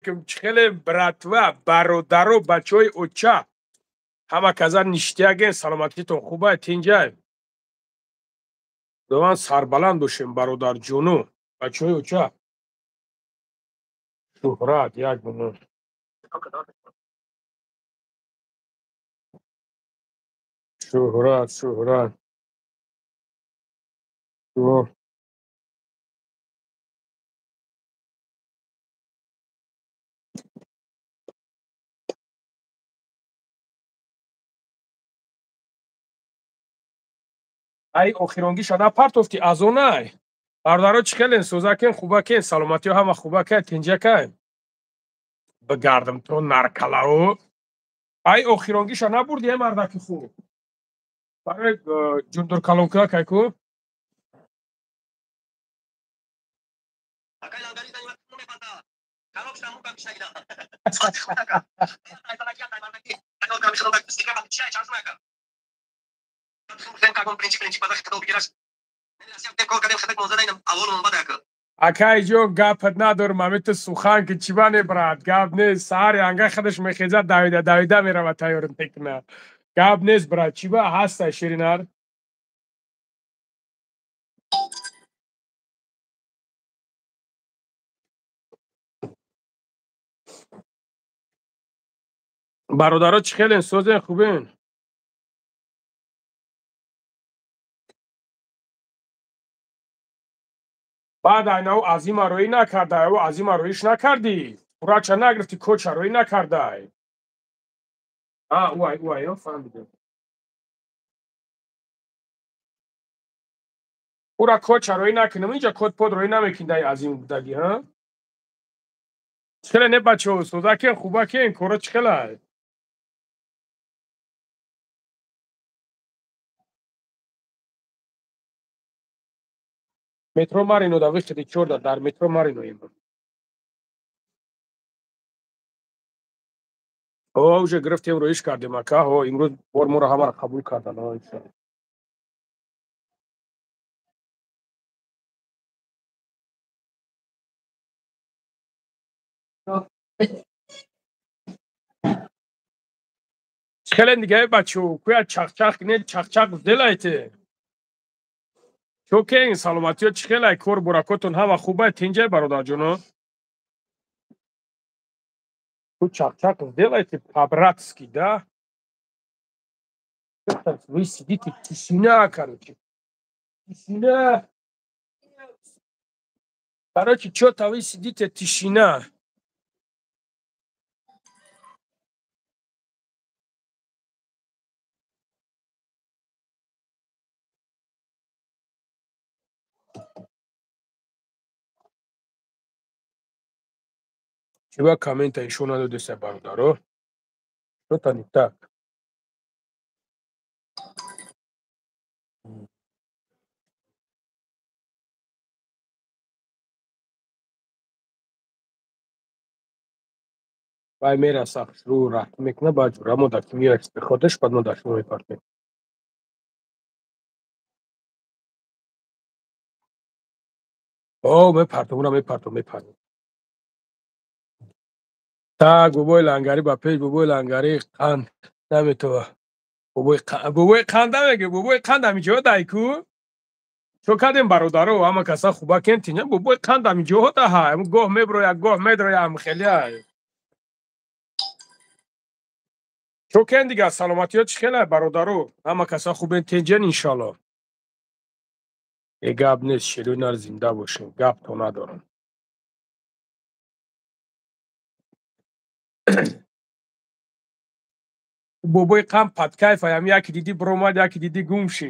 Алейкум, чихеле братва, бародаро, бачаҳои оча. Ҳама каза ништяген, саломатитон хубай, тинҷай. Худованд сарбаланд бошем, бародарҷону, бачаҳои оча. Шуҳрат, як минут. Шуҳрат, шуҳрат. Ай охиронгиша напартофти аз онай. Бародаро чӣ хелен, сӯзакен, хубакен, саломатиё ҳама хубакай, тинҷакай. Бигардам то наркалао. Ай охиронгиша набурди, ай мардаки хуб. Барои ҷундуркалонкуя кайку? Акайҷон, гапат надорам, ами ту сухан ки чӣ ба не, брат, гап нест. Саҳари анга худаш мехезад, давида давида меравад, тайёр мекунад. Гап нест, брат, чӣ ба ҳастай, ширинар? Бародаро чӣ хелен, созен, хубен? Баъд айнав азима роӣ накардай, ав азима роиш накардӣ, пурача нагирифтӣ, коча роӣ накардай. А, уай, уай, фаҳмидем. Ура коча роӣ накунам, инҷа код под роӣ намекундай азим будаги, ҳа? Чӣ хеле не, бачаҳо, созакен, хубакен, коро чӣ хелай? Метро Марино да выходи чорда, дар метро Марино им. О, уже гирифтем, роиш кардем, ака, о, имрӯз бор моро ҳамаро қабул кардан, о, иншоалло. Чӣ хеле дига, бачаҳо, куя чақчақ кунед, чақчақ сделайте. Чокен, саломатиё чӣ хелай, кор буракотон ҳама хубай, тинҷай, бародарҷоно? Ту чақчақ сделайте по-братски, да? Вы сидите, тишина, короче. Тишина. Короче, чё-то вы сидите, тишина. Чиба коммента ишо надодеса, бародаро? Что-то не так. Вай мераса, рӯ раҳт мекуна, баъд ҷура мо дар меояд ходаш, баъд мо дар шумо мепартем. О, мепартом, ура мепартом, мепартом. Так, бобои лангари ба пеш, бобои лангари қанд наметова. Бобои бобои қанд намеге, бобои қанд ҳамиҷоҳо дай ку? Чо кардем, бародаро, ҳама каса хубакен, тиня, бобои қанд ҳамиҷоҳо даҳа, гоҳ меброя, гоҳ медроя, ҳамхелия. Чо кен дига, саломатиё чӣ хелай, бародаро? Ҳама каса хубен, тинҷен, иншалло. Е, гап нест, шерои нар зинда бошем, гап то надорам. Бобои қанд падкайфаям, яке дидӣ биромад, яке дидӣ гум ши.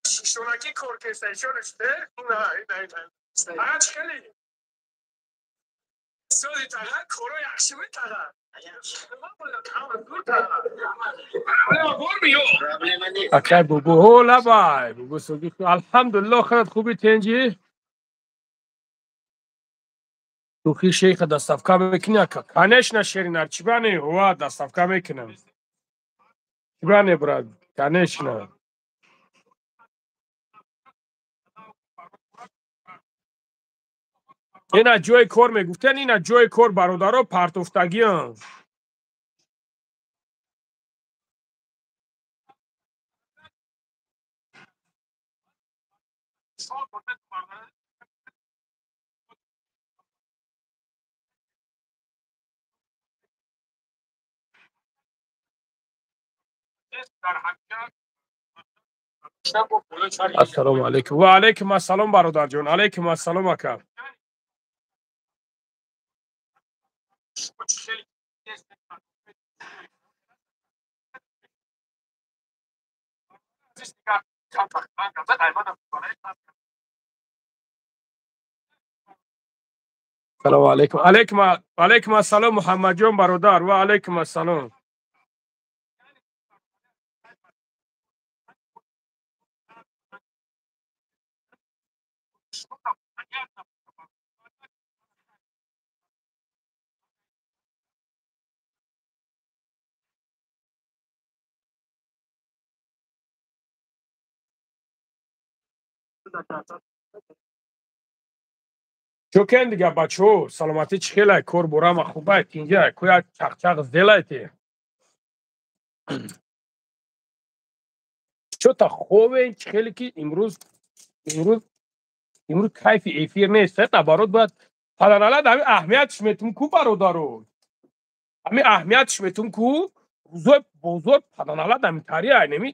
Шишонаки кор кестаишонаште? На, на, на. Ага, чӣ хеле? Сози тага, коро яхши метага. Акай бубу, ҳо лабай. Бубу сози, алҳамдулиллоҳ, хелат хуби, тенҷи? Тухи шейха доставка мекунӣ, ака? Конечно, шеринар, чӣ бане? Ҳова, доставка мекунам. Чӣ бане, брат? Конечно. Ина ҷои кор мегуфтен, ина ҷои кор, бародаро, партофтагиам. Ассалому алайкум. Ва алайкум ассалом, бародарҷон. Алайкум ассалом, ака. Салому алайкум. Алайкум, алайкум ассалом, Муҳаммадҷон бародар. Ва алайкум ассалом. Чӯкен дига, бачаҳо, саломатӣ чӣ хелай, кор борама хубай, тинҷай, кӯя чақчақ сделайте. Чё-то ховен, чӣ хеле ки имрӯз кайфи эфир нест. Наоборот, бояд паданалад ҳами аҳамиятш метум ку, бародаро. Ҳами аҳамиятш метум ку, рӯзои бозор паданалад ҳамитари айнами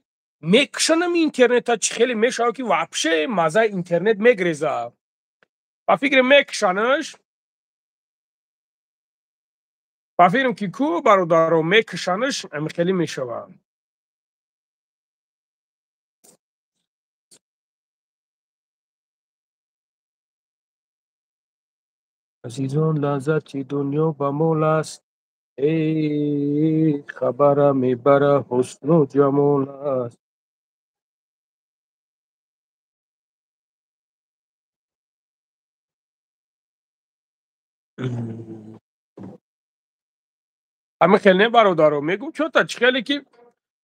мекушанам интернета, чӣ хеле мешава ки вообще мазаи интернет мегреза. Ба фикри мекушанаш, ба фикрам ки ку, бародаро, мекушанаш, ҳами хеле мешава. Азизон, лаззати дунё ба мол аст, эй хабара мебара ҳусну ҷамол аст. Ҳамин хел не, бародаро, мегӯм, чё-то чӣ хеле ки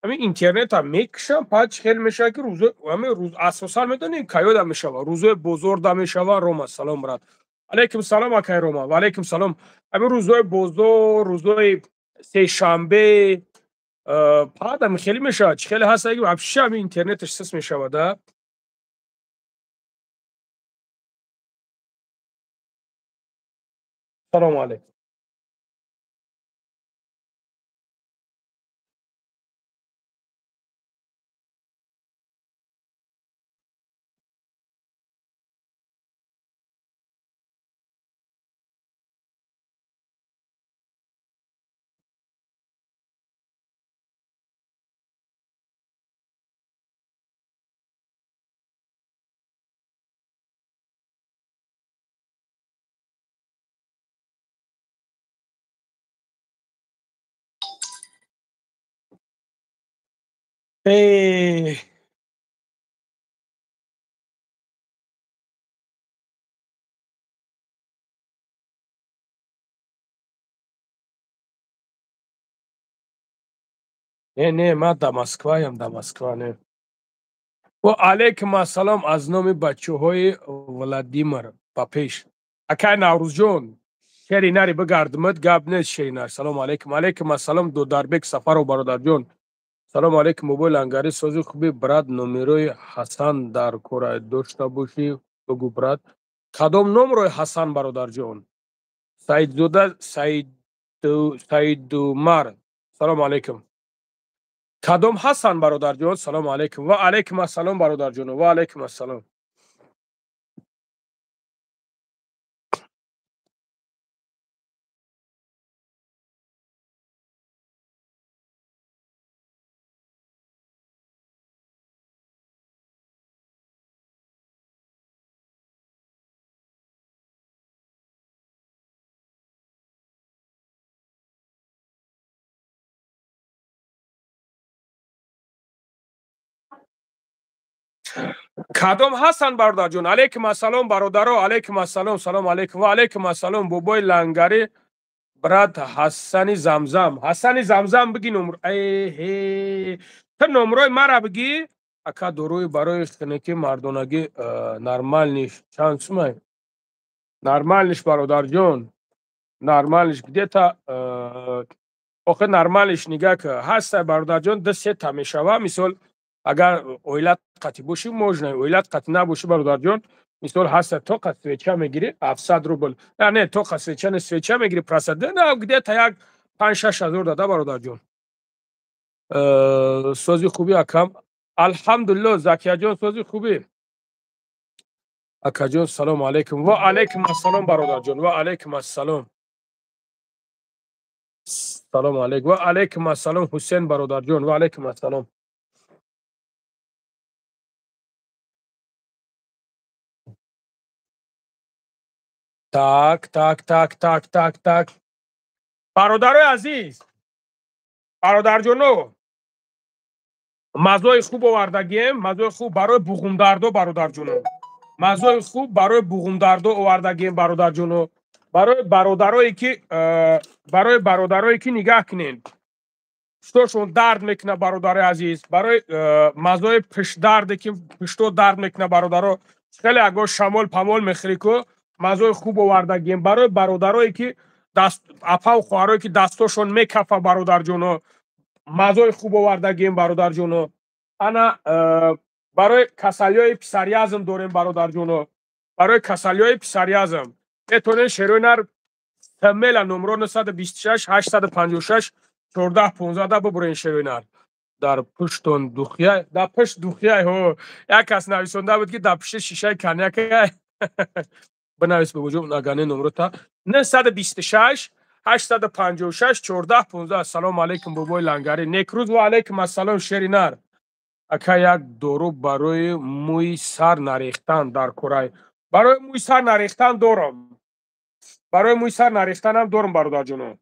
ҳамин интернета мекушам, пад чӣ хел мешава ки рӯзо ҳамин рӯз асосан медонем каёда мешава, рӯзои бозорда мешава. Рома, салом, брат. Алайкум салом, акай Рома. Ва алайкум салом. Ҳамин рӯзои бозор, рӯзои сешанбе, пад ҳамин хеле мешава. Чӣ хеле ҳаст ки вообще ҳамин интернеташ сис мешава да. Салому алайкум. Э, не, не, ман да Москваям, да Москва не. Ва алайкум ассалом аз номи бачаҳои Владимир ба пеш. Акай Наврӯзҷон, шери нари бигардимад, гап нест, шери нар. Салому алайкум. Алайкум ассалом, Додарбек Сафаров бародарҷон. Салому алайкум, бобои лангари, сози хуби, брат, номерои Ҳасан дар кора дошта бошӣ, бигӯ, брат. Кадом номрои Ҳасан, бародарҷон? Саидзода Саидумар. Салому алайкум. Кадом Ҳасан, бародарҷон? Салому алайкум. Ва алайкум ассалом, бародарҷон. Ва алайкум ассалом. Кадом ҳастанд, бародарҷон? Алейкум ассалом, бародаро, алейкум ассалом, салом алейкум, ва алейкум ассалом, бобои лангари, брат Ҳасани Замзам. Ҳасани Замзам, биги номр. Эҳе, ту номрои мара биги. Ака, доруи барои хунукӣ мардонагӣ нормальныйш чанд сумай? Нормальныйш, бародарҷон, нормальныйш где-то, охир нормальныйш нигаҳ ка ҳаста, бародарҷон, ду сета мешава. Мисол, агар оилат қатӣ бошӣ, можно, оилат қатӣ набошӣ, бародарҷон, мисол, ҳаста тоқа свеча мегирӣ 700 рубл, не тоқа свеча, не, свеча мегирӣ просто на где-то як 5-6 ҳазор дада, бародарҷон. Сози хуби, акам? Алҳамдулилло, Закияҷон, сози хубӣ, акаҷон. Салому алайкум. Ва алайкум ассалом, бародарҷон, ва алайкум ассалом, салому алайкум. Ва алайкум ассалом, Ҳусен бародарҷон, ва алайкум ассалом. Так, так, так, так, так, так, бародарои азиз, бародарҷоно, мазои хуб овардагием, мазои хуб барои буғумдардо, бародарҷоно, мазои хуб барои буғумдардо овардагием, бародарҷоно, барои бародарое ки нигоҳ кунед, пуштошон дард мекунад, бародарои азиз, барои мазои пуштдарде ки пушто дард мекунад, бародаро, хеле агар шамол памол мехӯрӣ ку, мазои хуб овардагием. Барои бародарое ки апаву хоҳарое ки дастошон мекафа, бародарҷоно, мазои хуб овардагием, бародарҷоно. Ана барои касалиҳои псориазм дорем, бародарҷоно, барои касалиҳои псориазм метавонед шерои нар мела номро 926 856 14 15 бубурен. Шерои нар дар пуштон духия, дар пушт духия. Ҳо, як кас нависонда буд, ки дар пушти шишаи коньяка. Бинавис, бобоҷон, агане номрота 926 856 14 15. Ассалому алайкум, бобои лангари, некрӯз. Ва алайкум ассалом, шери нар. Ака, як дору барои мӯи сар нарехтан дар курай. Барои мӯи сар нарехтан дорам, барои мӯи сар нарехтанам дорам, бародарҷоно.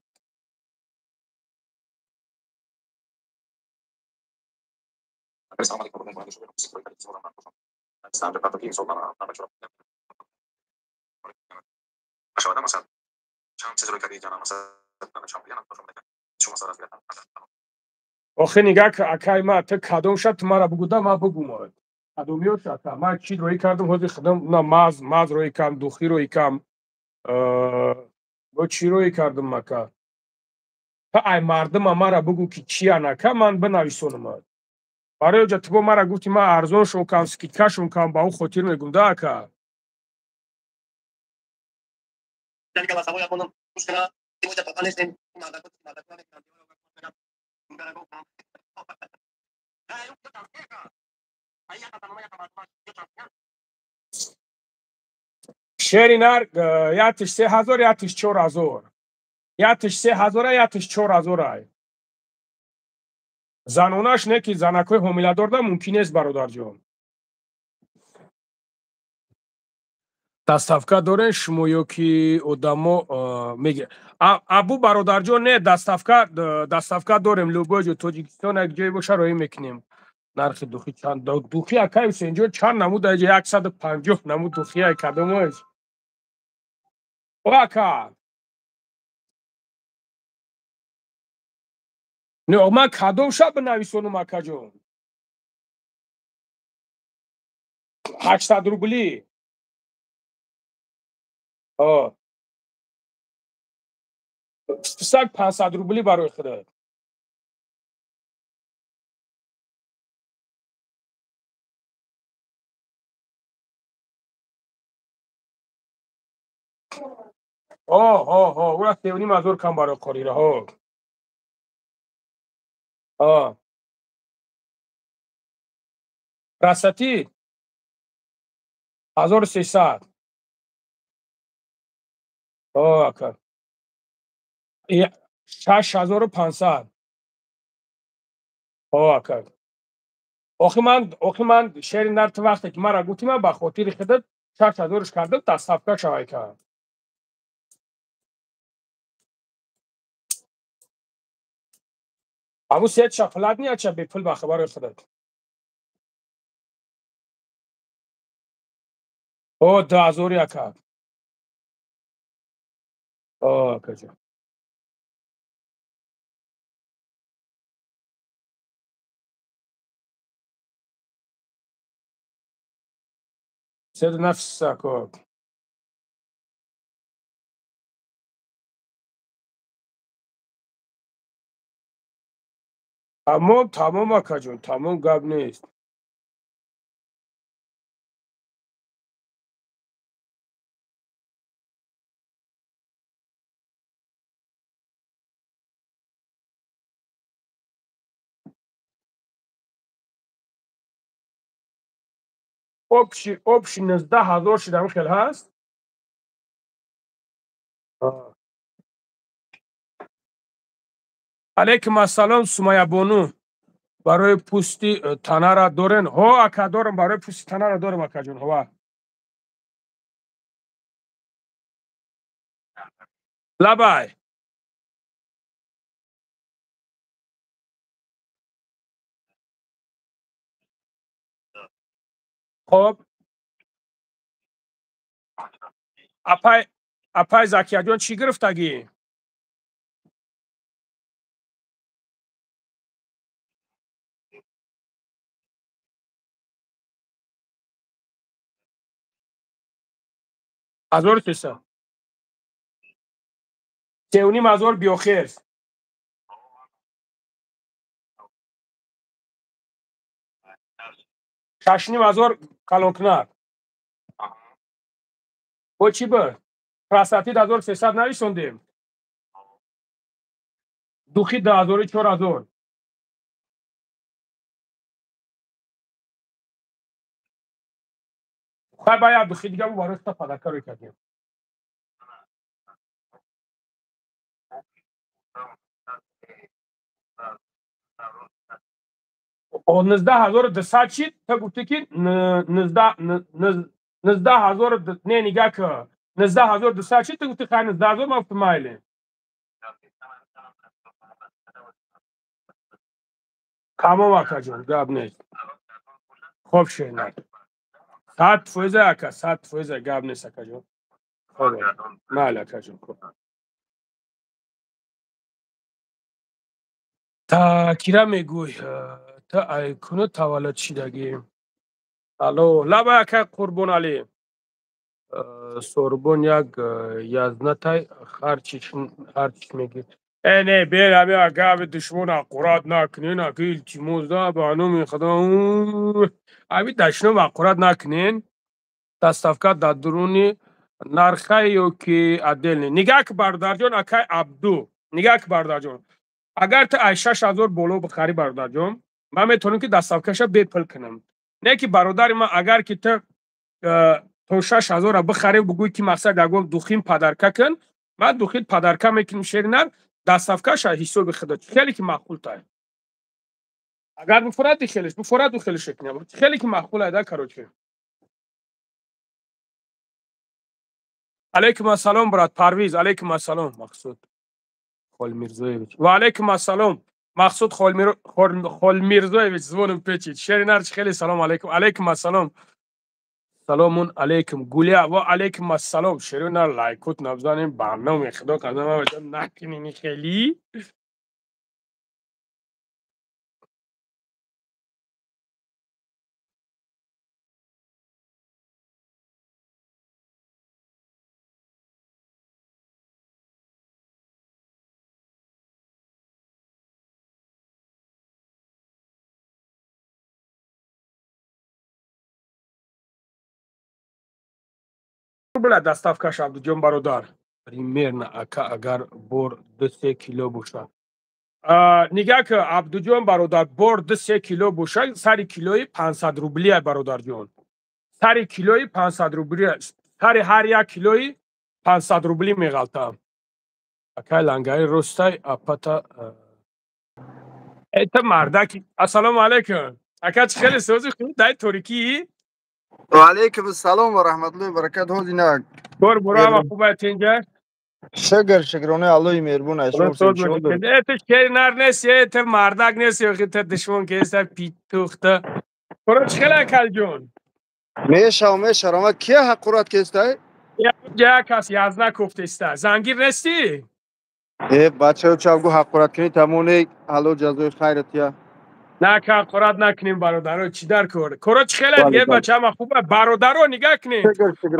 Охи нигаҳ, акай ма, ту кадом шаб, ту мара бугуда, ма бугум, кадомиёш, ака? Ман чӣ роӣ кардам ҳозир худам? На маз маз роӣ кардам, духӣ роӣ кардам, бо чӣ роӣ кардам, ака? Та ай мардума мара бугу, ки чиян, ака, ман бинависонам. Барои оҷа ту бо мара гуфти, ман арзоншон кам, скидкашон кам, ба ӯ хотир мегум да, ака. Шери нар яктиш 3000, яктиш 4000, яктиш 3000-а, яктиш 4000-ай. Занонаш не, ки занакҳои ҳомиладорда мумкин нест, бародарҷон. Доставка дорен шумо ё ки одамо меги? Абу, бародарҷон, не, доставка дорем, любой ҷо Тоҷикистон, як ҷое боша, роҳӣ мекунем. Нархи духӣ чанд? Духӣ, акай Ҳусейнҷон, чанд намуд? Аҷа 150 намуд духия, кадомош, о ака? Не, ман кадом шаб бинависонам, акаҷон? 800 рубли. Список 500 рубли барои худат. Ҳо, ҳо, ҳо, ура 3,5 ҳазор кам барои қорира. Ҳо, ҳо, расати 1300. Ҳо, ака, 6500. Ҳо, ака. Охи ман, шери нар, ту вақте ки мара гуфти, ман ба хотири худат 6000-ш кардам, доставка шавай кард. Ҳамун сетша платный, ача бепул барои худат. О, 2000 ака. О, акаҷон. Сед нафсак. Тамом, тамом акаҷон, тамом, гап нест. Общий 19 000 шидам, хел ҳаст. Алейкум ассалом, Сумаябону. Барои пӯсти танара дорен? Ҳо, ака, дорам, барои пӯсти танара дорам, акаҷон, ҳова. Лабай. Хоб, апай, апай Закияҷон, чӣ гирифтагӣ? 1300, 3500 биохерс. 6500 калонкунак. Бо чӣ буд? Красотит 1300 нависондем. Духи 2000, 4000. Хай, ба як духи дига барои худ подарка рӯй кардем. 19 200 чӣ? Ту гуфтӣ, ки 19 000. Не, нигаҳ ки, 19 200 чӣ? Ту гуфтӣ, хай, 19 000. Ман гуфтам, майли. Тамом, акаҷон, гап нест. Хоб, шернак, 100%, ака, 100%, гап нест, акаҷон. Хоб, майли, акаҷон. Хоб, та кира мегӯй, та айкуну таваллуд шидагӣ? Алло, лаба, ака Қурбоналӣ. Сорбон як язнатай, харчиш мегир. Э, не, бер, ами агави душмон аққурат накунен, ака, илтимос да, ба номи худо, ами дашном аққурат накунен. Доставка дар дуруни нархай ё ки отдельный? Нигаҳ ки, бародарҷон, акай Абду, нигаҳ ки, бародарҷон, агар ту ай 6000 боло бихарӣ, бародарҷон, ман метавонам, ки доставкаша бепул кунам. Не ки, бародари ман, агар ки ту то 6000-ра бихарӣ, бугӯй, ки мақсад ягон духин подарка кун, ман духин подарка мекунем, шеринар, доставкаша ҳисоби худо, хеле ки маъқултай. Агар бифурад, хелеш бифурад, хелеш кунам, хеле ки маъқулай да, короче. Алейкум ассалом, брат Парвиз, алейкум ассалом, Мақсуд Холмирзоевич. Ва алейкум ассалом, Мақсуд Холмирзоевич, звоним печид. Шеринар, хеле салом алейкум. Алейкум ассалом. Саломун алейкум. Гулия, ва алейкум ассалом. Шеринар, лайкот набзанем, барноме худо қадам накунини хели. Рубля доставкаш, Абдуҷон бародар. Примерно, ака, агар бор 2-3 кило бошад? Нигаҳ ки, Абдуҷон бародар, бор 2-3 кило бошад, сари килои 500 рублия, бародарҷон, сари килои 500 рублия, сари ҳар як килои 500 рубли меғалтам. Акай лангари ростай апата это мардаки. Ассалому алайкум, ака, чӣ хеле сози худ дай торикӣ? Ва алейкум ассалом ва раҳматуллоҳи ва баракатуҳ. Динак. Кор бурава хуба, тинҷа? Шукр, шукронаи Аллоҳи меҳрубон. Это шеринар нест, это мардак нест, ё хита душмон ки эса питухта. Коро чӣ хеле, акалҷон? Мешав, мешарама кия ҳақорат кестай? Як кас язна кофтеста. Зангир нестӣ? Э, бачаё чавгу ҳақорат кунӣ тамоне ҳало ҷазои хайратия. На, ка ҳақорат накунем, бародаро, чӣ дар кор? Коро чӣ хеле диге бачама хуба. Бародаро нигаҳ кунем.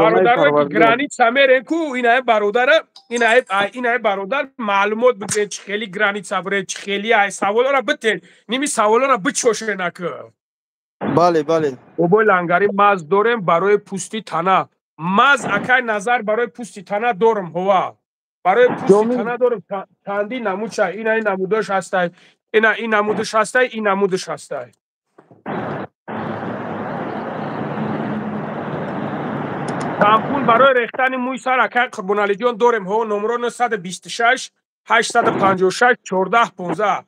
Бародаро ки граница мерен ку инаe бародара, инаe бародар маълумот бигиред, чӣ хели граница буред, чӣ хели ай саволора битен. Ними саволора бичошен ака. Бале, бале. Бобои лангари маз дорем барои пӯсти тана. Маз акай назар барои пӯсти тана дорам ҳова. Барои пӯсти тана дорам чанди намудша, ина ин намудош ҳастай. Ина ин намудаш ҳастай, ин намудаш ҳастай. Шампун барои рехтани мӯи сар акай Қурбоналиҷон дорем ҳо, номро 926 856 14 15.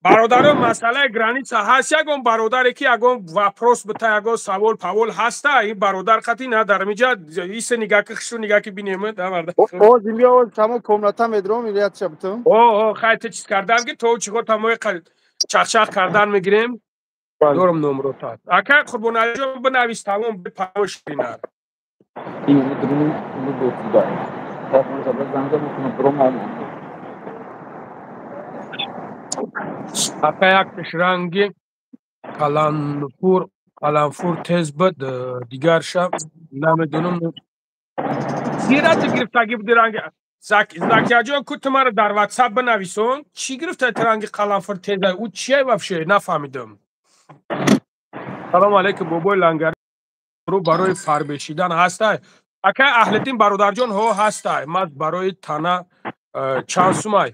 Бародаро, масъалаи граница ҳаст, ягон бародаре ки ягон вопрос бита, ягон савол павол ҳаста, ин бародар қати на дар миҷа исе нигаки хишу нигаки бинем да барда. Оз имя оз тамо комната медром илият шабтум. О, хай те чиз кардан ки то чиго тамои чахчах кардан мегирем. Дорам номрота. Ака Қурбоналиҷон бинавис тамом бипанош бинар. Ака як ранги каламфур тез буд, дигарша намедонам. Зирати гирифтагӣ буди ранги Закияҷон, ку ту маро дар WhatsApp бинависон, чӣ гирифта ту ранги қаламфур теза? Ӯ чия вообще нафаҳмидам. Салому алайкум, бобои лангари барои фарбешидан ҳастай? Ака Аҳлиддин бародарҷон ҳо ҳастай. Ман барои тана чанд сумай?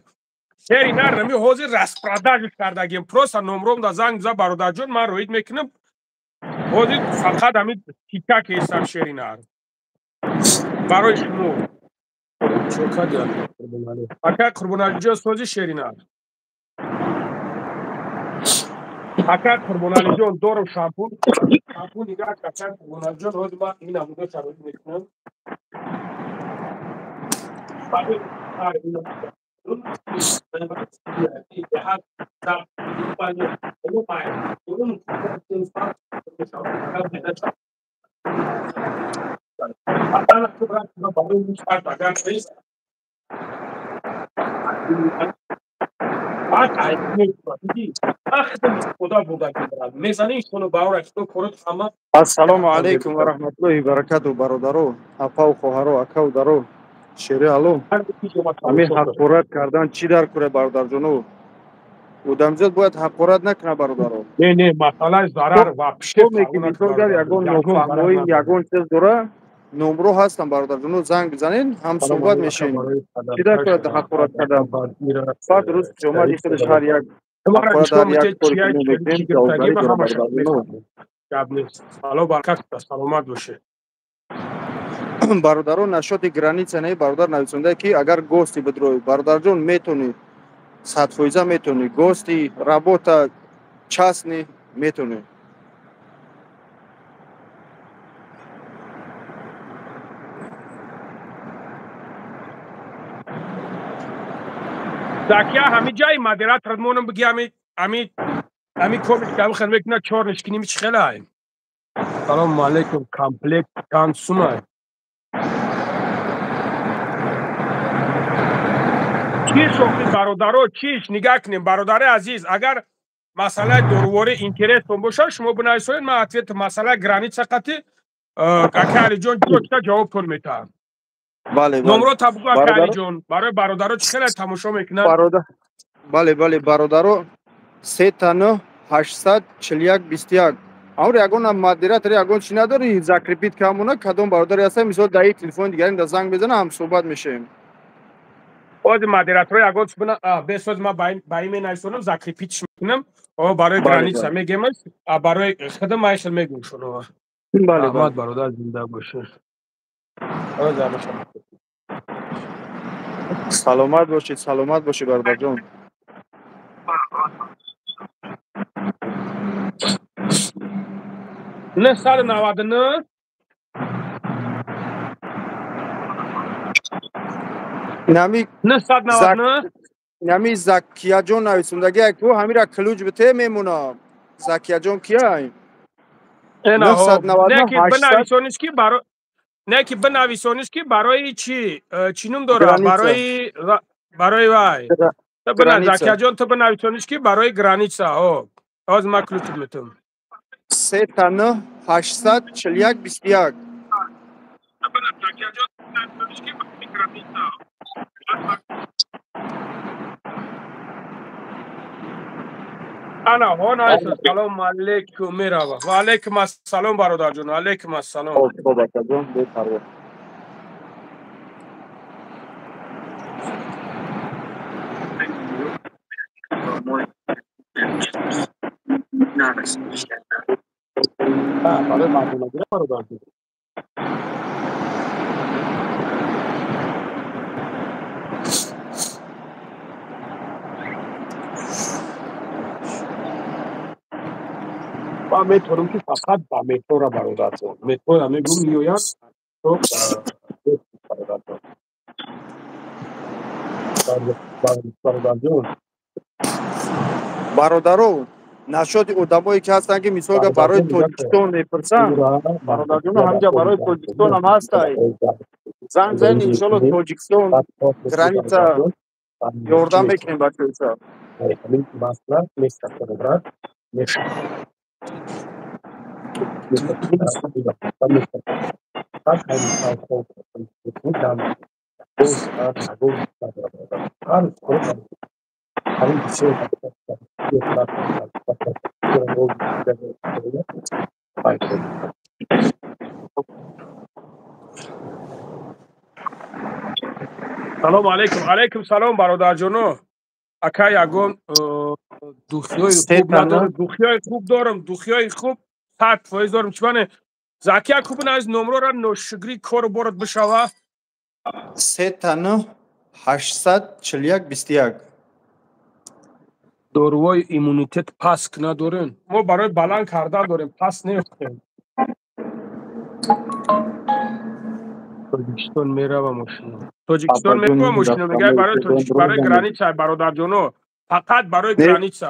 Шери нар нами ҳозир распродажа кардагим. Просто номром да занг за бародарҷон, ман роид мекунам. Ҳозир фақат ҳамин тика кесам шери нар. Барои шумо. Ака Қурбоналиҷон сози шери нар. Ака Қурбоналиҷон дорам шампун. Шампун нигаҳ ака Қурбоналиҷон ҳозир ман ин намудо шароит мекунам. Ассалому алайкум ва раҳматуллоҳи ва баракатуҳ, бародаро, апаву хоҳаро, акаву даро, шери ало. Ҳамин ҳақорат кардан чӣ дар куре, бародарҷоно? Одамзод бояд ҳақорат накунад, бародаро. Не, не, масъалаи зарар вообще ягон нофаҳмоӣ, ягон чиз дора, номро ҳастам, бародарҷоно, занг бизанед, ҳамсӯҳбат мешавем. Чӣ дар куре ҳақорат кардан? Баъд рӯз қиёмат худаш ҳар як ҳақорат ҳар як кори ки мо мекунем, ҷавобгарӣ дорад, бародарҷоно. Гап нест. Алло баракат, саломат бошед. Бародарон, нашоти граница не, бародар нависонда ки агар гости бидрои, бародарҷон, метонӣ, 100% метонӣ, гости, работа, частный метонӣ. Закия ҳами ҷаи модератор монам биги ҳами комик кам хел мекуна чор нишкиними чӣ хелай. Салому алайкум, комплект чанд сумай? Чиш охи бародаро, чиш нигаҳ кунем, бародари азиз, агар масъалаи доруворӣ интересон бошад, шумо бинависонед, ман ответ масъалаи граница қати ака Алиҷон ҷота ҷавобтон метаҳам. Бале, бале. Номро табгу ака Алиҷон, барои бародаро чӣ хеле тамошо мекунанд? Бале, бале, бародаро, 3 9 841 21. Амр ягон модератор ягон чӣ надори, закрепить камона, кадом бародари ҳастам, мисол дар телефони дигарим да занг безана, ҳам суҳбат мешавем. Ози модератор ягон чӣ бина, бесоз ман ба ин менависонам, закрепить мекунам. О, барои граница мегемаш, а барои худам майшел мегум шуно. Бале, Аҳмад бародар зинда бошед. Саломат бошед, саломат бошед, бародарҷон. 999 Нами 999 Нами Закияҷон нависондаги, ку ҳамира ключ бите мемона. Закияҷон кия? 999 Не ки бинависониш ки барои чӣ чӣ ном дора, барои вай. Закияҷон, ту бинависониш ки барои граница. Ҳозир ман ключ метам. 3 9 841 21. Ана ҳон айса. Салому алейкум, мерава. Ва алейкум ассалом, бародарҷон, алейкум ассалом. Хоб, акаҷон, бепарво. Барои мардонагира, бародарҷон. Ман метавонам ки фақат ба метрора, бародарҷон, метрора мегӯм, меояд, бародарҷон, бародарҷон. Бародаро, нашоди одамое ки ҳастанд, ки мисол барои Тоҷикистон мепурсанд, бародарҷоно, ҳамҷа барои Тоҷикистонам ҳастай. Занг занед, иншолло, Тоҷикистон граница ёрдам мекунем, бачаиса. Салому алейкум, алейкум салом, бародарҷоно. Ака, ягон духиёи хуб надорам? Духиёи хуб дорам, духиёи хуб 100% дорам. Чӣ мане, Закия, хуб аз номрора ношукрӣ кору борат бишава. 3 9 841 21. Дорувои иммунитет паст надорем? Мо барои баланд кардан дорем, паст неохтем. Тоҷикистон мерава мошино, Тоҷикистон мерава мошино, мегӯяд, барои тоҷик, барои граница, бародарҷоно, фақат барои граница.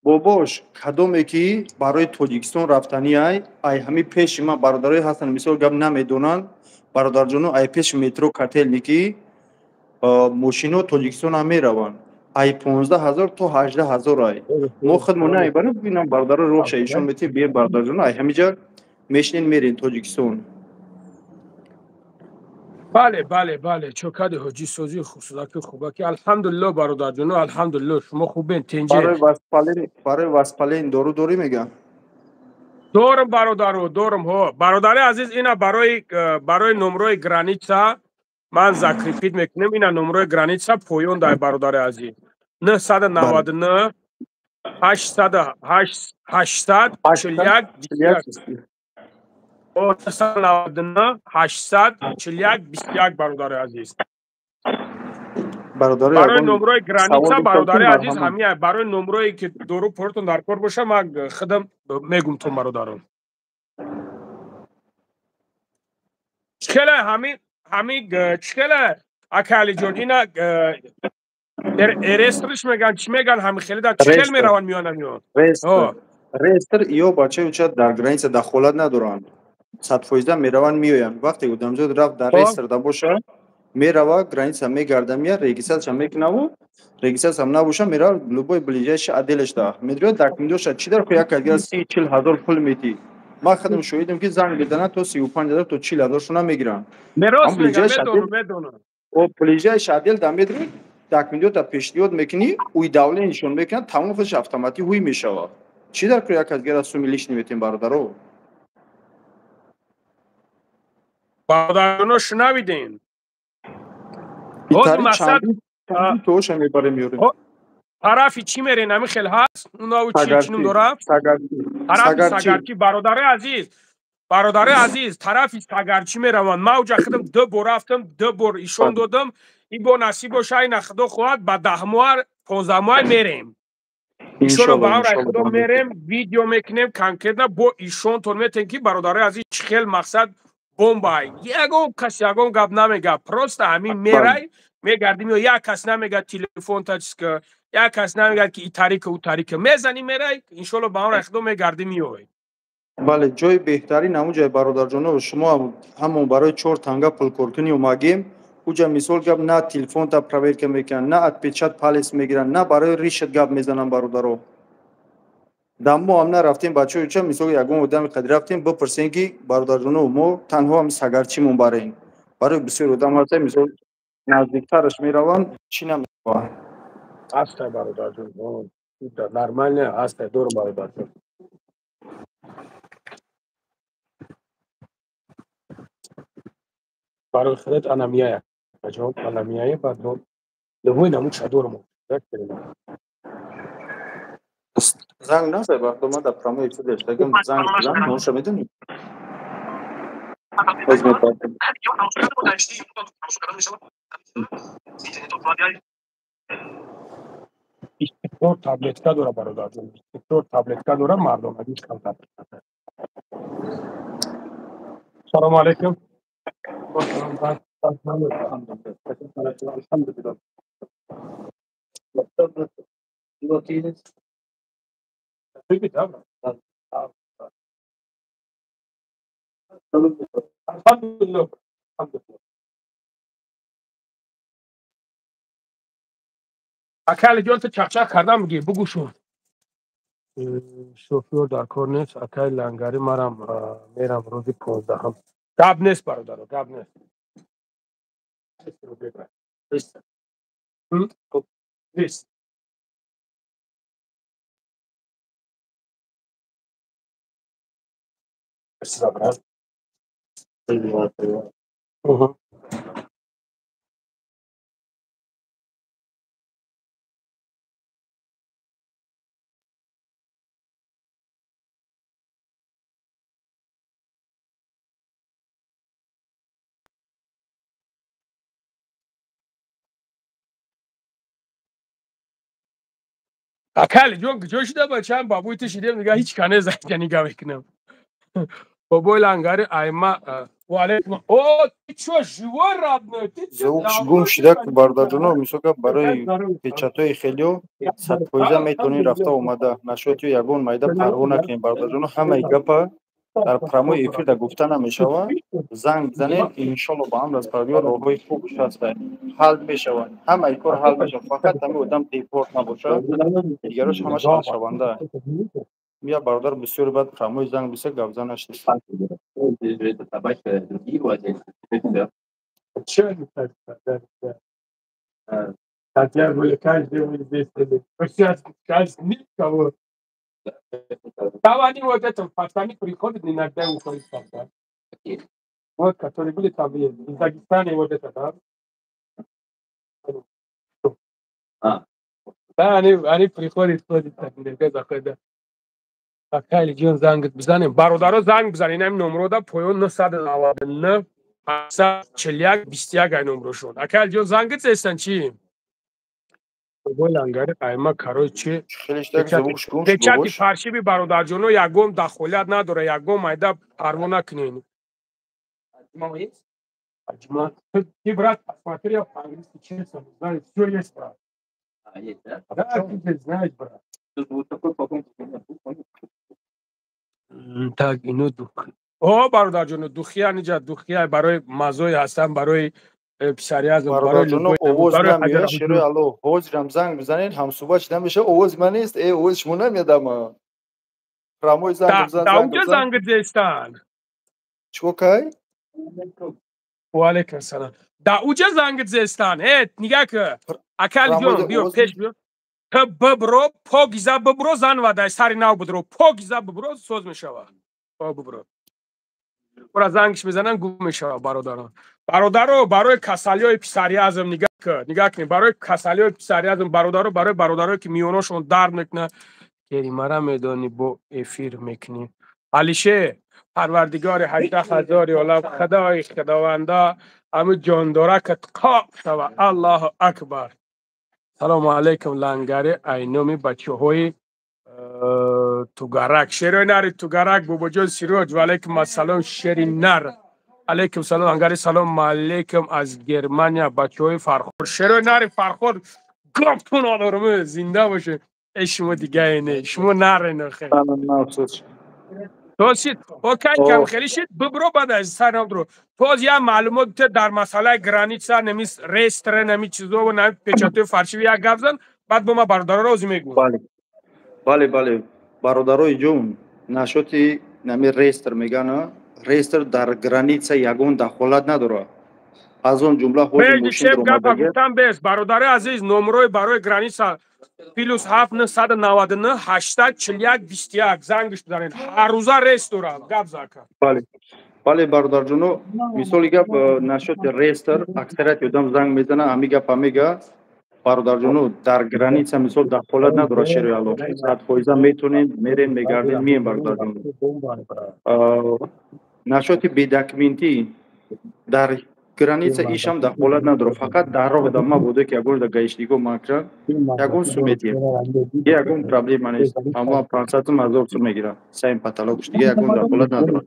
Бобош, кадоме ки барои Тоҷикистон рафтани, ай ҳами пеши ман бародарое ҳастанд, мисол гап, намедонанд, бародарҷоно, ай пеши метро Котельники мошино Тоҷикистон ҳам мераванд, ай 15 000 то 18 000. Ай мо худмо намебарем, бинам бародаро роҳша ишон метем, бием, бародарҷоно, ай ҳамиҷа мешинен, мерем Тоҷикистон. Бале, бале, бале. Чокади, ҳоҷӣ, созӣ, хусудаки, хубаки? Алҳамдулилло, бародарҷоно, алҳамдулилло. Шумо хубен, тенҷе? Барои воспаление дору дорӣ, мегам? Дорум, бародару, дорум. Ҳо, бародари азиз, ина барои номрои граница ман закрепить мекунем. Ина номрои граница поён дай, бародари азиз: 999 800 841. 999 841 21, бародари азиз, барои номрои граница. Бародари азиз, ҳамия барои номрое ки дору портон дар кор боша, ман худам мегум тон, бародарон. Чхела ҳами чхела, ака Алиҷон, ина эрестриш меган, чӣ меган, ҳами хеле дар чхел мераванд, миёна миён. Реестр ё бачаи ча дар граница дахолат надоранд, 100% мераванд, меоянд. Вақте одамзод рафт, дар реестр да боша, мерава граница, мегарда, мея, регистрация мекунаву, регистрация набоша, мерава любой ближайший отделашда медиёд, документоша. Чӣ дар як кадгар 30-40 ҳазор пул метӣ? Ман худам шоҳидам, ки занг мезананд, то 35 ҳазор, то 40 ҳазоршона мегиранд. Ближайший отдел да медиҳӣ, документота пешниҳод мекунӣ, уведомление мекунад, тамом, худаш автоматӣ ҳуй мешавад. Чӣ дар кор як кадгара суми лишний метем, бародаро? Бародароно, шунавидем. Тоша мебарем, меорем. Тарафи чӣ мерен, ами хел ҳаст, унаву чи чинум дора, тарафи Сагарчи. Бародари азиз, бародари азиз, тарафи Сагарчи мераванд. Ма уҷа худам ду бор рафтам, ду бор ишон додам. И бо насиб боша, ина худо хоҳад, ба 10 моҳ, 15 моҳ мерем, иншолло, ба амраи худо мерем, видео мекунем конкретно, бо ишонтон метем, ки бародари азиз, чӣ хел мақсад бомбай. Ягон кас ягон гап намега, просто ҳамин мерай, мегардим, ё як кас намега телефон тачиска, як кас намегӯяд, ки и тарика, у тарика мезанӣ, мерай, иншолло, ба амраи худо мегардӣ, меоӣ. Бале, ҷои беҳтарин ҳамун ҷой, бародарҷоно. Шумо ҳамон барои чор танга пулкоркунӣ омагем. Уҷа мисол гап, на телефонта проверка мекунанд, на отпечаток палец мегиранд, на барои ришат гап мезананд, бародаро. Дар мо ҳам нарафтем, бачаҳо, ча мисол ягон одами қадр рафтем, бипурсем, ки бародарҷоно, мо танҳо ҳами сагарчимон барем. Барои бисёр одам ҳаста, мисол наздиктараш мераванд, чӣ намешавад. Ҳастай, бародарҷон, нормально ҳастай, дорум, бародарҷон. Барои худат анамияя ҷон, анамияе, баъд любой намуд дорум. Занг назай, вақто ман дар прямой эфир доштагам, занг занг номша медонӣ? Боз мепартам. 24 таблетка дора, бародарҷон, 24 таблетка дора, мардонагиш камтар. Салому алейкум. Алҳамдулиллаҳ. Lo tienes. Алҳамдулиллаҳ. Акай ҷон, ту чақчақ кардам, бигир, бугӯ шуд. Шофёр дар кор нест, акай Лангари, марам мерам рӯзи 15-ам. Гап нест, бародаро, гап нест. Нест. Спасибо, брат. Угу. Акали ҷон, куҷо шуда, бачаам? Бабои ту шидем, дига ҳеҷ ка незад, нига мекунам. Бобои Лангари, айма ваалейкум. О, ты чё, живой, родной? Ты чё? Звукш гум шуда, бародарҷоно. Мисол гап, барои печатҳои хелио 100% метавонӣ рафта омада. Нашояд ё ягон майда парво накунем, бародарҷоно. Ҳамаи гапа дар прямой эфир да гуфта намешавад. Занг бизанед, иншолло, ба амр аз Парвардигор роҳҳои хуб ҳаста, ҳал мешавад, ҳамаи кор ҳал мешавад. Фақат ҳамин одам депорт набошад, дигарош ҳамаш ҳалшаванда. Я бародар бисёри баъд прямой занг биса гапзан нашист. Это собачка, другие владельцы. Чё не так? Да. Хотя были каждый мы здесь были. Сейчас никого. Там они вот это, пацаны приходят, иногда уходят там, да? Вот, которые были там из Дагестана, вот это, да? А. Да, они приходят, ходят так, иногда заходят, да. Акали ҷон, занг бизанем, бародаро, занг бизанем. Инам номрода поён 999 841 21 ай номрошон. Акали ҷон, занг зестан чӣ? Бобои Лангари, айма, короче, печати фаршиби, бародарҷоно, ягон дахолият надора, ягон майда парво накунен. Ты, брат, посмотри, я по-английски честно знаю, все есть, брат. А, есть, да? Да, ты знаешь, брат. Вот такой потом. Так, ино дух. О, бародарҷоно, духия ниҷа, духия барои мазои ҳастан, барои псориазм, барои Бародарҷоно, овоз намеяд, шерои алло. Ҳозирам занг бизанед, ҳамсӯҳбат шуда меша. Овози ман нест, э, овози шумо намеядама. Прямой занг бизан. Занг бизан. Занг зестан. Чико кай? Ва алейкум салом. Да уҷа занг зестан. Э, нигаҳ ки. Акали ҷон, биё пеш, биё. Ту бибро, покиза бибро, зан вадай сари нав бидро. Покиза бибро, соз мешава. О, бибро. Ура зангш мезанан, гум мешава, бародарон. Бародаро, барои касалиҳои псориазм нигаҳ ки, нигаҳ кунед, барои касалиҳои псориазм, бародаро, барои бародарое ки миёношон дард мекунад, керимара медонӣ, бо эфир мекунӣ. Алишер, парвардигори 18 ҳазори олам, худои худованда, ҳамин ҷондоракат қоқ шава. Аллоҳу акбар. Салому алайкум, Лангари, айноми бачаҳои тугарак, шерои нари тугарак, бобоҷон Сироҷ, ва алайкум ассалом, шери нар. Алайкум салом, Лангари, салом алейкум аз Германия, бачаҳои Фархор, шерои нари Фархор, гаптон надорам, зинда боше. Э, шумо дигае не, шумо нарен охе. Тоз окей кам хеле шид бибро баъд аз сар дро. Тоз я маълумот дар масъалаи граница немис реестр неми чизо ва нами печатои фаршиви як гап зан, баъд бо ма бародароро озӣ мегӯм. Бале. Бале, бале. Бародарои ҷон, нашоти нами реестр мегана, реестр дар граница ягон дахолат надорад. Аз он ҷумла ҳози мошин гапа гуфтам бес. Бародари азиз, номрои барои граница плюс 7 999 80 41 21 зангш бизанед. Ҳар рӯза реестр дорад. Гап зака. Бале. Бале бародарҷоно, мисоли гап нашоти реестр аксарияти одам занг мезана, ҳами гапа мега. Бародарҷоно, дар граница мисол дахолат надорад шерои Аллоҳ. 100% метонем, мерем, мегардем, мием бародарҷоно. Нашоти бедокументӣ дар граница ишам дахолат надорад. Фақат дар роҳ да мабода ки ягон да гаишнико макра, ягон сум метиҳад. Дига ягон проблема нест. Ҳамон 500 сум 1000 сум мегирад. Саим паталогш дига ягон дахолат надорад.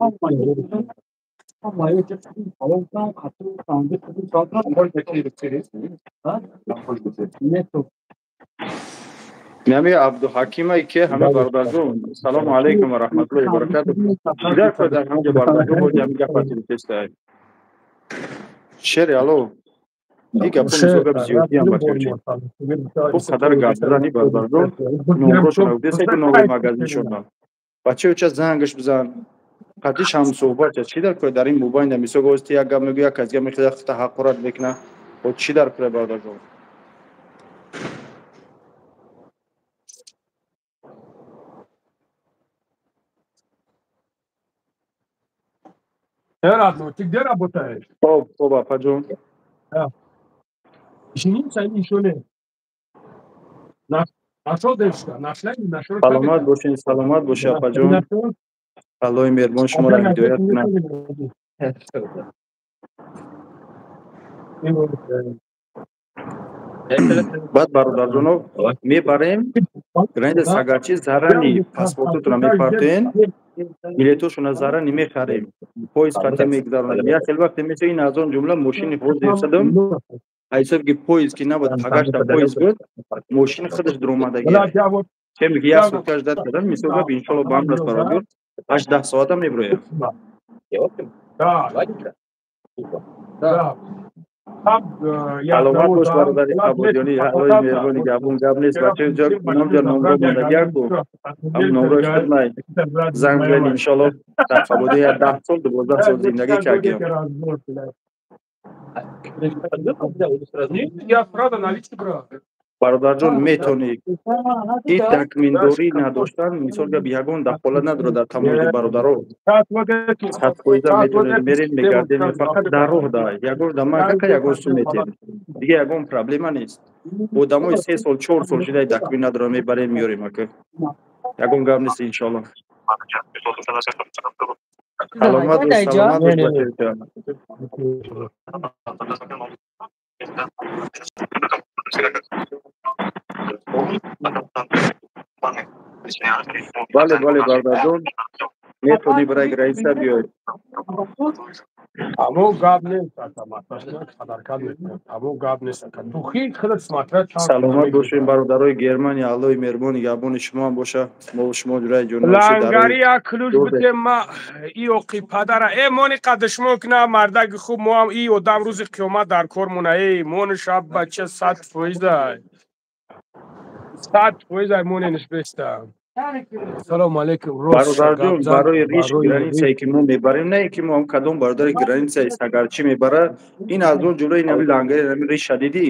Нами Абдуҳакимай ки ҳама бародарҷон, салому алайкум ва раҳматуллоҳи ва баракатуҳ. Дар кор дар ҳамҷо бародарҷон боз ҳамин гапа тестай. Шери алло, ин гапо мисол гап зиёдиам бачаҷон. Хуб қадар гап зани бародарҷон, номрошона гуфтеса ки номри магазиншона. Бачаюча зангаш бизан. Қадиш ҳамсӯҳбат чӣ дар кор дар ин мобайна мисол гост як гап мегӯ, як кас гап мехӯрад, хата ҳақорат мекуна. Бо чӣ дар кор бародарҷон? Родной, ты где работаешь? Хоб, хоб, апаҷон. Женился или ещё нет? Нашел девушка? Нашла или нашел? Саломат бошед, саломат бошед, апаҷон. Аллоҳи меҳрубон шуморо ҳидоят кунад. Баъд бародарҷоно мебарем граница сагарчи зарани паспортотро мепартоен, билетошона зарани мехарем, поезд қати мегузаронем. Як хел вақте мешава ин аз он ҷумла мошини ҳозир садам, ҳисоб ки поезд ки набуд, пагашта поезд буд, мошини худаш дуромадагӣ. Чем ки як суткаш дад кардам, мисол гап иншоалло ба ҳам раст бародар, 8-10 соатам меброяд. Саломат бош бародари Қабодиёнӣ, Аллоҳи меҳрубони гапун гап нест. Бачаи ҷо номҷо номро мондагиак бу. Ҳам номрои худ най. Занг бизанед иншоалло дар Қабодиён як 10 сол, 12 сол зиндагӣ кардем. Бародарҷон, метонӣ ин документдорӣ надоштан, мисол гап ягон дахолат надорад дар тамоми бародаро. 100% метонед, мерем, мегардем, фақат дар роҳ да ягон да мака ягон сум метиҳем. Дига ягон проблема нест. Одамои 3 сол, 4 сол шудаи документ надорад, мебарем, меорем ака. Ягон гап нест иншоалло. Саломат бош, саломат бош бачаҷон. Бале, бале бародарҷон, метонӣ барои граница биёй. Амо гап нест, ака, маташна қадаркат мекунад. Амо гап нест, ака. Духи худат смотря чанд. Саломат бошем бародарои Германия, Аллоҳи меҳрубони гапони шумо ҳам боша. Мо шумо ҷураи ҷон Лангари як ключ бите ма и оқи падара. Э мони қадашмо кна мардаги хуб мо ҳам и одам рӯзи қиёмат дар кор мона. Э мони шаб бача 100%. 100% моненш беста. Салому алейкум. Бародарҷон, барои риш границае ки мо мебарем, не ки мо ҳам кадом бародари границаи сагарчӣ мебарад, ин аз он ҷумла ин ҳами лангари ҳами риша дидӣ?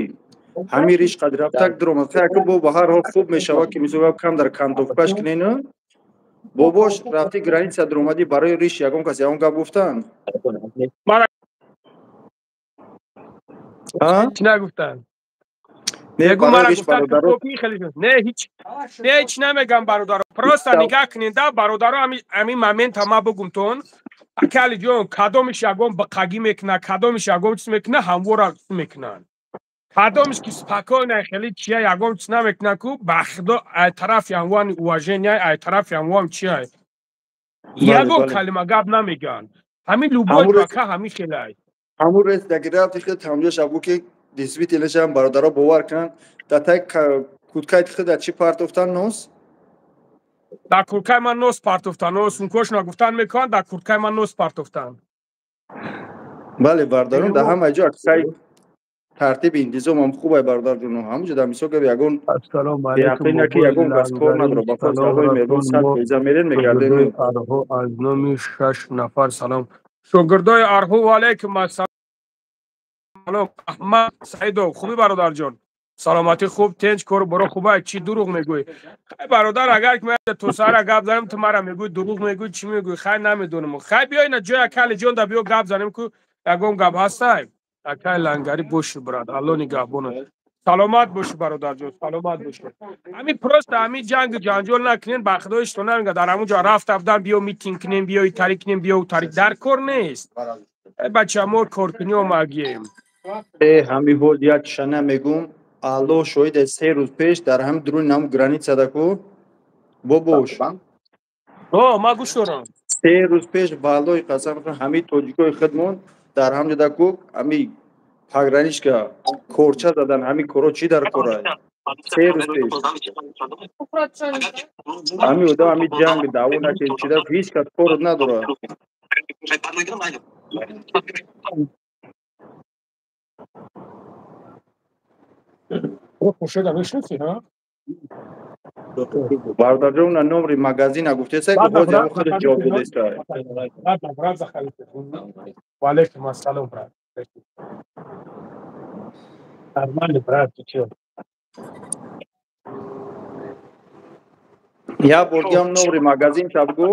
Ҳами риш қадр рафтак дуромад. Яке бо ба ҳар ҳол хуб мешавад ки мисол кам дар кантовкаш кунену бобош рафти граница дуромадӣ барои риш ягон кас ягон гап гуфтанд? Чӣ нагуфтанд? Мегу мара гуфтанд ки хеле не ҳеч не ҳеч намегам бародаро. Просто нигаҳ кунед да бародаро, ҳамин момента ма бугумтон. Ака Алиҷон, кадомиш ягон бақагӣ мекунад, кадомиш ягон чиз мекунад, ҳамвора чиз мекунанд. Кадомиш ки спокойно хеле чия ягон чиз намекунад ку ба худо ай тарафи ҳамвони уважения, ай тарафи ҳамвоам чия. Ягон калима гап намегӯянд. Ҳамин любой бака ҳамин хелай. Ҳамун рес даги рафти хел тамҷош абу ки действительно шам бародаро бовар кунанд, дар таги куткаи худа чӣ партофтан нос? Дар курткаи ман нос партофтан. Сумкошона гуфтан мекунанд, дар курткаи ман нос партофтан. Бале, бародарон, дар ҳама ҷо аксари тартиби интизомам хубай, бародарҷоно. Ҳамуҷо дар мисол гап ягон беақлӣ ки ягон кас кор надорад. Ба фози Аллоҳи меҳрубон сад фоиза мерен мегардем. Арҳо аз номи 6 нафар салом. Шогирдои арҳо, ва алайкум ассалом. Аҳмад Саидов, хубӣ бародарҷон? Саломатӣ хуб, тенч, кору боро хубай? Чӣ дурӯғ мегӯӣ? Хай бародар, агар ки ман то сара гап занем, ту мара мегӯӣ дурӯғ мегӯӣ, чӣ мегӯӣ? Хай намедонам. Хай биё ина ҷои акали ҷон да биё гап занем ку ягон гап ҳастай. Акай лангари боши, брат, Алло нигаҳбонат. Саломат боши, бародарҷон, саломат боши. Ҳамин просто ҳамин ҷангу ҷанҷол накунен, ба худои шумо намега дар ҳамун ҷо рафта будан, биё митинг кунем, биё итари кунем, биё утари дар кор нест. Э бача, мо коркунӣ омагием. Э ҳамин ҳол як шана мегум, Аллоҳ шоҳид, 3 рӯз пеш дар ҳамин дуруни ҳамун граница даку бобош. О, ман гӯш дорам. 3 рӯз пеш ба Аллоҳи қасам ҳамин тоҷикои худмон дар ҳамҷо даку ҳамин пограничка корча задан, ҳамин коро чӣ дар кора? 3 рӯз пеш ҳамин одам ҳамин ҷанг даъво накард, чӣ дар ҳеҷ кас кор надорад. Хуршеда мешиносӣ, ҳа? Бародарҷон, на номри магазина гуфтеса, ки ҳозир ҳамон худаш ҷавоб додеста. Ва алайкум ассалом, брат. Нормально, брат, ты чё? Я бор дигам номри магазин табгу.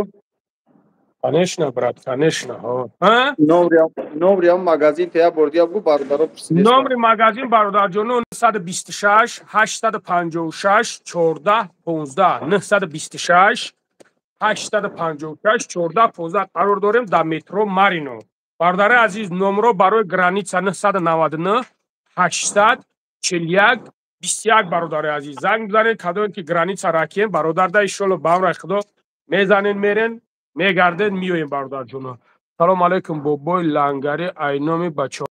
Конечно, брат, конечно. А? Номри ҳам магазин та я бор дигам гу, бародаро пурсидеста. Номри магазин, бародарҷоно, 926 856 14 15, 926 856 14 15 қарор дорем дар метро Марино. Бародари азиз, номро барои граница 999 841 21. Бародари азиз, занг бизанед, кадоме ки граница ракием, бародарда иншолло ба амраи худо мезанен, мерен, мегарден, миёем, бародарҷоно. Салом алайкум, бобои лангари, айноми бачаҳо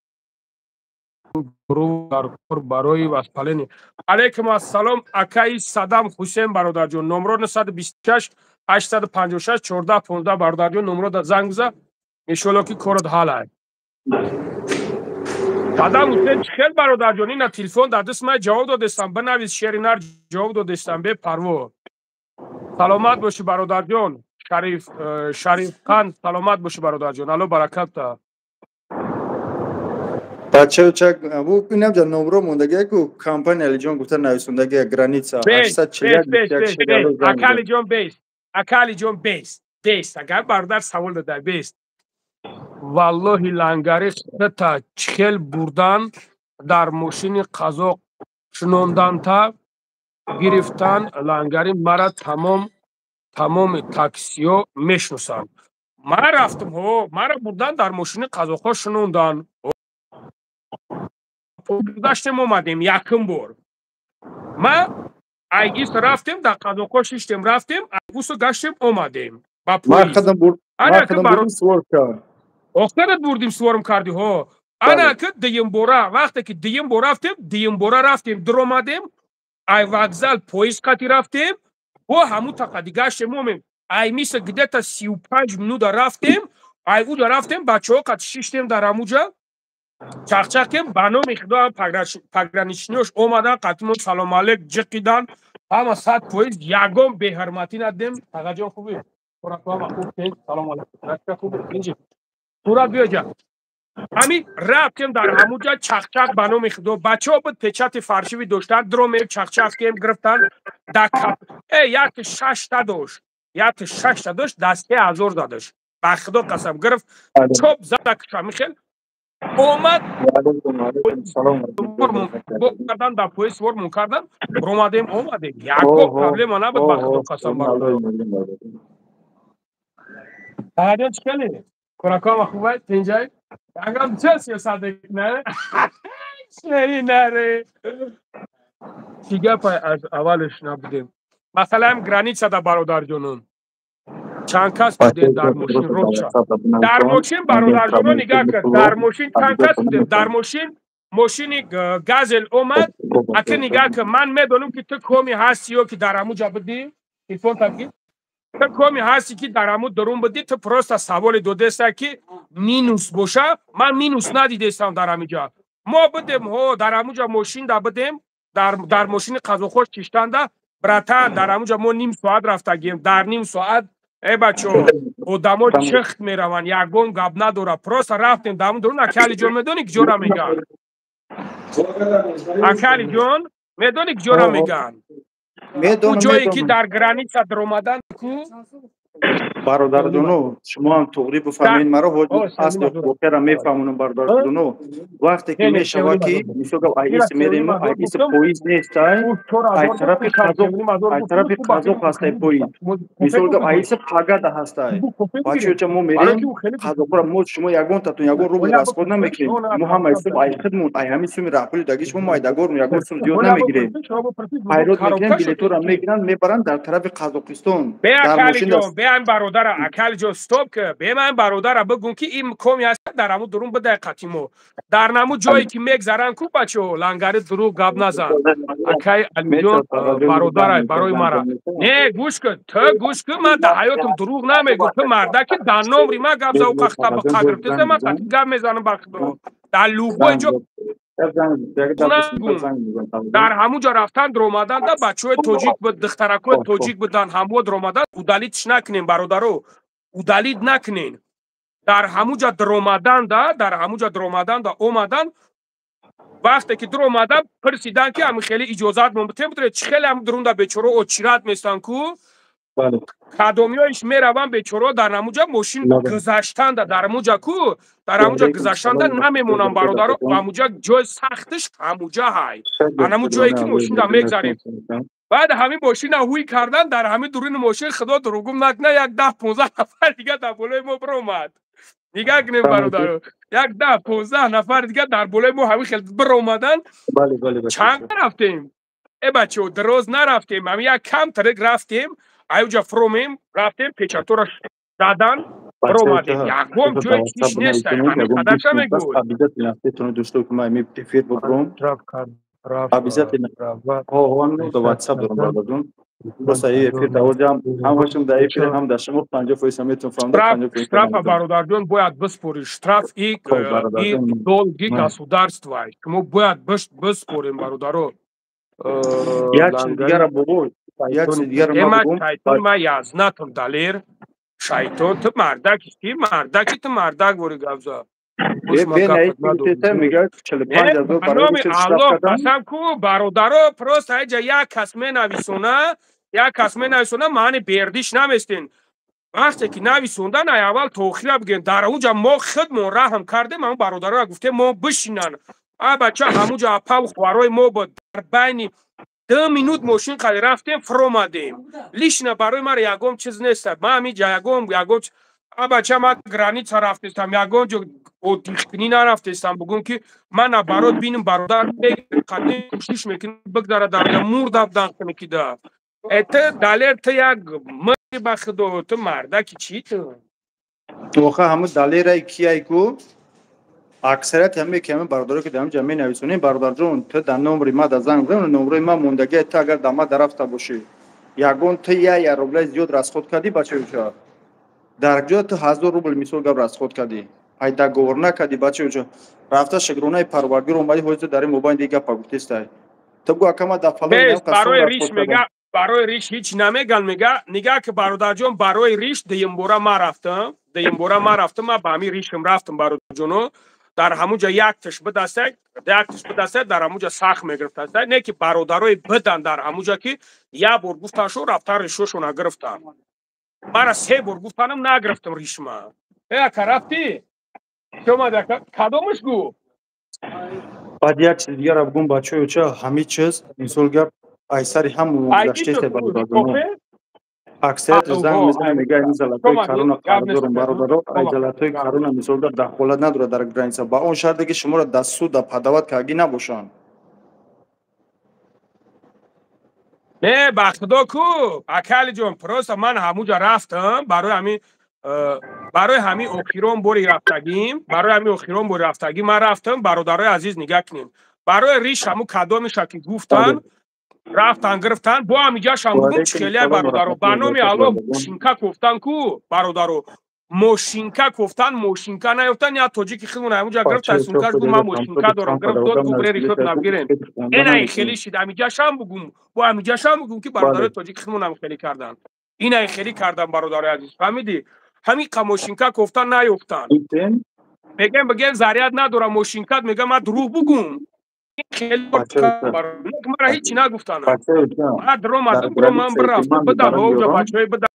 дар кор барои васпалени. Алайкум ассалом, акаи Садам Ҳусен, бародарҷон. Номро 926 856 14 15, бародарҷон, номро да занг биза, иншолло ки корот ҳал ай. Садам Ҳусен чӣ хел, бародарҷон? Ина телефон дар даст ман ҷавоб додестам, бинавис, шери нар ҷавоб додестам, бепарво. Саломат бошӣ, бародарҷон. Шариф Шарифхан, саломат бошӣ, бародарҷон. Алло баракат. Бачаё чак инам ҷа номро мондагия ку компания Алиҷон гуфта нависондагия граница 841. Акалиҷон бес, акалиҷон бес, бес. Агар бародар савол дода бес. Валлоҳи лангари хита чихел бурдан дар мошини қазоқ шунонданта гирифтан лангари мара тамоми таксиё мешиносанд. Ман рафтам, ҳо, мара бурдан дар мошини қазоқҳо шунондан. Гаштем омадем якум бор. Ма айгис рафтем, дар қазоқҳо шиштем, рафтем, айгусо гаштем омадем. Ба поезд. Охират бурдим, суворм кардӣ, ҳо. Ана ки дуюм бора, вақте ки дуюм бор рафтем, дуюм бора рафтем, дуромадем, ай вокзал поезд қати рафтем, бо ҳамун тақади гаштем омем. Ай мисл где-то 35 минута рафтем, ай уҷа рафтем, бачаҳо қати шиштем дар ҳамуҷа, чақчақем, ба номи худо пограничниёш омадан, қатимон салом алейк ҷиқидан, ҳама 100%, ягон беҳурматӣ надидем. Тағаҷон хубӣ? Ҳама хуб, салом алейкум. Хуб, инҷи. Сурат биёҷа. Ҳамин рафтем дар ҳамуҷа чақчақ ба номи худо. Бачаҳо буд печати фаршиви доштан, дромем чақчақ кем гирифтан дар кап. Э як шашта дошт. Як шашта дошт, дар 3000 задаш. Ба худо қасам гирифт. Чоп зада кушами хел. Омад кардан дар поезд сувормон кардан, ромадем омадем. Ягон проблема набуд ба худо қасам бародар. Тағаҷон чӣ хеле? Куракома хубай, тинҷай? Ягон чӣ сиёсат мекунад? Шери наре. Чӣ гапай аз аввалеш набудем. Масалан граница да бародарҷонон. Чанд кас будем дар мошин роча. Дар мошин бародарҷонон нигоҳ кард. Дар мошин чанд кас будем? Дар мошин мошини газел омад. Ака нигоҳ кард. Ман медонам ки ту коми ҳасти ё ки дар ҳамуҷа будӣ. Телефон табгир. Ту коми ҳасти, ки дар ҳамун дурун будӣ, ту просто саволе додеста, ки минус боша. Ман минус надидестам дар ҳамиҷа. Мо будем, ҳо, дар ҳамуҷа мошинда будем, дар мошини қазоқҳо шиштанда, братан, дар ҳамуҷа мо ним соат рафтагием. Дар ним соат, э бачо, одамо чихт мераванд, ягон гап надора. Просто рафтем дар ҳамун дурун. Акалиҷон, медонӣ, киҷора меган? Акалиҷон, медонӣ, киҷора меган? Медонам. Ҷое ки дар граница даромадан ку. Бародарҷоно, шумо ҳам туғрӣ бифаҳмед маро, асли воқеара мефаҳмонам. Бародарҷоно, вақте ки мешавад, ки мисол гап, айис мерем, айис поезд нестай, ай тарафи қазоқ, ай тарафи қазоқ ҳастай поезд. Мисол гап, айис пагада ҳастай, бачаёча, мо мерем қазоқро. Мо шумо ягон татун ягон рубл расход намекунем. Мо ҳамаи сум ай хидмон, ай ҳамин суми раҳпули даги шумо, мо ай дагорм ягон сум зиёд намегирем. Пайрод мекунем, билетора мегиранд, мебаранд дар тарафи Қазоқистон дар мошин. Беан, бародара, акалиҷон, стоп, ки беман, бародара, бигӯм, ки ин коми ҳаст, дар ҳамун дурун бидай қатимо. Дар намун ҷое ки мегзаранд ку, бачо, лангари, дурӯғ гап назан. Акай Алиҷон, бародарай, барои мара не, гӯш кун, ту гӯш кун. Ман дар ҳаётам дурӯғ намегӯм. Ту мардаки дар номри ман гап зав, қахта ба қагирифтеса, ман қатӣ гап мезанам. Ба худо, дар любой ҷо дар ҳамун ҷо рафтан, даромаданда бачаҳои тоҷик буд, духтаракҳои тоҷик буданд, ҳамво даромадан. Удалить ш накунем, бародаро, удалить накунен. Дар ҳамун ҷа даромаданда, дар ҳамун ҷа даромаданда омадан, вақте ки даромадан, пурсидан, ки ҳами хеле иҷозат мон битем, бидонед, чӣ хеле ҳам дурунда бечоро очират местан ку, кадомиёиш мераванд бечоро. Дар ҳамуҷа мошин гузаштанда, дар ҳамуҷа ку, дар ҳамуҷа гузаштанда намемонанд, бародаро. Ҳамуҷа ҷои сахтиш ҳамуҷа ҳай, анаму ҷое ки мошинда мегзарем. Баъд ҳамин мошина ҳуй кардан, дар ҳамин дуруни мошин, худо дуругум накна, як 10-15 нафар дига дар болои мо биромад. Нигаҳ кунем, бародаро, як 10-15 нафар дига дар болои мо ҳамин хел биромадан. Чанд рафтем, э бачо, дароз нарафтем, ҳамин як кам тарик рафтем, аюҷа фуромем, рафтем, печатора задан, биромадем. Ягон ҷои чиш нест, ҳамин қадарша мегӯй. Обязательно автетоно дошто, ки ман эфир бубурам, обязательно. Ҳо, WhatsApp дорам, бародарҷон. Просто эфир давоҷам ҳам бошам, дар эфир ҳам дар шумо 50% метавон фаҳмда. Штрафа, бародарҷон, бояд биспорӣ. Штраф и долги государства шумо бояд биспорем, бародаро. Як чиз дигара, бобо, як чиз дигара. Шайтон, ма язнатам, далер, шайтон, ту мардак, ки мардаки, ту мардак вори гапза. Қасам ку, бародаро, просто аҷа як кас менависона, як кас менависона, маъни бердиш наместен. Вақте ки нависондан, ай аввал то охира бигем. Дар уҷа мо худмон раҳм кардем, ҳамн бародароя гуфтем, мо бишинан. А бача, ҳамуҷа апаву хоҳарои мо буд. Дар байни 2 минут мошин қади рафтем, фуромадем. Лично барои мара ягон чиз нест. Ман ҳамиҷа ягон, а бача, ман граница рафтестам, ягон ҷо отдых кунӣ нарафтестам. Бугум, ки ман наоборот бинам, бародар, кӯшиш мекунам, бигзара, дар мурда бдан кунекида. Э, ту, далер, ту як ба худо, ту мардаки чӣ ту? Оха, ҳамун далерай кияй ку, аксарияти ҳаме ки ҳамин бародаро, ки дар ҳамин ҷа менависонем. Бародарҷон, ту дар номри ма да занг бизан, номрои ма мондагия. Ту агар дар ма дарафта бошӣ, ягон ту як рублаи зиёд расход кардӣ, бачаюча, дар ҷо ту 1000 рубл, мисол гап, расход кардӣ, ай договор накардӣ, бачаюча, рафта шукронаи парвардигор омадӣ. Ҳозир дар ин мобайн дига гапа гуфтестай. Ту бигӯ, акама, дар фалон. Барои риш мега, барои риш ҳеҷ намеган. Мега, нигаҳ ки, бародарҷон, барои риш дуюмбора ма рафтам, дуюмбора ма рафтам, ма ба ҳамин ришам рафтам, бародарҷоно. Дар ҳамунҷа якташ бидастай, якташ бидастай, дар ҳамунҷа сахт мегирифтастай. Не ки бародарои бидан дар ҳамунҷа, ки як бор гуфтаншо, рафтан, ришошона гирифтам. Мара се бор гуфтанам, нагирифтам ришма. Э, ака, рафтӣ, чомад, ака, кадомаш гу? Баъд як чиз дигара бигӯм, бачаёча, ҳамин чиз, мисол гап, ай сари ҳам гузаштеста, бародарҷоно. Аксарияти занг мезанад, мега, ин золотой корона қарз дорам. Бародаро, ай золотой корона, мисол гап, дахолат надорад дар граница, ба он шарте ки шуморо дар суд да подавать кардагӣ набошанд. Не, ба худо ку, акалиҷон, просто ман ҳамуҷа рафтам барои ҳамин, барои ҳамин охирон бори рафтагим, барои ҳамин охирон бори рафтагӣ ман рафтам. Бародарои азиз, нигаҳ кунем, барои риш ҳамун кадомеша ки гуфтан. Рафтан гирифтан, бо ҳамиҷашам бугум чихелия бародаро, ба номи Аллоҳ мошинка кофтан ку бародаро, мошинка кофтан, мошинка наёфтан, я тоҷики худмон ҳамунҷа гирифта сумкаш гу ман мошинка дорам, гирифт дод гу бре ришот набгирен. Энаи хеле шид, ҳамиҷашам бугум, бо ҳамиҷашам бугум ки бародарои тоҷики худмон ҳам хеле кардан. Инаи хеле кардан бародарои азиз, фаҳмидӣ? Ҳамин қа мошинка кофтан наёфтан. Мегӯям бигем заряд надорам мошинкат, мегӯям ман дурӯғ бугум. Мара ҳечи нагуфтанам. Ман даромадам, ман бирафтам, бидам ҳоҷа бачаҳои бидам.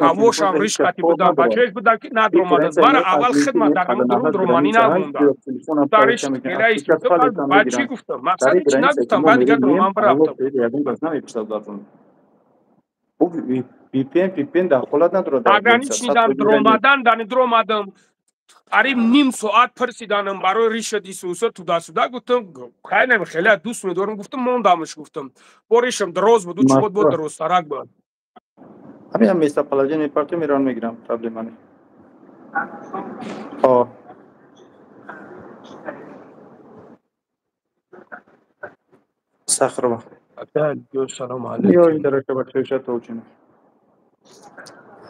Ҳавошам ришқати будам, бачаҳои будам ки надромаданд. Мара аввал хидмат дар ҳамон дурӯғ дроманӣ намондам. Баъд чӣ гуфтам? Мақсад ҳечи нагуфтам, баъд дигар дроман бирафтам. VPN дахолат надорад. Ограничнидан дромадан, дани дромадам. Қариб ним соат пурсиданам барои ришад Исуса туда-сюда, гуфтам, хайнам хеле дӯст медорам, гуфтам, мондамаш, гуфтам. Бо ришам дроз буд, чӣ буд, дрозтарак буд. Ҳамин ҳам местоположение партия меравам мегирам, проблема не. О. Сахарова. Салом алейкум. Ё ин дарака бачаҳо тоҷина.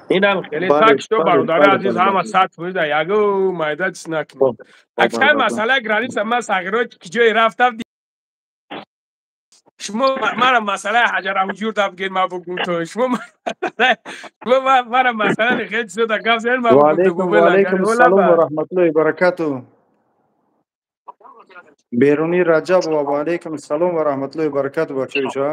Инам хеле так что бародари азиз ҳама 100% ягу майда чиз накунед. Аксар масъалаи граница ман сағиро ки ҷое рафтам, шумо мара масъалаи ҳаҷара ҳуҷур да бигед, ман бугум то шумо мара масъалаи хеле чизо да гап занед, ман бугум. Ва алайкум ассалом ва раҳматуллоҳи ва баракатуҳ. Берунӣ Раҷабова, ва алайкум ассалом ва раҳматуллоҳи ва баракатуҳ. Бачаҳо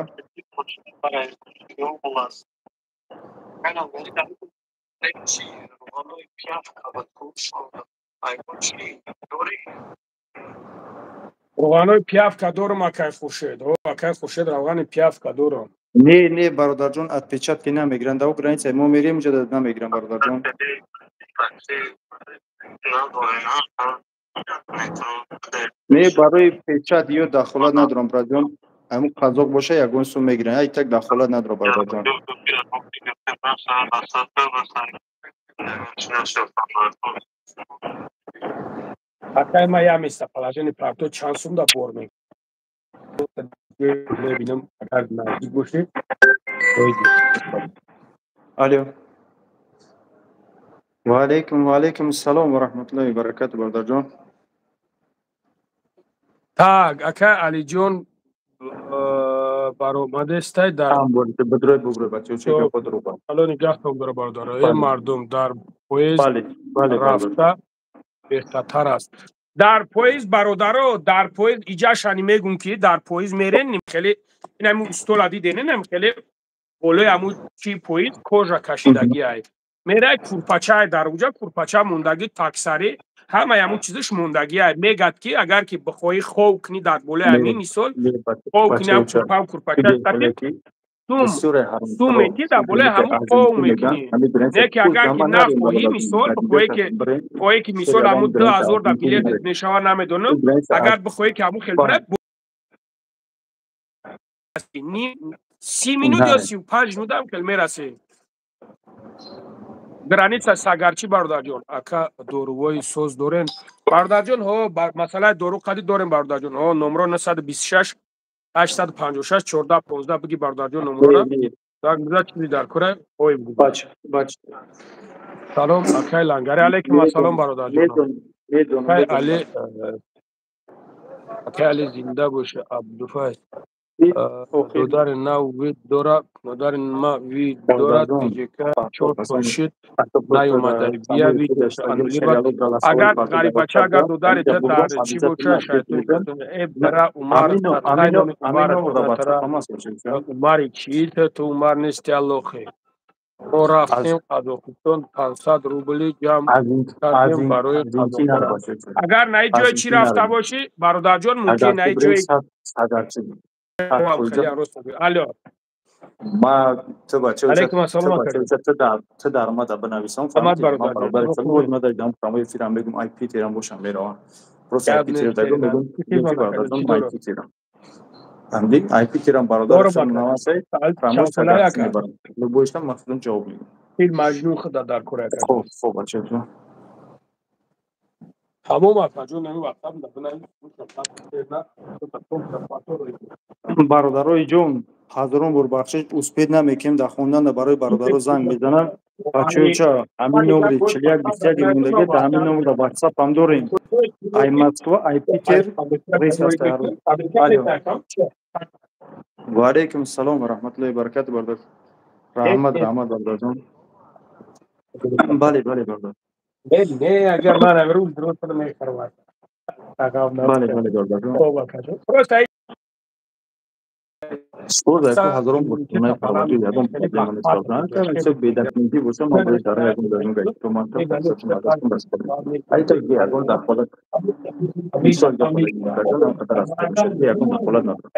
Равғанои пиявка дорам, акай Хуршед. Акай Хуршед, равғани пиявка дорам. Не, не, бародарҷон, отпечатки намегиранд. Дар граница мо мерем, инҷа намегиранд, бародарҷон. Не, барои печат ё дахолат надорам, бародарҷон. Ҳамун қазоқ боша, ягон сум мегиранд. Як так дахолат надорам, бародарҷон. Акай ма я местоположение парто чанд сум да бор мебинам, агар наздик бошед. Алло. Ва алайкум ассалом ва раҳматуллоҳи ва баракатуҳ, бародарҷон. Так, акай Алиҷон баромадестай дар ало нигаҳтон дора бародаро. Э мардум, дар поезд рафта бехатар аст. Дар поезд бародаро, дар поезд иҷашани мегум ки дар поезд мерен, хеле ин ҳамун стола диден, ин хеле болои ҳамун чи поезд кожа кашидагӣ ай. Мерай курпачай дар уҷа курпача мондагӣ таксари ҳамаи ҳамун чизаш мондагӣ ай. Мегад ки агар ки бихоҳӣ хов кунӣ дар болои ҳамин мисол хов кунӣ ҳам курпа курпача сум метӣ дар болои ҳамун хов мекунӣ. Не ки агар ки нахоҳӣ мисол бихоҳӣ ки мисол ҳамун 2000 дар билет мешавад, намедонам, агар бихоҳӣ ки ҳамун хел бирад 30 минут ё 35 минут ҳам хел мерасӣ. Граница Сагарчи бародарҷон, ака дорувои соз дорем бародарҷон? Ҳо, масъалаи дору қади дорем бародарҷон. Ҳо, номро 926 856 14 15 биги бародарҷон, номрора. Так биза чизи дар кора ой бугу. Бач, бач. Салом акай Лангари, алейкум ассалом бародарҷон. Акай Али, акай Али зинда боша. Абдуфайз додари нав вид дора, модари ма вид дорад, тиҷека чор хуршид наёмада, бия вид агар ғарибача, агар додари та дар чӣ боша, шайтон э бара Умар Умари чӣ ту Умар нести аллохе. Мо рафтем Қазоқистон, 500 рубли ҷамъ кардем барои Қазоқистон. Агар наи ҷои чӣ рафта бошӣ бародарҷон, мумкин наи ҷои Алло. Ма ту бача Алейкум ассалом. Ту даромада бинависам, фаҳмидӣ? Ма дар дам прямой эфирам мегум, IP терам бошам меравам. Просто IP тер дагум мегум, бародарҷон, IP терам. Фаҳмидӣ? IP терам бародар навасай, прямой мебарам. Любойшам ман худам ҷавоб мегум. Фил маҷнун худа дар кора. Хоб, хоб бача. Тамом акаҷон, ҳамин вақтам да бинавис. Бародарои ҷон, ҳазорон бор бахшиш, успеть намекунем дар хондан. Барои бародаро занг мезананд. Бачаёча, ҳамин номери 41 21 мондагӣ, дар ҳамин номер дар Ватсап ҳам дорем. Ай Москва, ай Питер рейс аст ҳар рӯз. Алло, ва алайкум ассалом ва раҳматуллоҳи баракату, бародар. Раҳмат, раҳмат, бародарҷон. Бале, бале, бародар. Не, агар ман имрӯз дуруст мехарам. Бале, бале, бародарҷон. Просто Боз яку ҳазорон бор хонаи парвозӣ, ягон проблема нест, бародар. Ҳамин бедокументӣ боша, ман бояд дар ягон ягон гаитоманта айта, ки ягон дахолат, мисол дахолат, қадар аст, ягон дахолат надорад.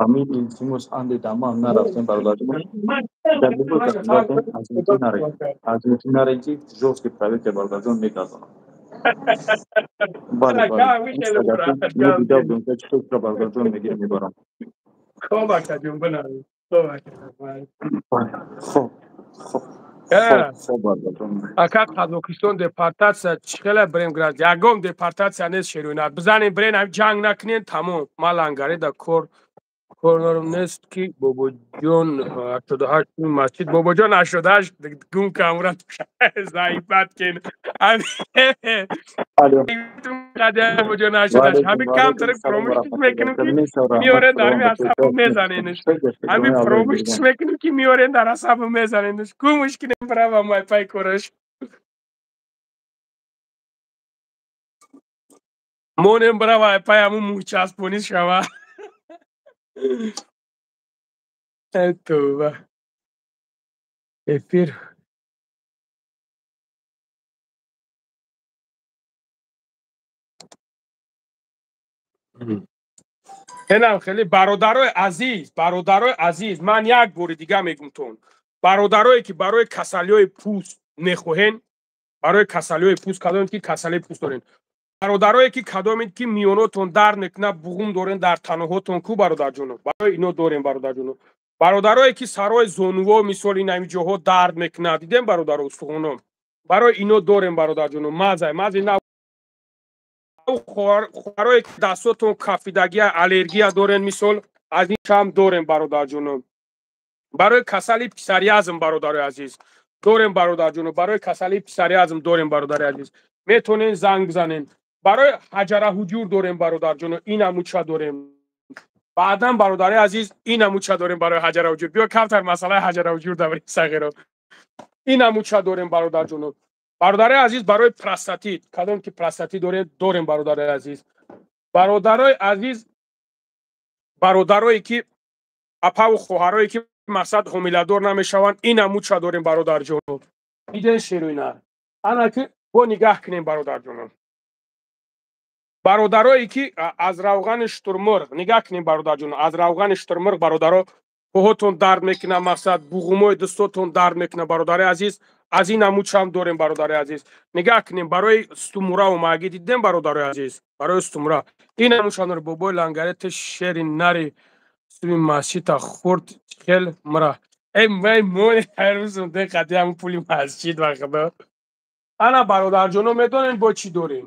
Ҳамин, илтимос, анде дамам нарафтем, бародарҷон. Дар любой азмити нарем, азмити нарем, ки жёсткий проверка, бародарҷон, мегардонам. Бале, бале, дида будем, чӣ бародарҷон, мегирем, мебарам. Хоб, акаҷон, бинавӣ. Хоб, хоб. Ака, Қазоқистон депортатсия чӣ хела брем? Град ягон депортатсия нест, шеруинат бизанем, брен, ҷанг накунен, тамом. Ма лангарида кор корнорм нест, ки бобоҷон 88 масҷид, бобоҷон 88 гум камра заифат кен. Бобоҷон 88 ҳами камтар фуромӯш мекунем, ки миёрен дар асаб мезаненш. Ҳами фуромӯш мекунем, ки миёрен дар асаб мезаненш. Гумш кинем, права май пай кораш монем, брава пай ҳамун мӯйчаспонӣ шава. Товба, эфир. Инам хеле, бародарои азиз, бародарои азиз, ман як бори дига мегумтон, бародарое ки барои касалиҳои пӯст мехоҳен, барои касалиҳои пӯст, кадоме ки касалии пӯст дорен, бародарое ки кадоме ки миёнотон дард мекунад, буғум дорен дар таноҳотон ку, бародарҷоно, барои ино дорем, бародарҷоно. Бародарое ки сарои зонуво, мисол, ин ҳами ҷоҳо дард мекунад, дидем, бародаро, устухоно, барои ино дорем, бародарҷоно, мазай мази на. Хоҳарое ки дастотон кафидагия, аллергия дорен, мисол, аз ин шам дорем, бародарҷоно. Барои касали псориазм, бародарои азиз, дорем, бародарҷоно. Барои касали псориазм дорем, бародари азиз, метонен занг бизанен. Барои ҳаҷара ҳуҷур дорем, бародарҷоно, инамуча дорем. Баъдан, бародари азиз, инамуча дорем барои ҳаҷара ҳуҷур. Биё, камтар масъалаи ҳаҷара ҳуҷур даври сағиро. Инамуча дорем, бародарҷоно. Бародари азиз, барои простатит, кадом ки простатит дорем, дорем, бародари азиз. Бародарои азиз, бародарое ки, апаву хоҳарое ки, мақсад, ҳомиладор намешаванд, инамуча дорем, бародарҷоно. Диден, шеруина, ана ки бо нигаҳ кунем, бародарҷоно. Бародарое ки аз равғани шутурмурғ, нигаҳ кунем, бародарҷоно, аз равғани шутурмурғ, бародаро, поҳотон дард мекунад, мақсад, буғумои дастотон дард мекунад, бародари азиз, аз ин намучам дорем, бародари азиз. Нигаҳ кунем, барои стумура омагӣ, дидем, бародари азиз, барои стумура ин намучам дорем. Бобои лангаре, ту шери нари, суми масҷида хурд хел мра. Эй май мони, ҳаррӯзум деқати ҳамун пули масҷид, ва худо. Ана, бародарҷоно, медонем бо чӣ дорем?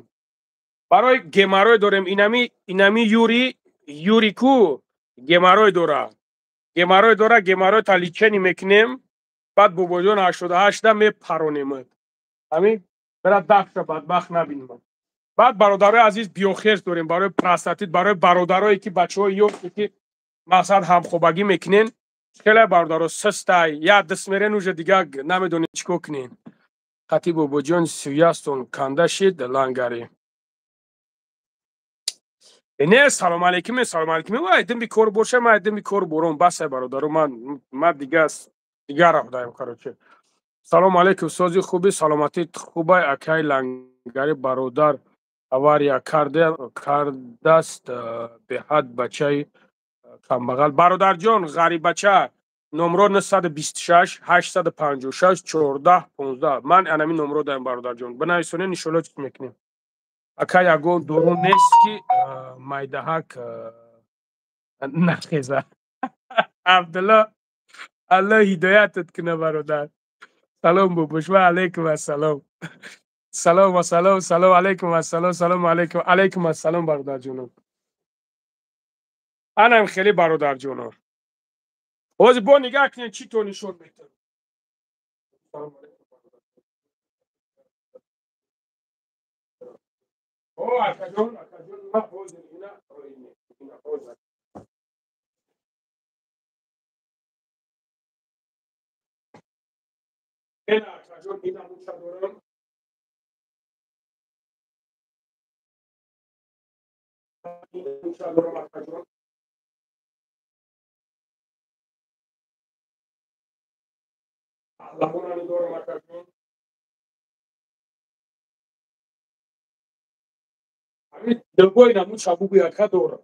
Барои геморрой дорем. Инами юри юри ку геморрой дора, геморрой дора, геморрой та лечение мекунем. Баъд, бобоҷон, 88-да мепаронем, ҳамин бира дафша бадбахт набинем. Баъд, бародарои азиз, биохерс дорем барои простатит, барои бародарое ки бачаҳои ёше ки, мақсад, ҳамхобагӣ мекунен. Хеле бародаро систай, як даст мерен, уже дига намедонед чӣ кор кунен. Хати бобоҷон сӯястон канда шид, лангари. Не, салом алейкум, салом алейкум. Вай, дим бикор боша, ман дим бикор бором, басай, бародаро, ман дига дигар рафтаем, короче. Салом алейкум, сози хуби, саломатӣ хубай, акай лангари, бародар авария кардаст, беҳад бачаи камбағал. Бародарҷон, ғарибача, номро 926 856 14 15. Ман анами номро даем, бародарҷон. Бинависонед, иншолло, чиз мекунем. Ака, ягон дору нест, ки майдаҳак нахеза? Абдулло, Алло ҳидоятат куна, бародар. Салом, бобош, ва алайкум ассалом. Салом ва салом, салом алейкум ассалом, салом алейкум, алейкум ассалом, бародарҷонам. Анам хеле, бародарҷонам. Ҳозир бо нигаҳ кунед, чӣ то нишон метавад. О, акаҷон, акаҷон, ма ҳозир ина ина ҳозир. Ина, акаҷон, ина муша дорам. Ина муша дорам, акаҷон. Паҳлавонани дорам, акаҷон. Ҳамин дилбои намуша бугӯй, ака, дорам.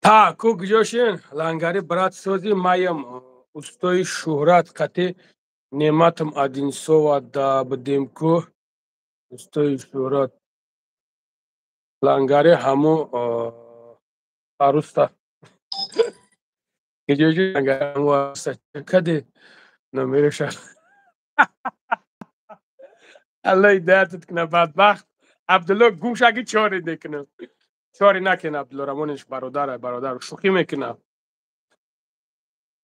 Та ку куҷошен, лангари, брат, сози маям устои Шӯҳрат қати Неъматам Одинсова да будем ку. Устои Шӯҳрат лангари ҳамо аруста куҷоши, лангари ҳамо аруста каде номереша. Алло ҳидоятат куна, бадбахт Абдулло, гумшаки чори мекунам. Чори накен, Абдулло Рамониш, бародар, бародар, шӯхӣ мекунам.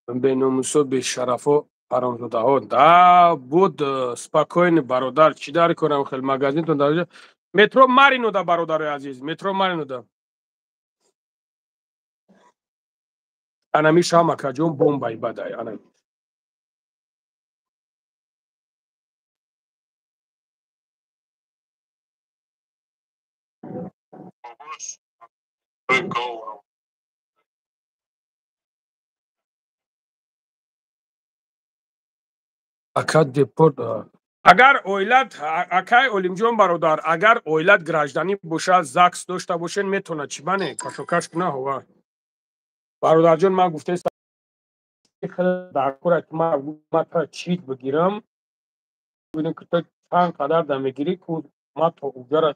Беномусо, бешарафо, ҳаромзодаҳо да буд. Спокойно, бародар, чӣ дар корам хел магазинтон дар метро Марино да, бародарои азиз, метро Марино да. Анами шам, акаҷон, бомбаи бадай анами. Ака, депорт агар оилат, акай Олимҷон, бародар, агар оилат гражданӣ бошад, ЗАГС дошта бошед, метавонад чӣ бане кашокаш куна. Ҳова, бародарҷон, ман гуфтаистам дар кора ма та чит бигирам, бибинем ки ту чанд қадар да мегирӣ ку ма то уҷара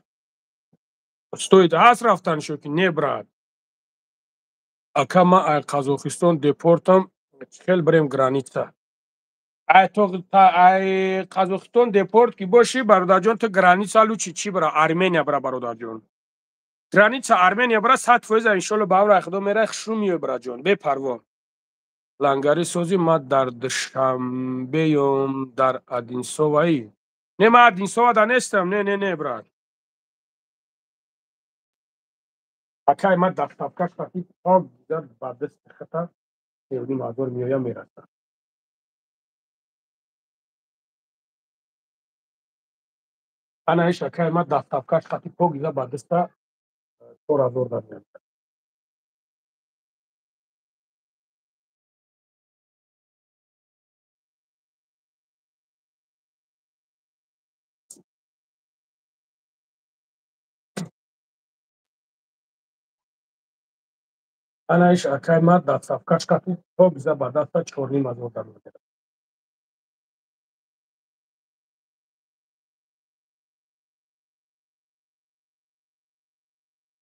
стоит ҳаст рафтан шо ки не, брат. Ака, ма ай Қазоқистон депортам, хел бирем граница? Ай ай Қазоқистон депорт ки бошӣ, бародарҷон, ту граница лучше чӣ бира, Армения бира, бародарҷон. Граница Армения бира, 100%, иншолло, ба амри Худо мерай, хушрӯ меои, бираҷон, бепарво. Лангари сози, ма дар Душанбеём, дар Одинсоваи. Не, ма Одинсова да нестам, не, не, не, брат. Акай ма, доставкаш қати то ба дасти хата 3,5 ҳазор меоям, мерасад. Ана иш, акай ма, доставкаш қати покиза ба даста 4 ҳазор да меояд. Ана иш, акай ма, доставкаш қати покиза ба даста 4,5 ҳазор да меояд.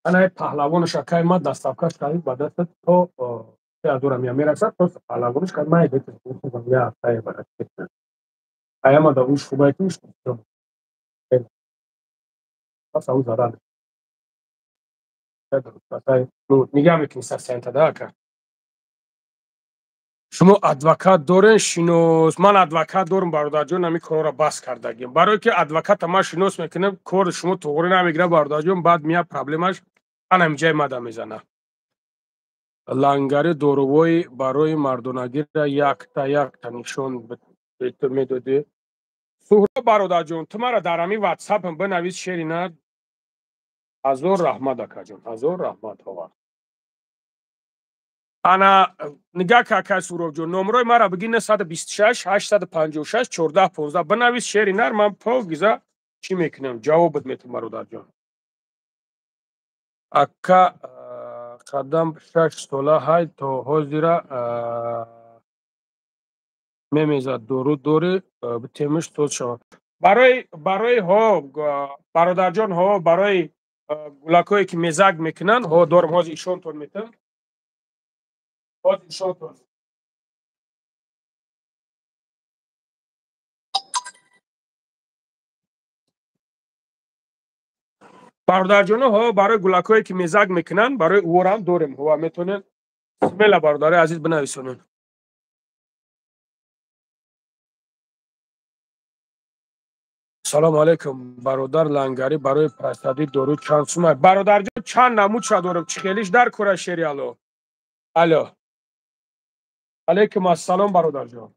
Ана паҳлавонаш, акай ма, доставкаш қати ба даста то 3 ҳазора меояд, мерасад. То паҳлавонаш ма я ҳафтае барад. Аяма да уш хубай ки уш пас ау зарар нигаҳ мекунӣ сасента ака. Шумо адвокат дорен, шинос? Ман адвокат дорам, бародарҷон, ҳамин корро бас кардагим, барое ки адвоката ман шинос мекунам, кори шумо туғрӣ намегирад, бародарҷон, баъд меяд проблемаш ана ҳамиҷаи мада мезана. Лангари, дорувои барои мардонагира якта якта нишон медодӣ. Суҳроб, бародарҷон, ту мара дар ҳамин ватсапам бинавис, шерина. Ҳазор раҳмат, акаҷон, ҳазор раҳмат. Ҳова, ана нигаҳ ка, акай Суҳробҷон, номрои мара бигӣ: 926 856 14 15. Бинавис, шери нар, ман покиза чӣ мекунам, ҷавобат метавам, бародарҷон. Ака, Хадам 6 сола ҳай то ҳозира мемезад, дору дорӣ битемиш соз шавад. Барои ҳо бародарҷон, ҳо барои гулакҳое ки мезак мекунанд, ҳо дорам, ҳозир ишонтон метам. Ҳозир ишонтон. Бародарҷоно, ҳо барои гулакҳое ки мезак мекунанд, барои уворам дорем. Ҳо метавонед смела бародари азиз бинависонед. Салому алайкум бародар, лангари барои простатит дору чанд сума? Бародарҷон, чанд намудша дорем, чӣ хелиш дар кора шери. Алло, алло, алайкум ассалом бародарҷон.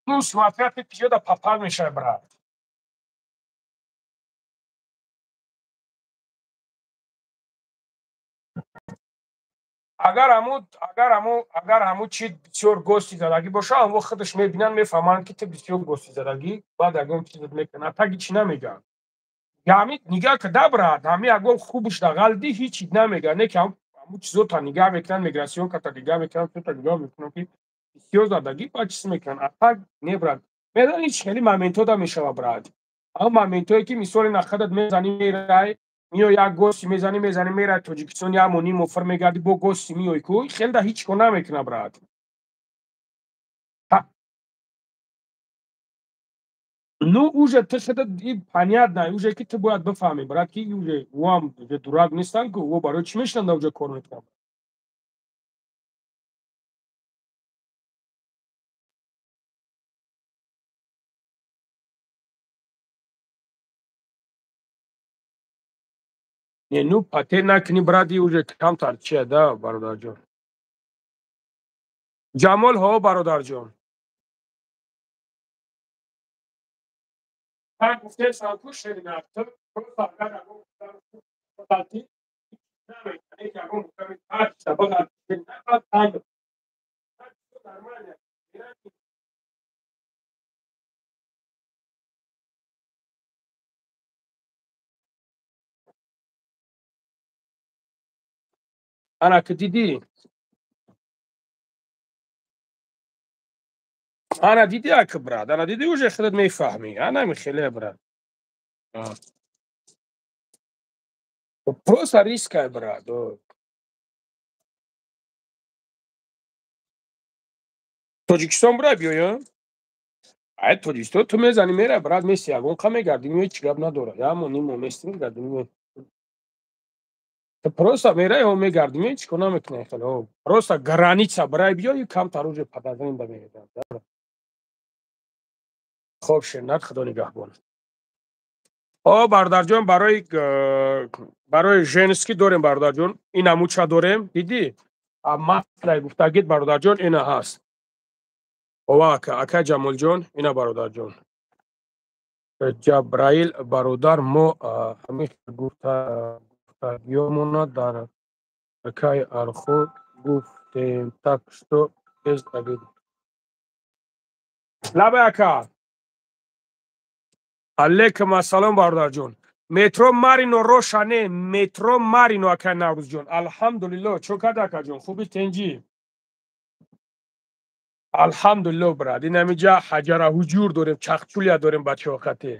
Ну, смотря ты пьёда попал мешай, брат. Агар ҳаму чи бисёр гости задагӣ боша, ҳамво худаш мебинанд, мефаҳманд, ки ту бисёр гости задагӣ, баъд ягон чизат мекунад, таги чӣ намегӯянд. Ҳами нигаҳ када, брат, ҳами ягон хубш дағалди ҳеч чиз намегӯянд, не ки ҳаму чизота нигаҳ мекунанд, миграционката нигаҳ мекунанд, тута нигаҳ мекунанд, ки бисёр задагӣ, баъд чиз мекунанд. А так не, брат. Медонӣ, чӣ хеле моментҳо мешава, брат? Ҳамон моментҳое ки мисоли нахадат мезанӣ, мерай, миё, як гости мезанӣ, мезанӣ, мерай Тоҷикистон, як моҳ, ним моҳ фир мегардӣ, бо гости миёй ку, хелда ҳеҷ кор намекуна, брат. Ну, уже ты худат и понятно, уже ки ту бояд бифаҳмӣ, брат, ки уже ӯам уже дурак нестанд ку, ӯ барои чӣ мешинанд, уже кор мекунанд. Не, ну потеть накунӣ, брат, и уже камтар чия да, бародарҷон. Ҷамол, ҳо бародарҷон. Ман гуфтесам ку, шерина, ту просто агар ягон ғалатӣ намекунӣ, ягон ҳар чиза бағалтӣ, нормально. Ана ки дидӣ? Ана дидӣ, ака, брат, ана дидӣ, уже худат мефаҳмӣ. Ана хеле, брат. Просто рискай, брат. Тоҷикистон бира биёй, ай Тоҷикистон ту мезанӣ, мерай, брат, меси, ягон қа мегардӣ, меои, чӣ гап надорад. Як моҳ, ним моҳ мести, мегардӣ, меои. Просто мерай, ҳо мегардӣ, меои, чӣ кор намекунӣ хеле. Ҳо просто граница бирай биёи, камтар уже подозрение да меедам. Хоб, шернат, худо нигаҳбон. О бародарҷон, барои женский дорем, бародарҷон, ин намуча дорем, дидӣ? Маслай гуфтагид, бародарҷон, ина ҳаст. Ова ака, ака Ҷамолҷон, ина бародарҷон. Ҷабраил бародар, мо ҳамин гуфтагиёмона дар акаи Архо гуфтем, так что без обид. Лабай, ака. Алейкум ассалом, бародарҷон. Метро Марино рошане, метро Марино, акай Наврӯзҷон. Алҳамдулилло, чо кард, акаҷон? Хуби, тенҷӣ? Алҳамдулилло, брат. Ин ҳамиҷа ҳаҷара ҳуҷур дорем, чахчулия дорем, бачаҳо хате.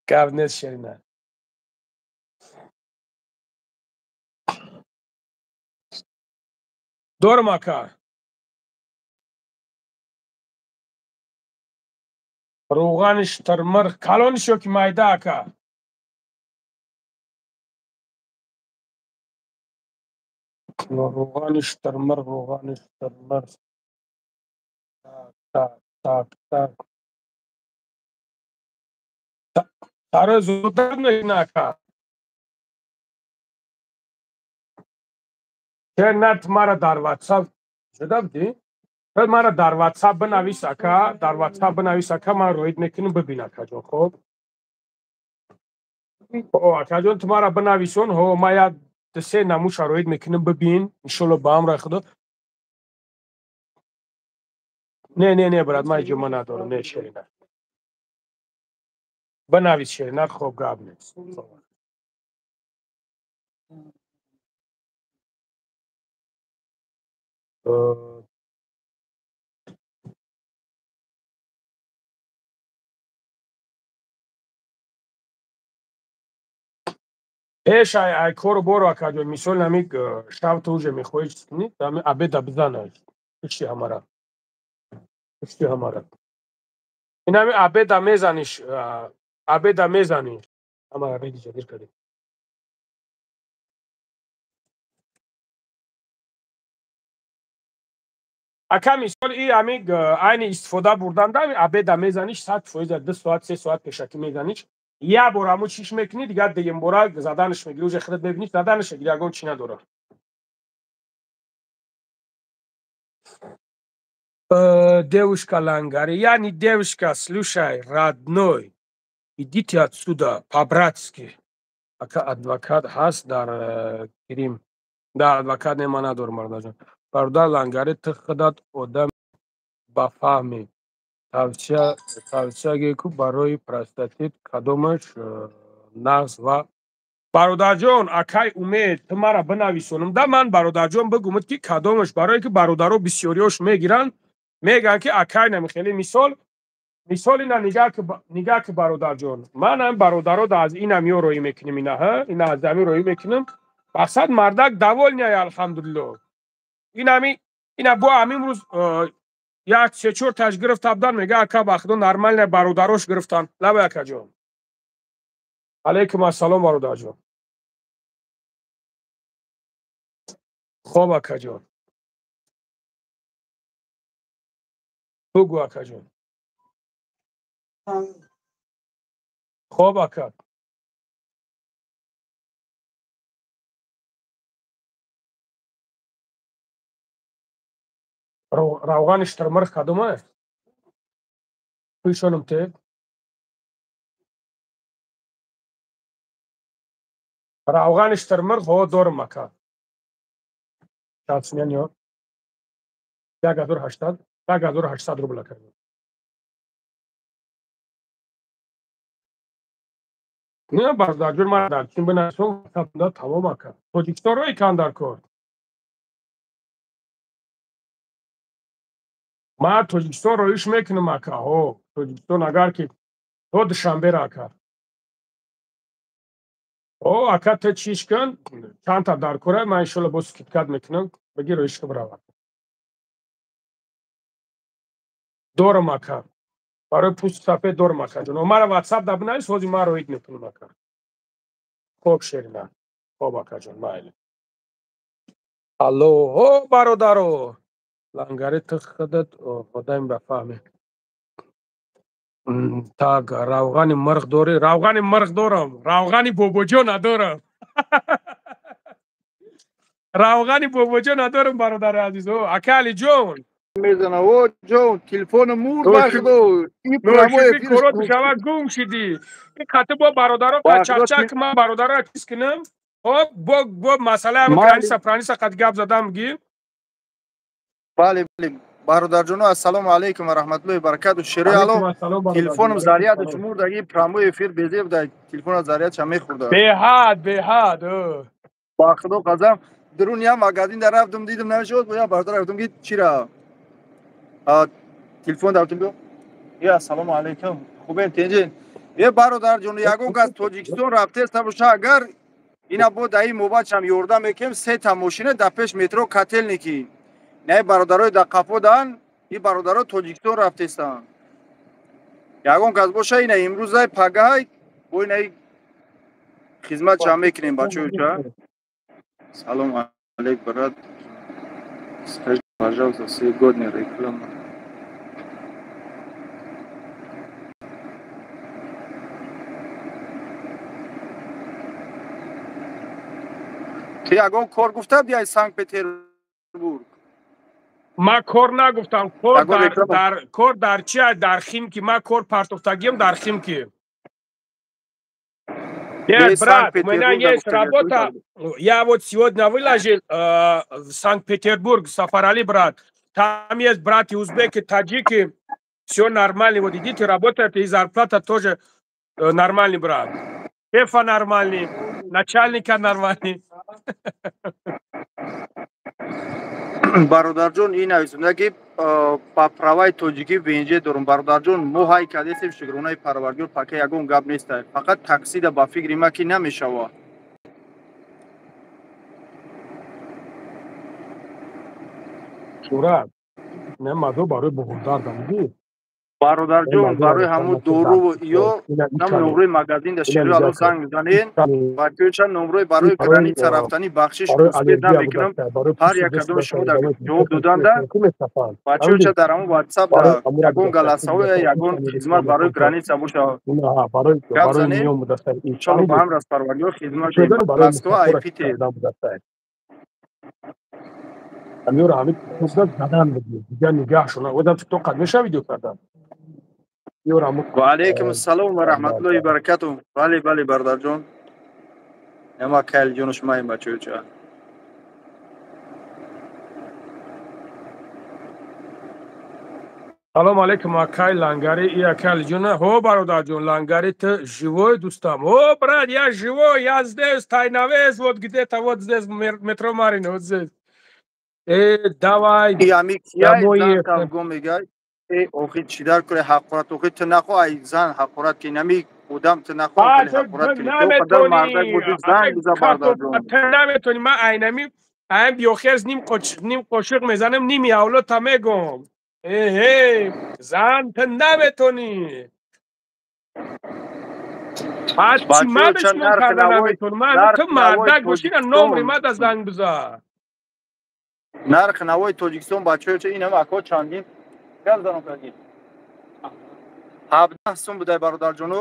Гап нест, шерина. Дорам, ака. Рӯғани шутурмурғ калониш ё ки майда, ака? Рӯғани шутурмурғ, рӯғани шутурмурғ. Так, так, так. Сарои зудтар мекуна, ака. Шернат, мара дар WhatsApp шуда будӣ? Мара дар WhatsApp бинавис, ака, дар WhatsApp бинавис, ака, ман роид мекунам, бибин, акаҷон, хоб? О, акаҷон, ту мара бинависон, ҳо, ман як се намуша роид мекунам, бибин, иншолло, ба амраи Худо. Не, не, не, брат, ман иҷо надорам. Не, Шерина. Бинавис, Шерина, хоб, гап нест. Пеш ай кору бору, акаҷон, мисол нами шав ту уже мехоҳӣ чиз кунӣ, ами обеда бизана пишти ҳамара, пишти ҳамара. Инами обеда мезаниш, обеда мезанӣ ҳамара редиҷа дир кардем. Ака, мисол, и ами айни истифода бурданда ами обеда мезаниш, 100%, 2 соат, 3 соат пешакӣ мезаниш. Як бор ҳамун чиш мекунӣ, дигар дуюмбора заданаш мегирӣ, уже худат мебинӣ, заданаш мегирӣ, ягон чӣ надорад. Девушка Лангари, я не девушка, слушай, родной, идите отсюда, по-братски. Ака, адвокат ҳаст дар Крим? Да, адвокат не, ман надорам, бародарҷон. Бародар Лангари, ту худат одам ба фаҳмӣ. Тавсия ку барои простатит кадомаш нағз ва бародарҷон, акай Умед, ту мара бинависонам да ман, бародарҷон, бигумад ки кадомаш, барое ки бародаро бисёриёш мегиранд, мегӯянд ки акай намихеле. Мисол, ина нигаҳ ки, бародарҷон, манам бародаро да аз инам ё роӣ мекунем, ина ина аз ами роӣ мекунем, мақсад мардак довольный, алҳамдулилло. Инами ина бо ҳамин рӯз як се чор таш гирифта будан, мега, ака, ба худо, нормально, бародарош гирифтан. Лабай, акаҷон, алайкум ассалом, бародарҷон. Хоб, акаҷон, бугӯ, акаҷон. Хоб, ака. Равғани шутурмурғ кадом аст? Пӯшонам те. Равғани шутурмурғ ҳо дорам, ака. Чанд сумян ё? 1080, 1800 рубл, ака. Не, бародарҷон, ман дар чин бинависом тамом, ака. Тоҷикистон рои кан дар кор. Ман Тоҷикистон роиш мекунам, ака, ҳо, Тоҷикистон агар ки то Душанбера, ака. О, ака, ту чиш кун, чандта дар кора, ман иншолло бо скидка мекунам, баги роиш ка бирава. Дорам, ака. Барои пӯсти сафед дорам, акаҷон. Мара ватсап да бинавис, ҳозир ман роид мекунам, ака. Хоб, Шерина. Хоб, акаҷон, майли. Алло, ҳо, бародаро. Лангари, ту худат одами ба фаҳмӣ. Так, равғани мирғ дорӣ? Равғани мирғ дорам, равғани бобоҷон надорам. Равғани бобоҷон надорам, бародари азиз. Ака Алиҷон. Мезана, о ҷон, телефони мурд бахудо. Корот шава, гум шидӣ. Ин қати бо бародаро чакчак, ман бародаро чиз кунам. Хоб, бо масъалаи граница праниса қад гап задам ги. Бале, бале, бародарҷоно, ассалому алайкум ва раҳматуллоҳи баракату. Шерои ало, телефонам зарядаш мурдаги, прямой эфир безеб да, телефона зарядша мехӯрда. Беҳад, беҳад. Ба худо қасам, дарун я магазин да рафтам, дидам намешуд, бо я бародар рафтам ки чира телефон дафтам, биё. Я, ассалому алайкум, хубем, тенҷин? Е, бародарҷоно, ягон кас Тоҷикистон рафтеста боша агар, ина бо даи мобачам ёрдам мекунем, сета мошина дар пеш метро Котельники. Не, бародарои дар қафо дан, и бародаро Тоҷикистон рафтестанд. Ягон кас боша, ина имрӯзай, пагаҳай, бо инаи хизматшам мекунем, бачаёча. Салом алейк, брат, скажи, пожалуйста, сегодня реклама. Ту ягон кор гуфта биай Санкт Петербург? Ман кор нагуфтам. Кор дар чи? Дар Химки ман кор партофтагиам, дар Химки. Нет, брат, у меня есть работа. Я вот сегодня выложил в Санкт-Петербург, Сафарали, брат. Там есть братья узбеки, таджики, все нормально. Вот идите, работайте, и зарплата тоже нормальный, брат. Шефа нормальный, начальника нормальный. Бародарҷон, ин нависонда ки ба праваи тоҷикӣ ВНЖ дорум. Бародарҷон, мо ҳай кардесем, шукронаи Парвардигор, пака ягон гап неста. Фақат таксида ба фикри ма ки намешава. Шура, не мазо барои буғурдардам дидӣ? Бародарҷон, барои ҳамун доруву ё нам номрои магазин да широ ало занг бизанен ва кӯча номрои барои граница рафтани бахшиш успед намекунам. Ҳар як кадоми шумо дар ҷавоб доданда бачаҳоча дар ҳамун ватсап да ягон галасавоя, ягон хизмат барои граница боша гап занен. Иншалло, ба ҳам раз Парвардигор хизмат Москва ай Питер. Амир ҳамин задан дигар нигаҳшона одам то қад меша видео кардам. Ва алайкум ассалом ва раҳматуллоҳи баракатуҳ. Бале, бале, бародарҷон. Нама кайлҷону шумоем, бачаҳоча. Салом алейкум, акай Лангари и акай Алиҷон. Ҳо, бародарҷон, Лангари, ты живой, дӯстам? О, брат, я живой, я здесь, тайнавес, вот где-то вот здесь, метро Марино, вот здесь. Э, давай. И ами кияй зан мегай? Э, охи чӣ дар куре ҳақорат? Охи ту нахо ай зан ҳақорат ки нами одам ту нахо ҳақорат ки ту қадар мардак боши, занг биза, бародарҷон. Ту наметони, ман айнами айн биёхерз ним қошиқ мезанем, ними авлодта мегом. Эҳе, зан, ту наметонӣ. Ман карда наметонӣ. Ман ту мардак боши, номри мада занг биза. Нархи навои Тоҷикистон, бачаҳо, ин ҳам ако чандин гап занам кардин, 17 сум будай, бародарҷоно,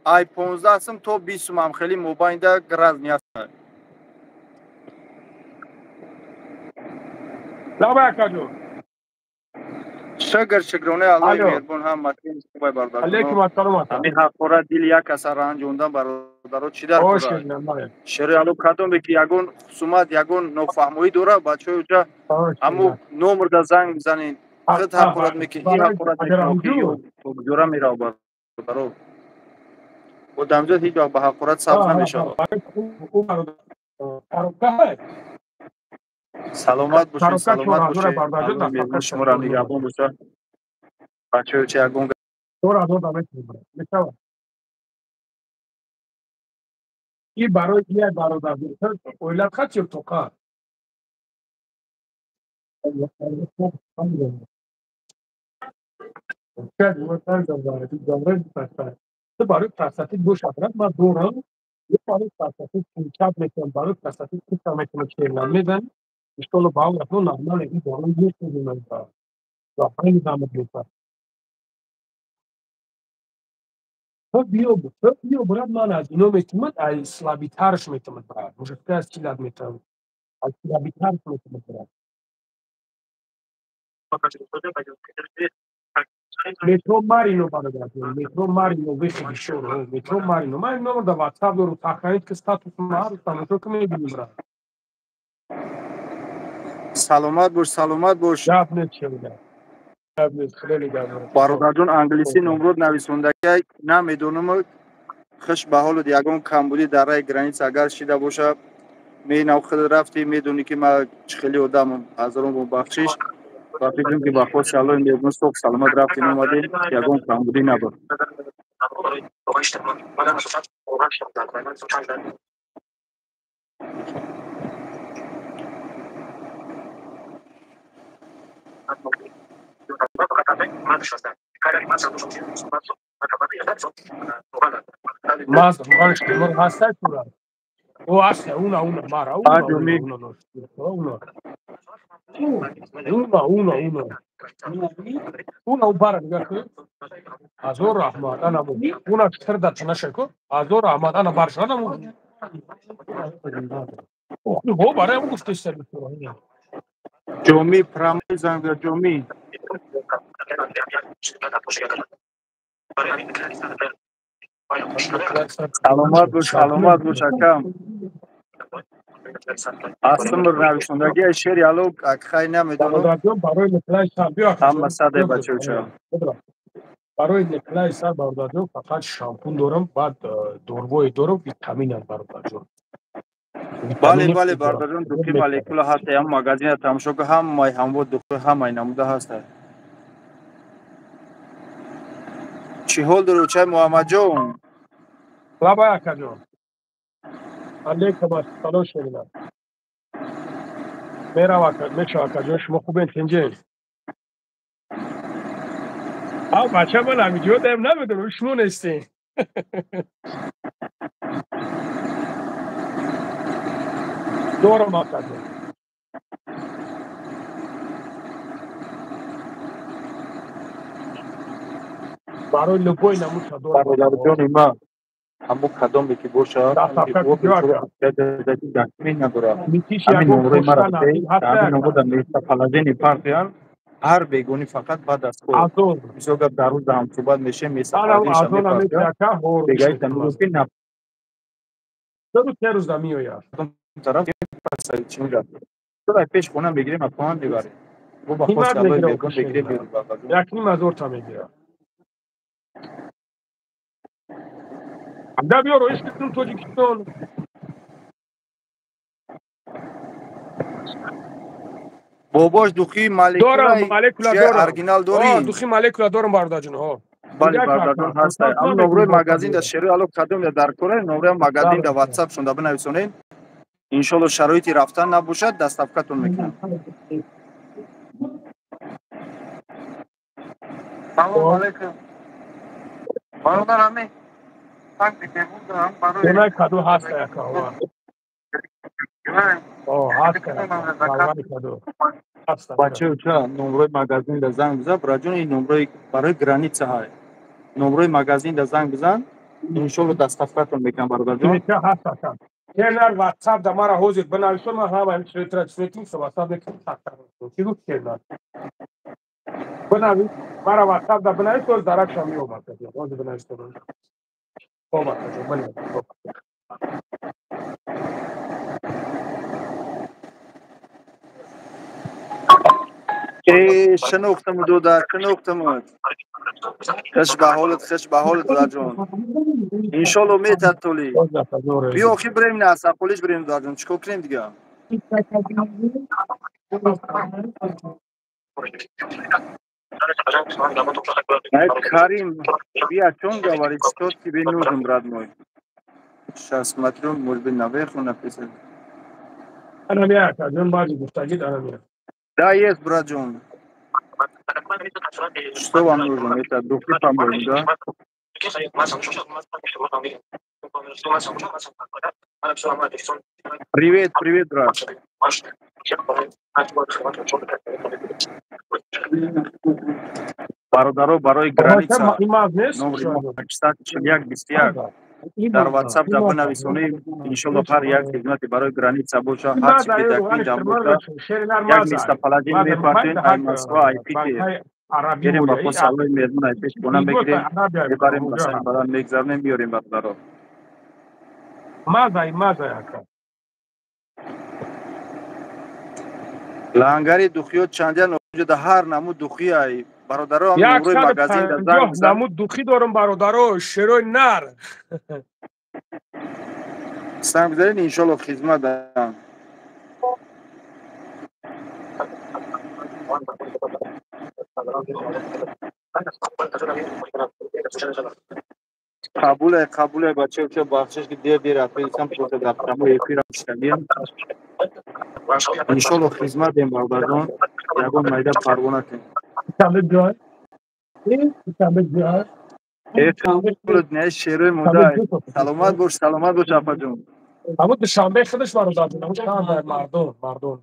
ай 15 сум то 20 сум ҳам хеле мобайнда гразни ҳаст. Лаба, акаҷон. Шукр, шукронаи Аллоҳи меҳрубон, ҳаматин хубай, бародарҷоно. Алейкум ассалом. Ҳамин ҳақорат дили як каса ранҷондан, бародаро, чӣ дар шери Алло, кадоме ки ягон хусумат, ягон нофаҳмоӣ дора, бачаҳои уҷа ҳамун номрда занг бизанед. Худ ҳақорат мекунӣ, ин ҳақорат мекунӣ, ҷора мерава, бародаро. Одамзод ҳеҷ вақт ба ҳақорат сабз намешавад. Саломат бошед, саломат бошед, шуморо нигаҳбон боша, бачаҳо, чи ягон И барои як бародар оилат хат ё тоқа. Ту барои прасати бошад, ман дорам, барои прасати чап метавон, барои прасати кута метавон, черна мезани. Иншолло, ба авлатно нормально и барои мехӯрем ва хеле замат мекард. Ту биё, ту биё, брат, ман аз ино метимад, аз слабитарш метимад, брат. Мужикка аз силат метавон. Аз слабитарш метимад, брат. Метро Марино, бародар, метро Марино, выход шоро, метро Марино. Ман номер да WhatsApp дору, сохранить ки статус ма тамошо ки мебинем, брат. Саломат бош, саломат бош. Гап нест, шуда. Гап нест, хеле гап. Бародарҷон, англисӣ номрод нависондагиай намедонам. Хуш ба ҳолат, ягон камбудӣ дар раи граница агар шида боша, менав худ рафтӣ, медонӣ ки ман чӣ хеле одамам. Ҳазорон бо бахшиш ба фикрам ки ба хости Аллоҳи меҳрубон соғ саломат рафтем, омадем, ягон камбудӣ набуд. Маз руғани шумор ҳастай тура. О, аста, уна, уна, мара, уна, уна, уна, уна. Уна, уна, уна. Уна, бара нигоҳ кун. Ҳазор раҳмат, ана уна чирда чана шако. Ҳазор раҳмат, ана барш, ана Ҳо, барои ҳамон гуфтеста. Ҷомӣ прамои занг, ҷомӣ. Саломат бош, саломат бош, акам. Астмр нависондагии шери ало акхай намедонам. Бародарҷон, барои Николай сар биё. Ҳама саде бачауча. Барои Николай сар бародарҷон фақат шампун дорам, баъд дорвое дорам, витаминам бародарҷон. Бале, бале, бародарҷон, духи молекула ҳаста, ям магазина тамошо ка, ҳамаи ҳамво духи ҳамаи намуда ҳаста. Чӣ ҳол дорӣ, учай Муҳаммадҷон? Лабай акаҷон. Алейкум ассалом шерина. Мерава мешава акаҷон, шумо хубен тинҷен? А бача ман ҳамиҷо даем намедонам, шумо нестен. Дорам акаҷон. Барои любой намудша дорам. Бародарҷони ма, ҳамон кадоме ки бошад, надорад. Ҳамин номрои мара ҳамин номрода местоположение партиян ҳар бегонӣ фақат баъд аз кор. Мисол гап дар рӯз ҳамсӯҳбат мешем, местоположениеша мепартиян. Бегаита мегӯяд ки на се рӯза меояд. Тараф чӣ мегӯяд? Пеш хона мегирем, афҳам мебарем. Бо ба хости Аллоҳи меҳрубон мегирем. Як ним ҳазорта мегирад. Ага биё роиш кунем Тоҷикистон. Бобош духи молекула дорам, оригинал дорӣ? Духи молекула дорам бародарҷон, ҳо. Бале бародарҷон ҳаста. Ам номрои магазин да шерои ало кадом я дар кора, номрои магазин да WhatsApp шонда бинависонед. Иншолло шароити рафтан набошад, доставкатон мекунам. Салом алейкум. Бародар ами Дунай каду ҳаста якава. О, ҳаста. Каду. Бачауча, номрои магазин да занг бизан, браҷон, ин номрои барои граница ҳай. Номрои магазин да занг бизан, иншолло доставкатон мекунам бародарҷон. Ҳаста. Кенар WhatsApp да мара ҳозир бинависон, ман ҳама ҳамин чизро чизетин WhatsApp мекунам сахта. Чӣ гуфт Кенар? Бинавис, мара WhatsApp да бинавис, ҳозир даракшам меомад. Ҳозир бинавис. Хоб акаҷон, бинавис. Э, шинохтам додар, шинохтам. Хуш ба ҳолат, хуш ба ҳолат додарҷон. Иншолло метад толи. Биё охи бирем на асабқолиш бирем додарҷон, чикор кунем дига? Карим, вы о чем говорите? Что тебе нужен, брат мой? Сейчас смотрю, может быть, наверху написано. Да, есть, брат Джон. Что вам нужно? Это духи, по-моему, да? Привет, привет, брат. Бародаро, барои граница номри 841 21 дар WhatsApp да бинависонем, иншолло ҳар як хизмати барои граница боша, ҳар чи ки документ боша, як местоположение мепартем, ай Москва, ай Питер. Мерем ба хости Аллоҳи меҳрубон, ай пеш хона мегирем, мебарем ба сари баланд мегзаронем, меорем бародаро. Мазай, мазай ака. Лангари духиё чандян оҷода ҳар намуд духи ай бародаро ҳам номрои магазин да занг бизан. Намуд духи дорам бародаро, шерои нар. Занг бизанед, иншолло хизмат дам. Қабуле, қабуле, бачауча, бахшиш ки дер дер рафтам, просто дар прямой эфир шудем. Иншолло хизмат дем бародарон, ягон майда парво накунем. Шерои монда. Саломат бош, саломат бош апаҷон. Ҳамун душанбе худаш бародарҷон, ҳамун чанд мардон, мардон.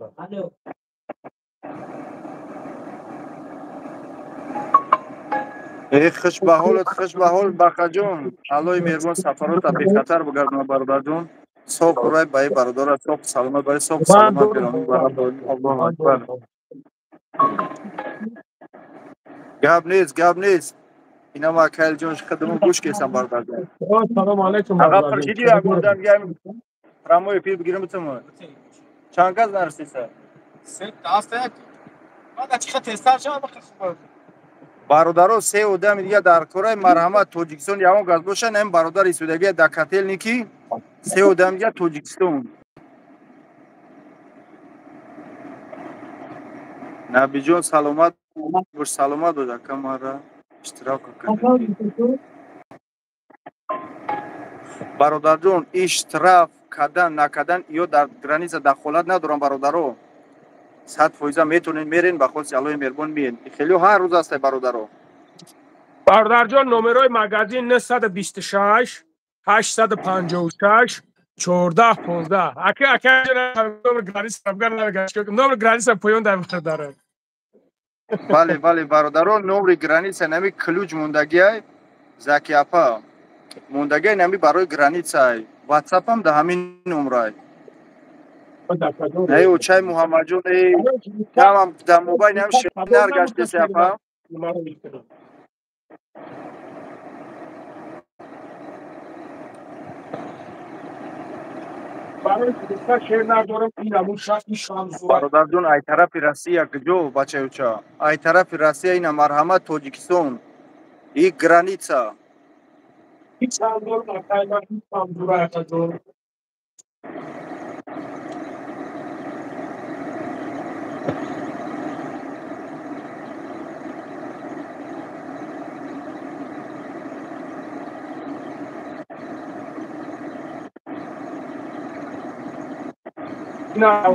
Э, хуш ба ҳолат, хуш ба ҳол бақаҷон. Аллоҳи меҳрубон сафарота бехатар бигардонад бародарҷон. Соф рай ба бародара, соф саломат бари, соф саломат биромӣ бародарон. Аллоҳу акбар. Гап нест, гап нест. Инам акайл ҷон хидмат гӯш кесам бародарҷон. Салом алейкум. Аға пурсиди ягон дам. Прямой эфир бигирам битам. Чанд кас нарасиса? Се даста як. Ман чиха тестар шава бахр. Бародаро се одами дига дар кораи марҳамат Тоҷикистон ягон газ бошад, ин бародар истодагия дар Котелники се одами дига Тоҷикистон. Набиҷон саломат бош, саломат бош ака мара иштирок кардед. Бародарҷон, иштираф кардан накардан ё дар граница дахолат надорам бародаро. 100% метонен мерен ба хости Аллоҳи меҳрубон миен. Хеле ҳар рӯз ҳастай бародаро. Бародарҷон, номерои магазин 926 856 14 15. Ака ака номер граница номер граница поён дар бародаро. Бале, бале бародаро, номери граница нами ключ мондагиай Заки апа. Мондагиай нами барои границаай. WhatsApp-ам да ҳамин номрай. Не, очай Муҳаммадҷон, эй, тамам да мобайн ҳам шер гаштеси апа. Бародарҷон, ай тарафи Россия куҷо бачаюча? Ай тарафи Россия ина марҳамат Тоҷикистон. И граница.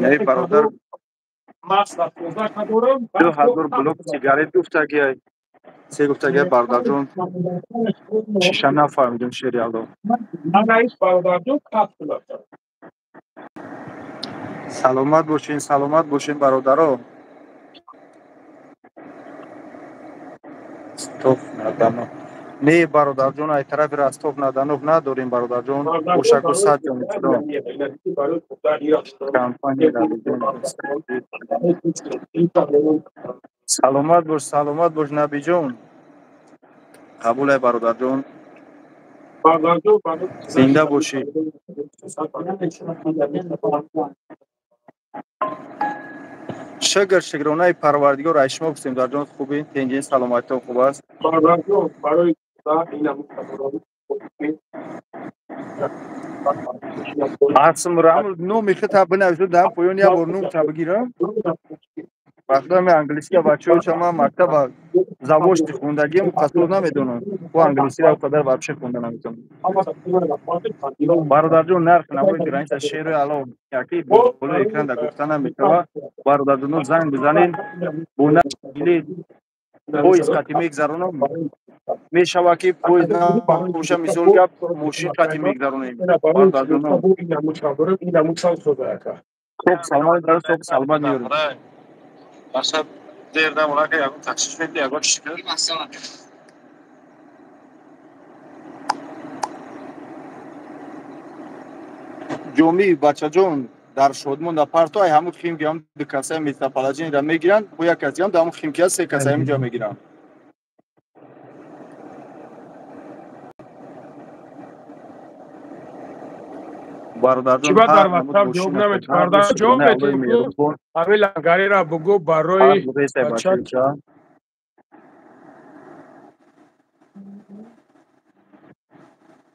Не, бародар, 2000 блок сигарет гуфтагиай. Се гуфтагиай бародарҷон. Шиша нафаҳмидем шери Алло. Саломат бошин, саломат бошин бародаро. Ростов на Дону. Не, бародарҷон, ай тарафи Ростов на Дону надорем бародарҷон. Бошаку сад ҷон худо. Компания саломат бош, саломат бош Набиҷон. Қабул ай бародарҷон. Зинда бошӣ. Шукр, шукронаи Парвардигор, ай шумо гуфтем дарҷон хубӣ, тенҷин саломатитон хуб аст. Асмрам номи худта бинавису дар поён як бор номта бигирам. Вақте ме англисия бачаҳо ман мактаба завошти хондагиам қасур намедонам. Бо англисиро он қадар вообще хонда наметавонам. Бародарҷон, нарх навои граница шеруи Алло яки болои экран да гуфта намешава. Бародарҷоно занг бизанед, бо нархи поезд қати мегзаронам. Мешава ки поезд набоша, мисол гап мошин қати мегзаронем. Бародарҷоно. Хоб саломат дар хоб саломат меёрем. Баша дер намона ки ягон таксиш меди, ягон чиз кунад. Ҷомӣ бачаҷон дар Шодмон дар парто ай ҳамун химки ҳам ду касаи местоположениеро мегиранд, бо як каси ҳам дар ҳамун химки ҳаст, се касаи ҳаминҷо мегиранд. Чӣ ба дар WhatsApp ҷавоб наметӣ? Бародар ҷавоб метӣ? Ҳамин лангариро бугӯ барои бача.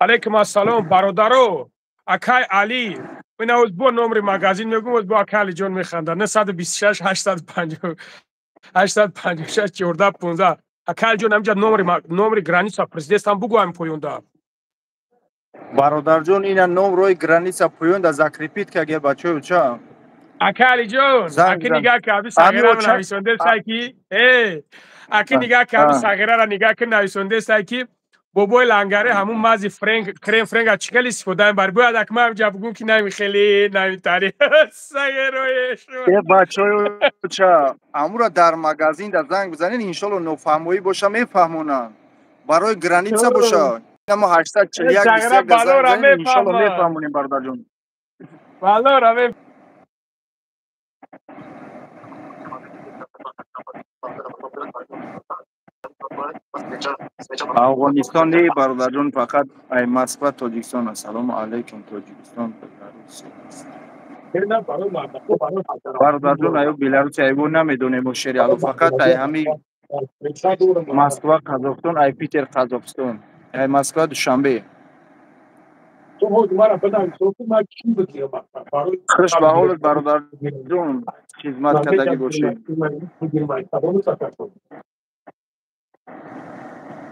Алейкум ассалом бародаро. Акай Али, ина оз бо номери магазин мегӯм, оз бо акай Алиҷон механда. 926 850 856 14 15. Акай Алиҷон, ҳаминҷа номери граница президентам бугӯ ҳамин поёнда. Бародарҷон, ина номрои граница поёнда закрепит ка ге бачаё ча. Ака Алиҷон, аки нигаҳ ка аби сағираро нависондесай ки, аки нигаҳ ка аби сағираро нигаҳ ки нависондесай ки бобои лангаре ҳамун мази френк крем френка чӣ хеле истифода мебарӣ? Бояд ак ман ҳаминҷа бугӯм ки нами хеле намитари сағироеш. Э бачаё ча, амура дар магазин да занг бизанед, иншолло нофаҳмоӣ боша мефаҳмонанд. Барои граница боша. Мо 841 21 занг бизанед, иншолло мефаҳмонем бародарҷон. Балора ме Афғонистон не бародарҷон, фақат ай Москва Тоҷикистон. Ассалому алайкум, Тоҷикистон, Беларус. Бародарҷон, аю Беларус айбо намедонем мо шери Алло, фақат ай ҳами Москва Қазоқистон, ай Питер Қазоқистон, ай Москва Душанбе. Хуш ба ҳолат бародарҷон, хизмат кардагӣ бошед.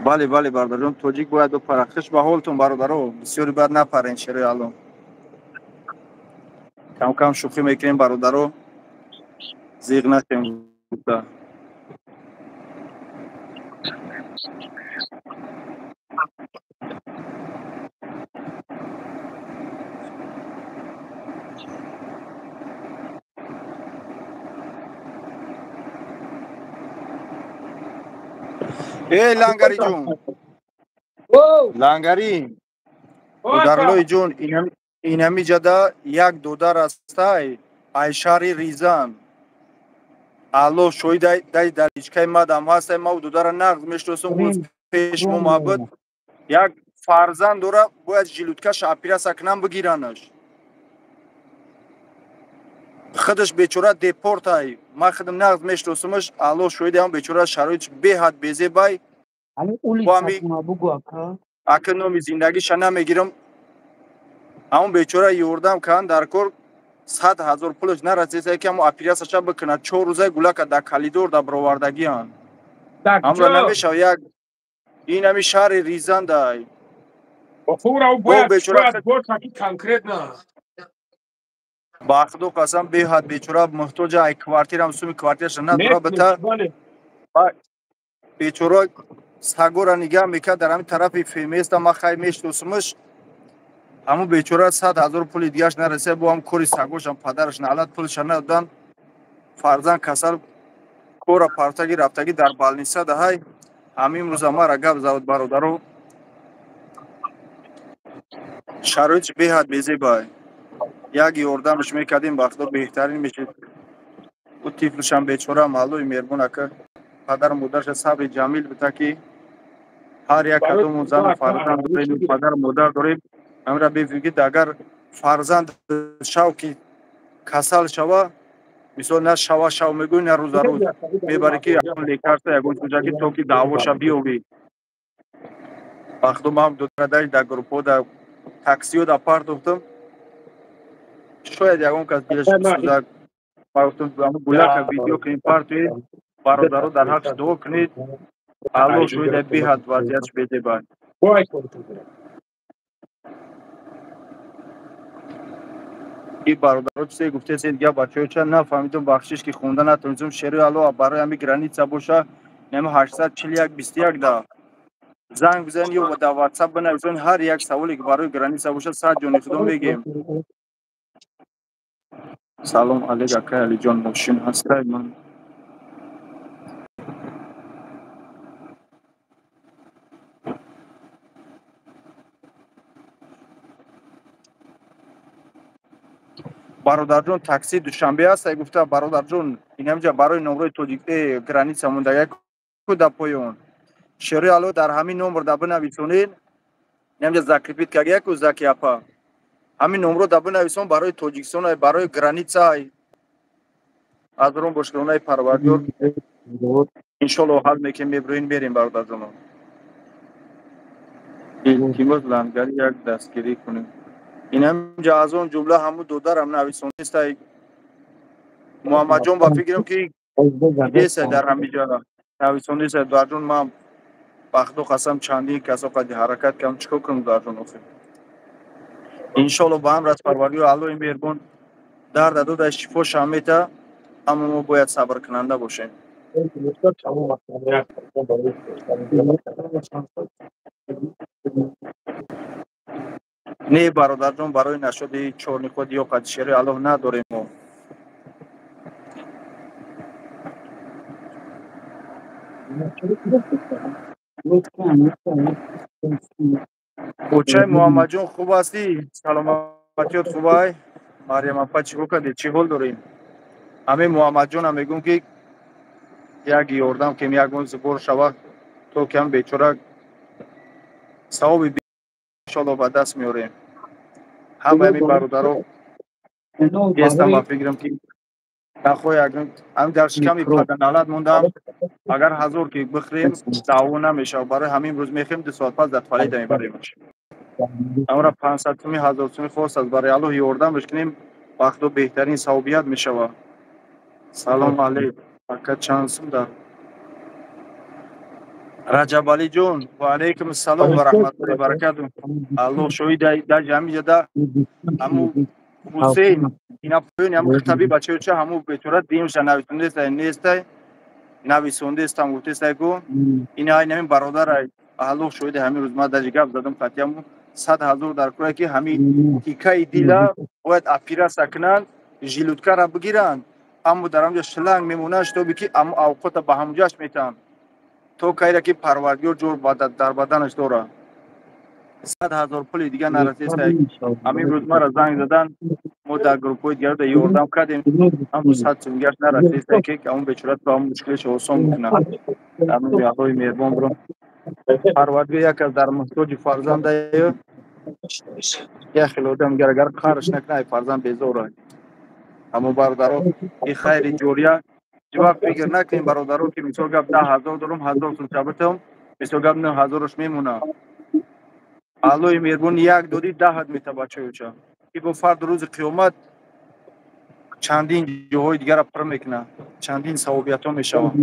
Бале, бале бародарҷон, тоҷик бояд бипарад. Хуш ба ҳолатон бародаро, бисёре бояд напарен шерои Алло. Кам кам шӯхӣ мекунем бародаро, зиғ нашем гуфта. Эй Лангари ҷон, Лангари, додарлои ҷон, инами ҷада як додар астай, ай шаҳри Ризан. Алло шоҳид дай дар ичкаи мадам ҳастай, ма додара нағз мешиносам, рӯз пеш мо мабуд. Як фарзанд дора, бояд жилуткаша операция кунам бигиранаш. Худаш бечора депортай. Ман худам нағз мешиносамаш, Алло шоҳид ҳам бечора шароитш беҳад безебай. Ака номи зиндагиша намегирам. Ҳамон бечора ёрдам кан дар кор 100 000 пулаш нарасида ки ҳамон операцияша бикунад. 4 рӯза гулака дар коридор дар баровардагианд. Ҳамра намешава як ин ҳами шаҳри Ризандай. Ба худо қасам беҳад бечора муҳтоҷа, ай квартирам суми квартираша надора бита. Бечора сагора нигаҳ мекард дар ҳамин тарафи феместа, ман хай мешиносамаш. Ҳамун бечора 100 000 пули дигараш нарасида, бо ҳам кори сагошам падараш налат пулша надодан. Фарзанд касал кора партаги рафтагӣ дар балниса даҳай. Ҳамин рӯза мара гап зад бародаро. Шароитш беҳад безебай. Як ёрдамш мекардем, ба худо беҳтарин мешид. Ӯ тифлшам бечора Аллои меҳрубон ака падару модарша сабри ҷамил бита ки ҳар як кадому зану фарзанд дорем, падару модар дорем. Ҳамира бефикр агар фарзанд шав ки касал шава, мисол на шава шав мегӯй, на рӯза рӯз мебарӣ ки ягон лекарства, ягон чиза ки то ки даъвоша биёбӣ. Ба худо ман додарадаи дар группҳо дар таксиҳо дар партофтам. Шояд ягон кас дилаш бисӯзад. Гуфтам гулака видео кунед, партоед, бародаро дар ҳаққш дуо кунед. Алло шоҳид беҳад вазъиятш безебай. И бародаро чизе гуфтесед дигар бачаҳо ча нафаҳмидум, бахшиш ки хонда натонистум. Шерои Алло барои ҳами граница боша, нами 841 21 да занг бизанед ё дар WhatsApp бинависед, ҳар як саволе ки барои граница боша сад ҷони худо мегем. Салом алейк акай Алиҷон, мошин ҳастай ман. Бародарҷон, такси Душанбе ҳастай гуфта бародарҷон, инамҷа барои номрои тоҷик граница мондага ку да поён. Шерои Алло дар ҳамин номр да бинависонед, инамҷа закрепит карда ку Заки апа. Ҳамин номро да бинависон барои Тоҷикистон, барои граница. Аз рон бошкронаи Парвардигор иншолло ҳал мекунем, меброин мерем бародарҷонон. Илтимос Лангари як дастгирӣ кунем. Инамҷа аз он ҷумла ҳамун додарам нависонистай Муҳаммадҷон, ба фикрам ки дидесай дар ҳамиҷа нависонистай додарҷон. Ман ба худо қасам чандин касо қади ҳаракат кардам, чикор кунам додарҷон охир. Иншолло ба амр аз Парвардигор Аллои меҳрубон дарда дода шифо шамета, аммо мо бояд сабркунанда бошем. Не бародарҷон, барои нашоди чорниқод ё қади шерои Аллоҳ надорем мо. Очай Муҳаммадҷон, хуб ҳастӣ? Саломатиёт хубай? Марьям апа чӣ кор кардед? Чӣ ҳол дорем? Ҳамин Муҳаммадҷонам мегӯм ки як ёрдам кем, ягон зубор шава то То ки ҳам бечора савоби иншоалло ба даст меорем. Ҳама ҳамин бародаро ҳестам, ба фикрам ки нахоҳи ҳам дар шиками паданалат мондам, агар ҳазор ки бихӯрем даъво намешавад. Барои ҳамин рӯз мехӯрем, 2 соат пас дар туалета мебаремаш. Амра 500 суми, 1000 суми хост аст, барои Аллоҳ ёрдамаш кунем, вақто беҳтарин савобият мешавад. Салом алейк, ака, чанд сум дар Раҷабалиҷон? Ва алайкум ассалом ва раҳматуллоҳи баракату. Аллоҳ шоҳид, дар ҷамъи ҳаму Ҳусейн ина поёни ҳаму хитаби бачаюча, ҳаму бечора димша нависондестай, нестай, нависондестам, гуфтестай ку ина ай намин бародарай. Аллоҳ шоҳиди, ҳамин рӯз ман даҷи гап задам қатияму 100 000 дар кора, ки ҳамин тикаи дила бояд операция кунанд, желудка ра бигиранд, аммо дар ҳамҷа шланг мемонанд, шитобе ки аму авқота ба ҳамҷаш метаҳанд, то кайра ки Парвардигор ҷор дар баданаш дорад. 100 000 пули дига нарасестай. Ҳамин рӯз мара занг задан, мо дар группҳои дигарда ёрдам кардем, ҳаму 100 сум дигаш нарасестай, ки ҳамун бечора то ҳамун мушкилашо осон бикунад. Дар номи Аллоҳи меҳрубон бурам, Парвардигор як аз дар муҳтоҷи фарзандаю, як хел одам дигар агар қарш накунад, ай фарзанд безора. Аммо бародаро, и хайри ҷория вақт фикр накунем, бародаро, ки мисол гап 10 000 дорум, 1000 сум чабитам, мисол гап 9000-аш мемонад. Аллоҳи меҳрубон як додӣ, даҳат мета, бачаюча, ки бо фард рӯзи қиёмат чандин ҷоҳои дигарро пур мекунад, чандин савобиятҳо мешавад.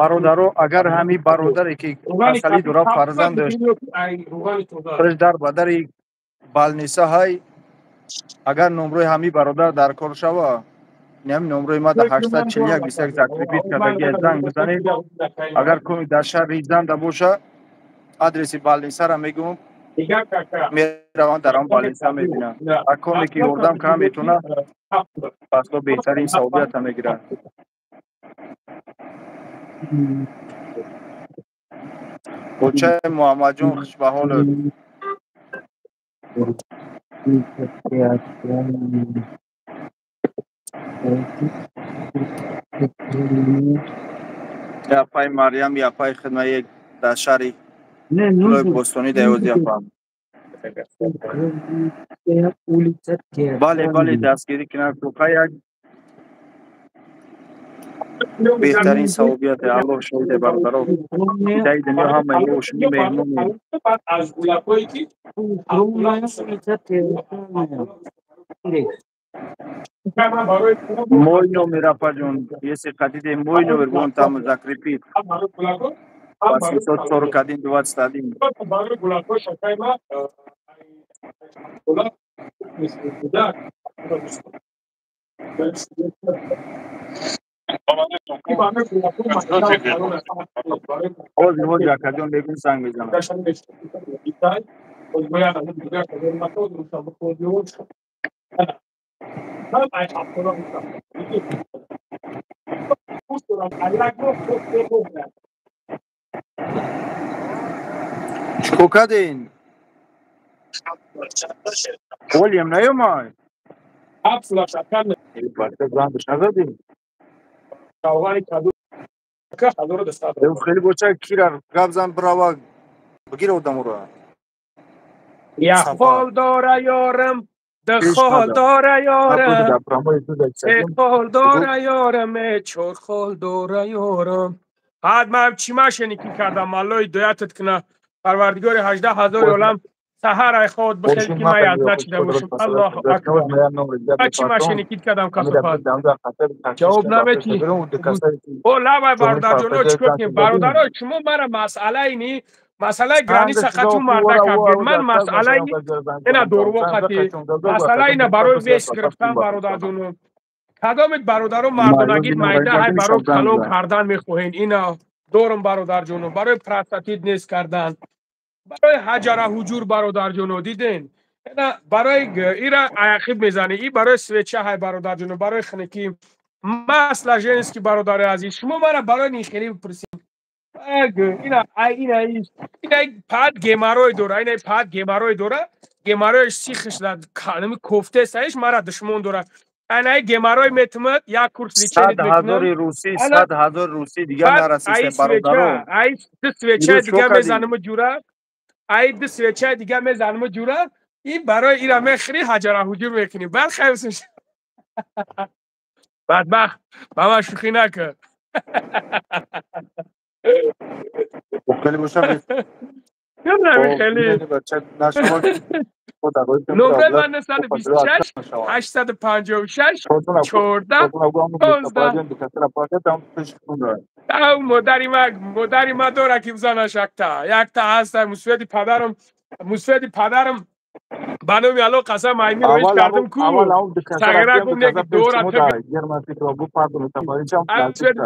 Бародаро, агар ҳамин бародаре ки касалӣ дора, фарзандаш дар бадари больница ҳай, агар номрои ҳамин бародар дар кор шава, ҳамин номрои ма да 841 21 закрепить кардагия, занг бизанед. Агар коми дар шаҳри Занда боша, адреси больница ра мегӯм, мераванд, дар он больница мебинанд. А коме ки ёрдам кам метавонад, пасто беҳтарин савобията мегирад. Бочаи Муҳаммадҷон, хушбаҳолат. Япай Марьям, япай хидмаи дар шаҳри Лои Бостонӣ даёзи япам. Бале, бале, дастгирӣ кунад, кӯка як беҳтарин савобияте. Аллоҳ шоҳиде, бародаро, даи дунё ҳамаи мо шумо меҳмонем. Аз гулакҳое ки Мой номер, апаҷон, если хотите, мой номер вон там закрепит, 841 21. Барои гулакҳо шакай ма гулак мисли гудак. Ҳозир, ҳозир, акаҷон, бегум занг мезанам. Чикор кардин? Олиам наёмад? Зангаш назадем? Хеле боча кира гап зан, бирава бигир одаморо. Як хол дора ёрам, ду хол дора ёрам, се хол дора ёрам, чор хол дора ёрам. Ҳад ман чӣ машини ки кардам, Аллоҳи ҳидоятат куна, Парвардигори 18 000 олам. Саҳар ай ход бихел ки ман яд начида бошам. Аллоҳу акбар, чӣ машини кит кардам, касофат, ҷавоб наметӣ. О лабай, бародарҷоно, чикор кунем? Бародаро, шумо мара масъалаи ни масъалаи граница қатю марда кардед. Ман масъалаи ина дорво қати масъалаи ина барои вес гирифтан. Бародарҷоно, кадомит бародаро мардонагӣ майда ҳай барои калон кардан мехоҳен? Ина дорум, бародарҷоно, барои простатит нест кардан, барои ҳаҷара ҳуҷур. Бародарҷоно, диден, ина барои ира аяқиб мезанӣ, и барои свеча ҳай, бародарҷоно, барои хунукӣ. Масло женский, бародари азиз. Шумо мара барои нихелӣ бипурсем. Ина ай ина ина пад геморрой дора, ина пад геморрой дора. Геморроиш сихш нами кофте саиш мара душмон дора. Ана геморрой метмад, як курс лечение мекунам. 100 000 русӣ, 100 000 русӣ дига нарасисе бародаро. Ай ду свеча дига мезанам ҷура. Ай ду свеча дига мезанам ҷура. Ин барои ира мехӯри ҳаҷара ҳуҷур мекунӣ. Баъд хайр. Бадбахт, ба ман шӯхӣ накун. Хеле боша. Хеле. Номер ман 926 856 14 15. Ау модари ма дора ки бизанаш якта. Якта ҳаста мусведи падарам, мусведи падарам ба номи Алло қасам айми роиш кардам ку. Сагара гум неки дора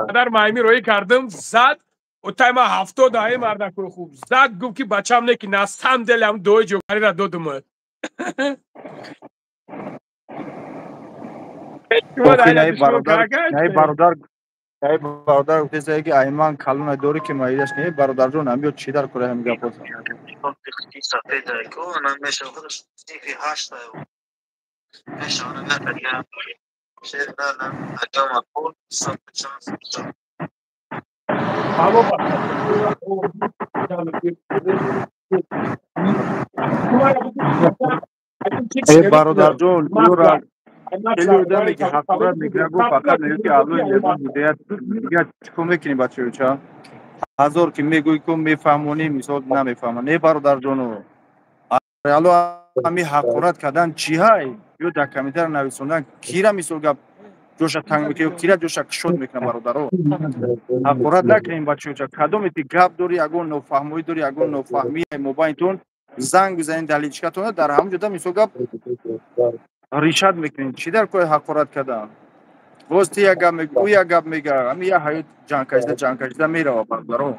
падар майми роӣ кардам зад. Отай ма 70 ай мардакои хуб зад гуфт ки бачам неки на самом деле ам дои ҷогарира додум. Бародар гуфтеса ки айман калона дорӣ ки маидаш не бародарҷон амиё чӣ дар кора ҳами гапоса. Э бародарҷон, юра хеле одаме ки ҳақорат мекунад, гуфт фақат мегӯяд ки Аллоҳ ягон ҳидоят дигар чӣ кор мекунӣ бачаёча? Ҳазор ки мегӯӣ ку мефаҳмонӣ, мисол намефаҳмад. Не бародарҷону, алло ҳами ҳақорат кардан чӣ ҳай? Ё дар комментар нависондан кира мисол гап ҷоша танг мекунад ё кира ҷоша кушод мекунад? Бародаро, ҳақорат накунем бачаёча. Кадоме ки гап дорӣ, ягон нофаҳмоӣ дорӣ, ягон нофаҳмӣ мобайнтон, занг бизанед дар личкатона, дар ҳамон ҷода мисол гап решать мекунем. Чӣ дар кори ҳақорат кардан? Боз ти як гап мег, ӯ як гап мега, ҳами як ҳаёт ҷангкашида ҷангкашида мерава, бародаро.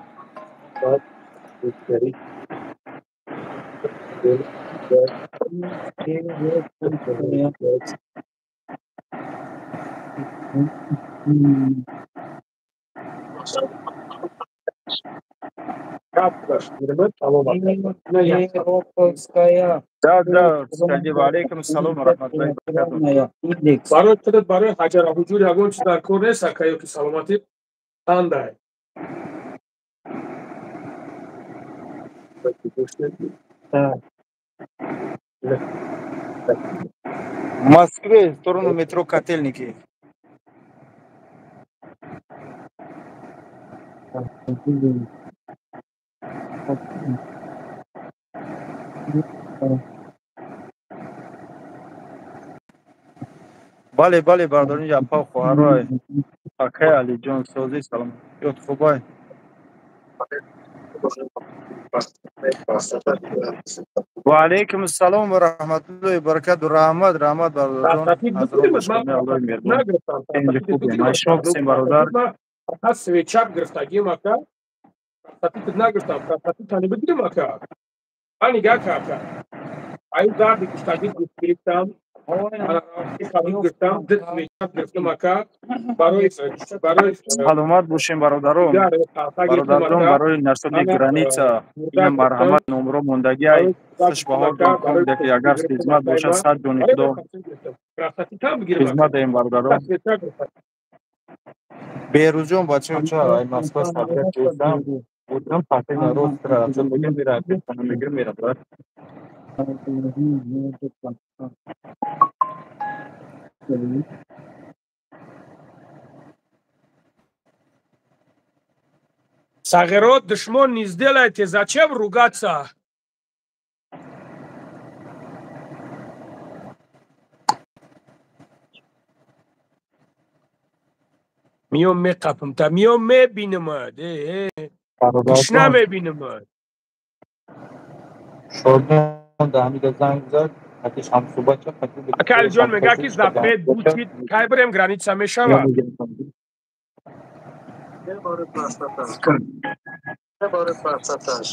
Да, ва алейкум салом ва раҳматуллоҳи ва баракатуҳ. Барои худат, барои ҳаҷара ҳуҷур ягон чиз дар кор нест, ака, ё ки саломатӣ андай? В Москве, в сторону метро Котельники. Бале, бале, бародари апа, хоҳарой, акай Алиҷон, созӣ, салом, ёд хубай. Ва алейкум ассалом ва раҳматуллоҳи ва баракатуҳ. Раҳмат, раҳмат, бародарҷон. Шумо бисем, бародар. Фақат свеча гирифтагим, ака. Нагирифтам, тани бигирим, ака. Ман нигаҳ ка, ака. Ай дарди гуштагӣ гирифтам, гирифтам, ду свеча гирифтам, ака. Барои Саломат бошем, бародарон. Бародарҷон, барои насоби граница ина марҳамат, номро мондагиай. Хушбаҳор ки агар хизмат бошад, сад ҷони худо хизмат даем, бародарон. Берӯзҷон, бачаё, ча ай Москва сабрия кесам будам, последний рост мегирам, мера мегирам, мера, брат. Сағирот, душмон не сделайте, зачем ругаться? Миём меқапам та, миём мебинамад, гушна мебинамад. Шодмон да ҳамида занг зад, хатиш ҳамсӯҳбат шуд. Ака Алиҷон мега ки запрет бучид, кай бирем, граница мешавад?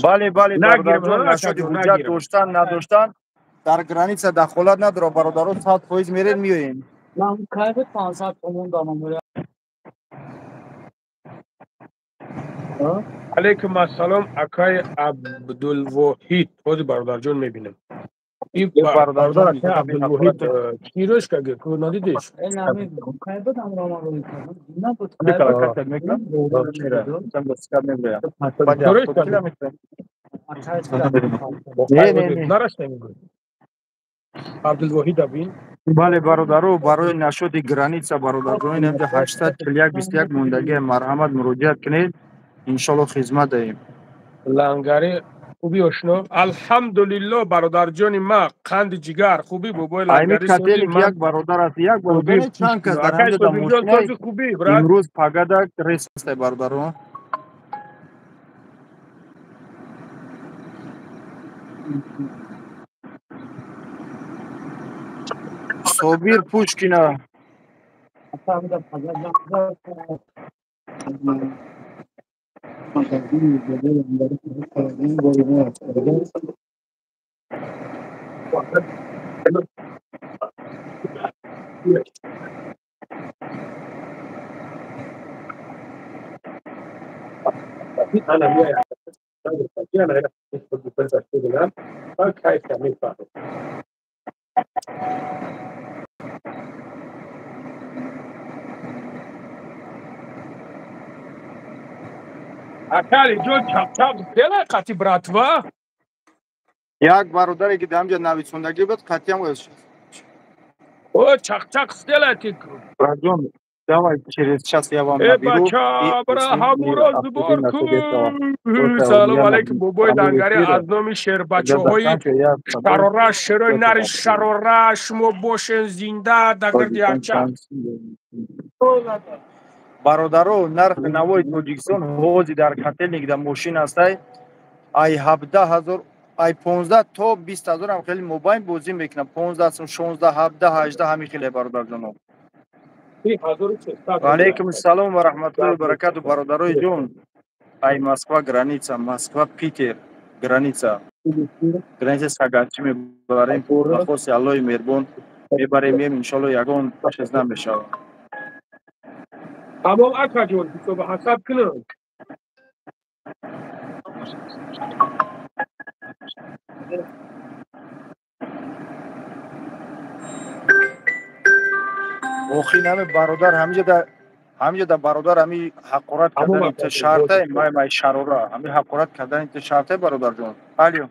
Бале, бале, бародарҷон, нашоди ҳуҷҷат доштан надоштан дар граница дахолат надорад, бародаро, 100% мерен, меоем. Ман кай буд 500 сомон додам. Алейкум ассалом, акай Абдулвоҳид. Ҳозир бародарҷон мебинам. И бародар акай Абдулвоҳид чӣ рӯш каги? Ку надидиш? Абдулвоҳид абин. Бале бародаро, барои нашоди граница бародарҷон инҷа 841 21 мондагӣ, марҳамат муроҷиат кунед, иншоалло хизмат даҳем. Лангари хубӣ ошно? Алҳамдулилло бародарҷони ма, қанди ҷигар хубӣ бобои лангари. Ами як бародар аст, як бародар чанд кас дар ҳамҷа дар мошина хубӣ брат. Имрӯз пагада рейс аст бародаро. Собир Пушкина. Акали ҷон, чап-чап дела қати братва? Як бародаре ки дар ҳамҷа нависондагӣ буд, қатъиам. О, чак-чак сделайте. Братҷон, давай через час я вам Э, наберу. бача, бра, ҳамуро сбор кун. Салом алейкум, бобои Дангари, аз номи шербачаҳои шарора, шерои нари шарора, шумо бошен зинда дар гирди арча. Бародаро, нархи навои Тоҷикистон ҳозир дар котельник дар мошин ҳастай, ай 17 000, ай 15 то 20 000 ҳам хеле мобайн бозӣ мекунам, 15 сум, 16, 17, 18, ҳамин хеле бародарҷоно. Алейкум салом ва раҳматуллоҳи ва баракату, бародарои ҷон. Ай Москва граница, Москва Питер граница, граница сагарчӣ мебарем, ба хости Аллоҳи меҳрубон мебарем, мем, иншоалло ягон чиз намешавад. Тамом, акаҷон, ҳисоба ҳасаб кунам. Охи нами бародар ҳамиҷа да бародар, ҳами ҳақорат кардани ту шарте, май май шарора, ҳами ҳақорат кардани ту шарте, бародарҷон. Алё.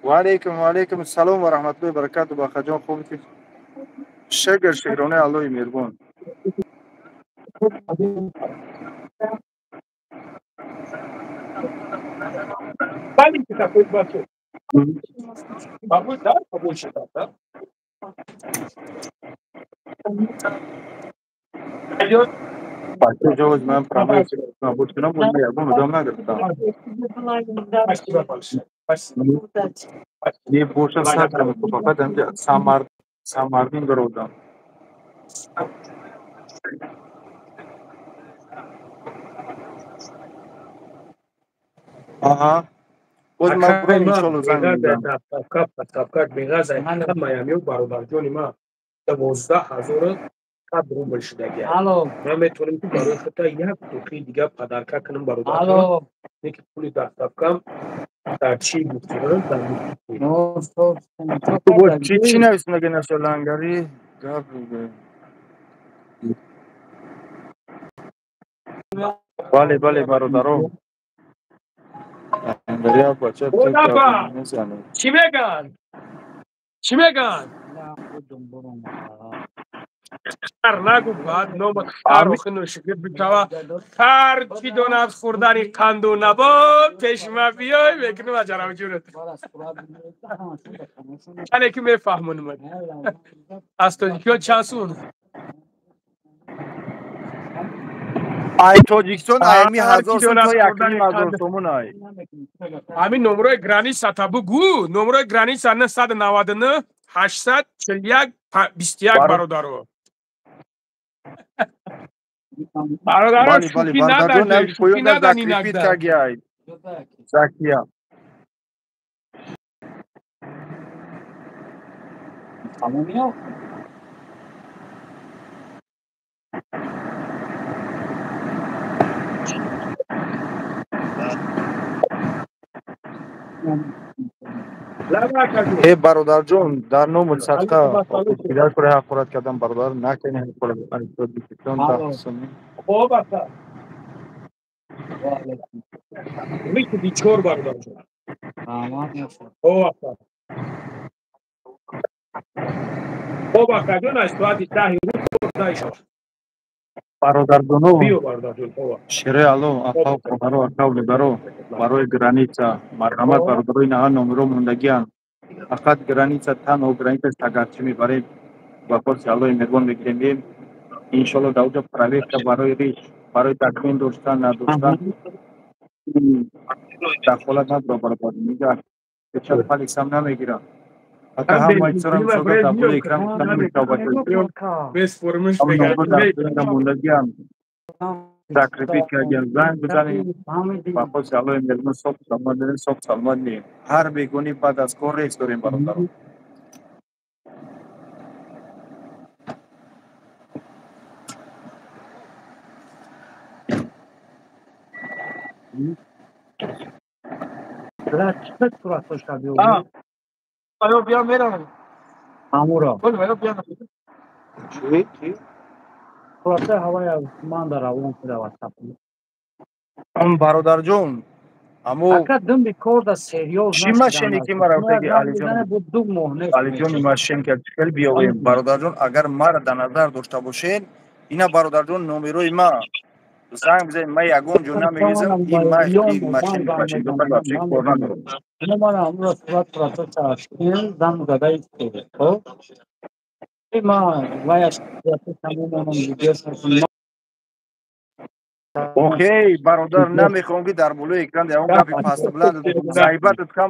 Ва алейкум, ва алейкум салом ва раҳматуллоҳи баракату, бахаҷон, хуб, шукр, шукронаи Аллоҳи меҳрубон. Маленький такой бачок. Побольше, да? Побольше, да? Пойдет? Бача, ман прямой набуд кунам, боз ягон одам нагирифтам. Спасибо большое. Спасибо. Не боша сакам, фақат ҳамҷа самар самардин бародам. Аҳа. Боз ман бурам, иншоалло занг мезанам. Доставка беғаза ҳамаям бародарҷони ма 12 100 рубл шудаги. Алло. Ман метавонем ки барои хута як духи дига подарка кунам, бародарҷон. Алло. Не ки пули доставкам дар чӣ гуфтем? Чӣ чӣ нависондаги наша лангари гап. Бале, бале, бародаро. Чӣ меган? Чӣ меган? Хар нагу, баъд номат хар охи нӯшикӣ бишава. Хар чӣ донад хӯрдани қанду набот, пешма биёй мекунам аҷаравҷурат. Чане ки мефаҳмонам. Аз тоҷикиҳо чанд сум? Ай Тоҷикистон айми 1000 сум то 1500 сомон ай. Ҳамин номрои граница та бугӯ, номрои граница 999 841 21, бародаро. Бародаро, шӯхӣ надани, шӯхӣ надани нагда. Закия. Э бародарҷон, дар ному садқа дигар кори ҳақорат кардан бародар накунед ҳақорат. Хоб ака. Мисли чор бародарҷон. Хоб ака. Хоб акаҷон, аз соати 10 рӯз то шавад. Бародарҷоно, широи Алло, апау, хоҳаро, акав, лебаро, барои граница, марҳамат, бародарои наҳа номеро мондагианд. Фақат граница, танҳо граница сагарчи мебарем, ба форси Аллои меҳрубон мегирем меем. Иншолло дар оҷо проверка барои риш, барои документ доштан, надоштан дахолат надорад бародар. Мига печат палисам намегирам. Ҳатто ҳамаи чизро мисолга дар болои экран гуфта наметавонад. Мондагиам закрепить кардиам, занг бизанем, ба хоси Аллои меҳрубон соф саломат мерем, соф саломат меем. Ҳар бегонӣ баъд аз кор рейс дорем бародарон. Ayo biar merah. Амура. Boleh, ayo biar. Чӣ? Чӣ? Хулоса ҳавои ман дар равон шуда WhatsApp. Бародарҷон, амо ака дум кор да серьёз. Чӣ машине ки мара гуфтаги Алиҷон? Буд ду моҳ нест. Алиҷони машин ки хеле биёвем. Бародарҷон, агар мара дар назар дошта бошед, ина бародарҷон номерои ма занг бизанед, ман ягон ҷо намерезам, ин ма машин машин вообще кор надорам. Ина мара амура сурат процесс зан зада истода. Хоб? Ма ваяш тамомам видео. Окей, бародар, намехоҳам ки дар болои экран ягон гапи пастбуланд заибатат кам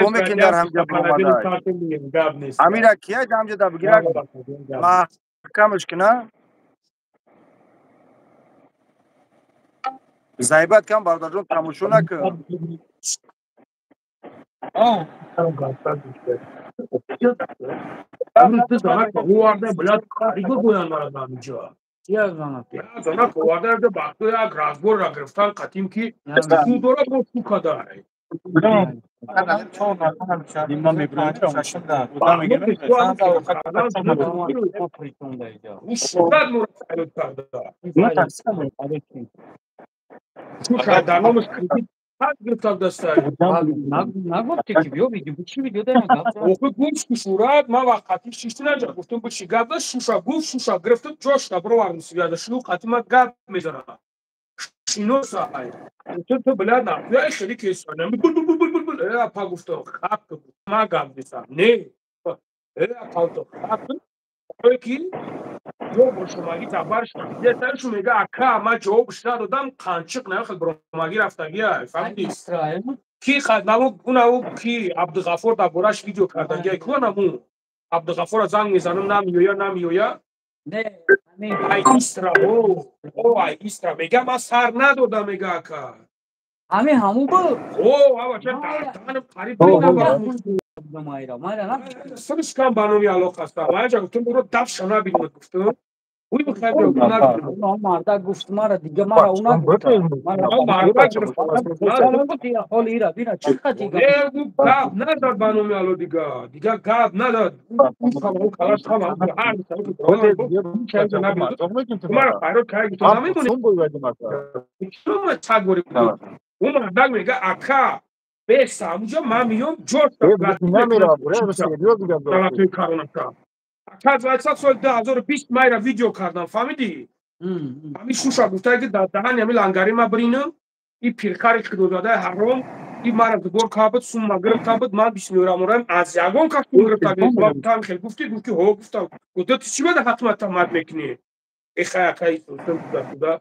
комекин дар ҳамҷа баромадай. Амира кия ҳамҷа да бигирак маҳкамаш кина? Заибат кам бародарҷон, тамошо накун. Занак оварда бахто як разборра гирифтан қатим ки шу дора бо шу кадай. Шудат муро карда. Шу дар номаш кредит ҳад гирифтам дастай. Нагуфти ки биё видео, чӣ видео дар гап? Охи гуфт ки шурат ман вақт қатӣ шишти наҷа гуфтам бу чӣ гап дошт, шуша гуфт, шуша гирифтам ҷош набровардам сигада шу қатӣ ман гап мезанам. Шиносай. Гуфтам ту била нахуя хеле кесана. Бул бул бул бул бул. Э апа гуфтам хак ман гап мезанам. Не. Э апа гуфтам хак. Ки ё бошумагӣ табар шуд. Шу мега ака ман ҷавобш надодам, қанчиқ нахел бромагӣ рафтагия. Фаҳмидӣ? Ки наму унаву ки Абдуғафор дар бораш видео кардагия. Ку наму Абдуғафорро занг мезанам, намеоя, намеоя. Ай истра, о, ай истра. Мега ман сар надодам, мега ака. Ҳамин ҳаму буд. О, ава ча танам қариб Сришкам ба номи Аллоҳ ҳастам. Ман гуфтам буро дафша набинад гуфтам. Уй бихай биё. Мардак гуфт мара дига мара уна гуфт. Мара ҳол ира бина чӣ қадр дига. Гап надад ба номи Аллоҳ дига. Дига гап надад. Калаш хама ҳар мара файрод кай гуфтам намедонӣ. Чӣ чагори ӯ мардак мега ака беса ҳамуҷо ман миём ҷош ака соли 2020 майра видео кардам, фаҳмидӣ? Ҳамин шуша гуфта ки дар даҳани ҳамин лангари ма биринам, и пирхари худозадаи ҳаром, и мара зубор кабуд, сумма гирифта буд, ман бисмиллоҳир-раҳмонир-раҳим аз ягон кас сум гирифта гуфтам, хел гуфтӣ, гуфт ки ҳо гуфтам. Гуфта ту чӣ бада ҳатман тамад мекунӣ? Э хай ака худа.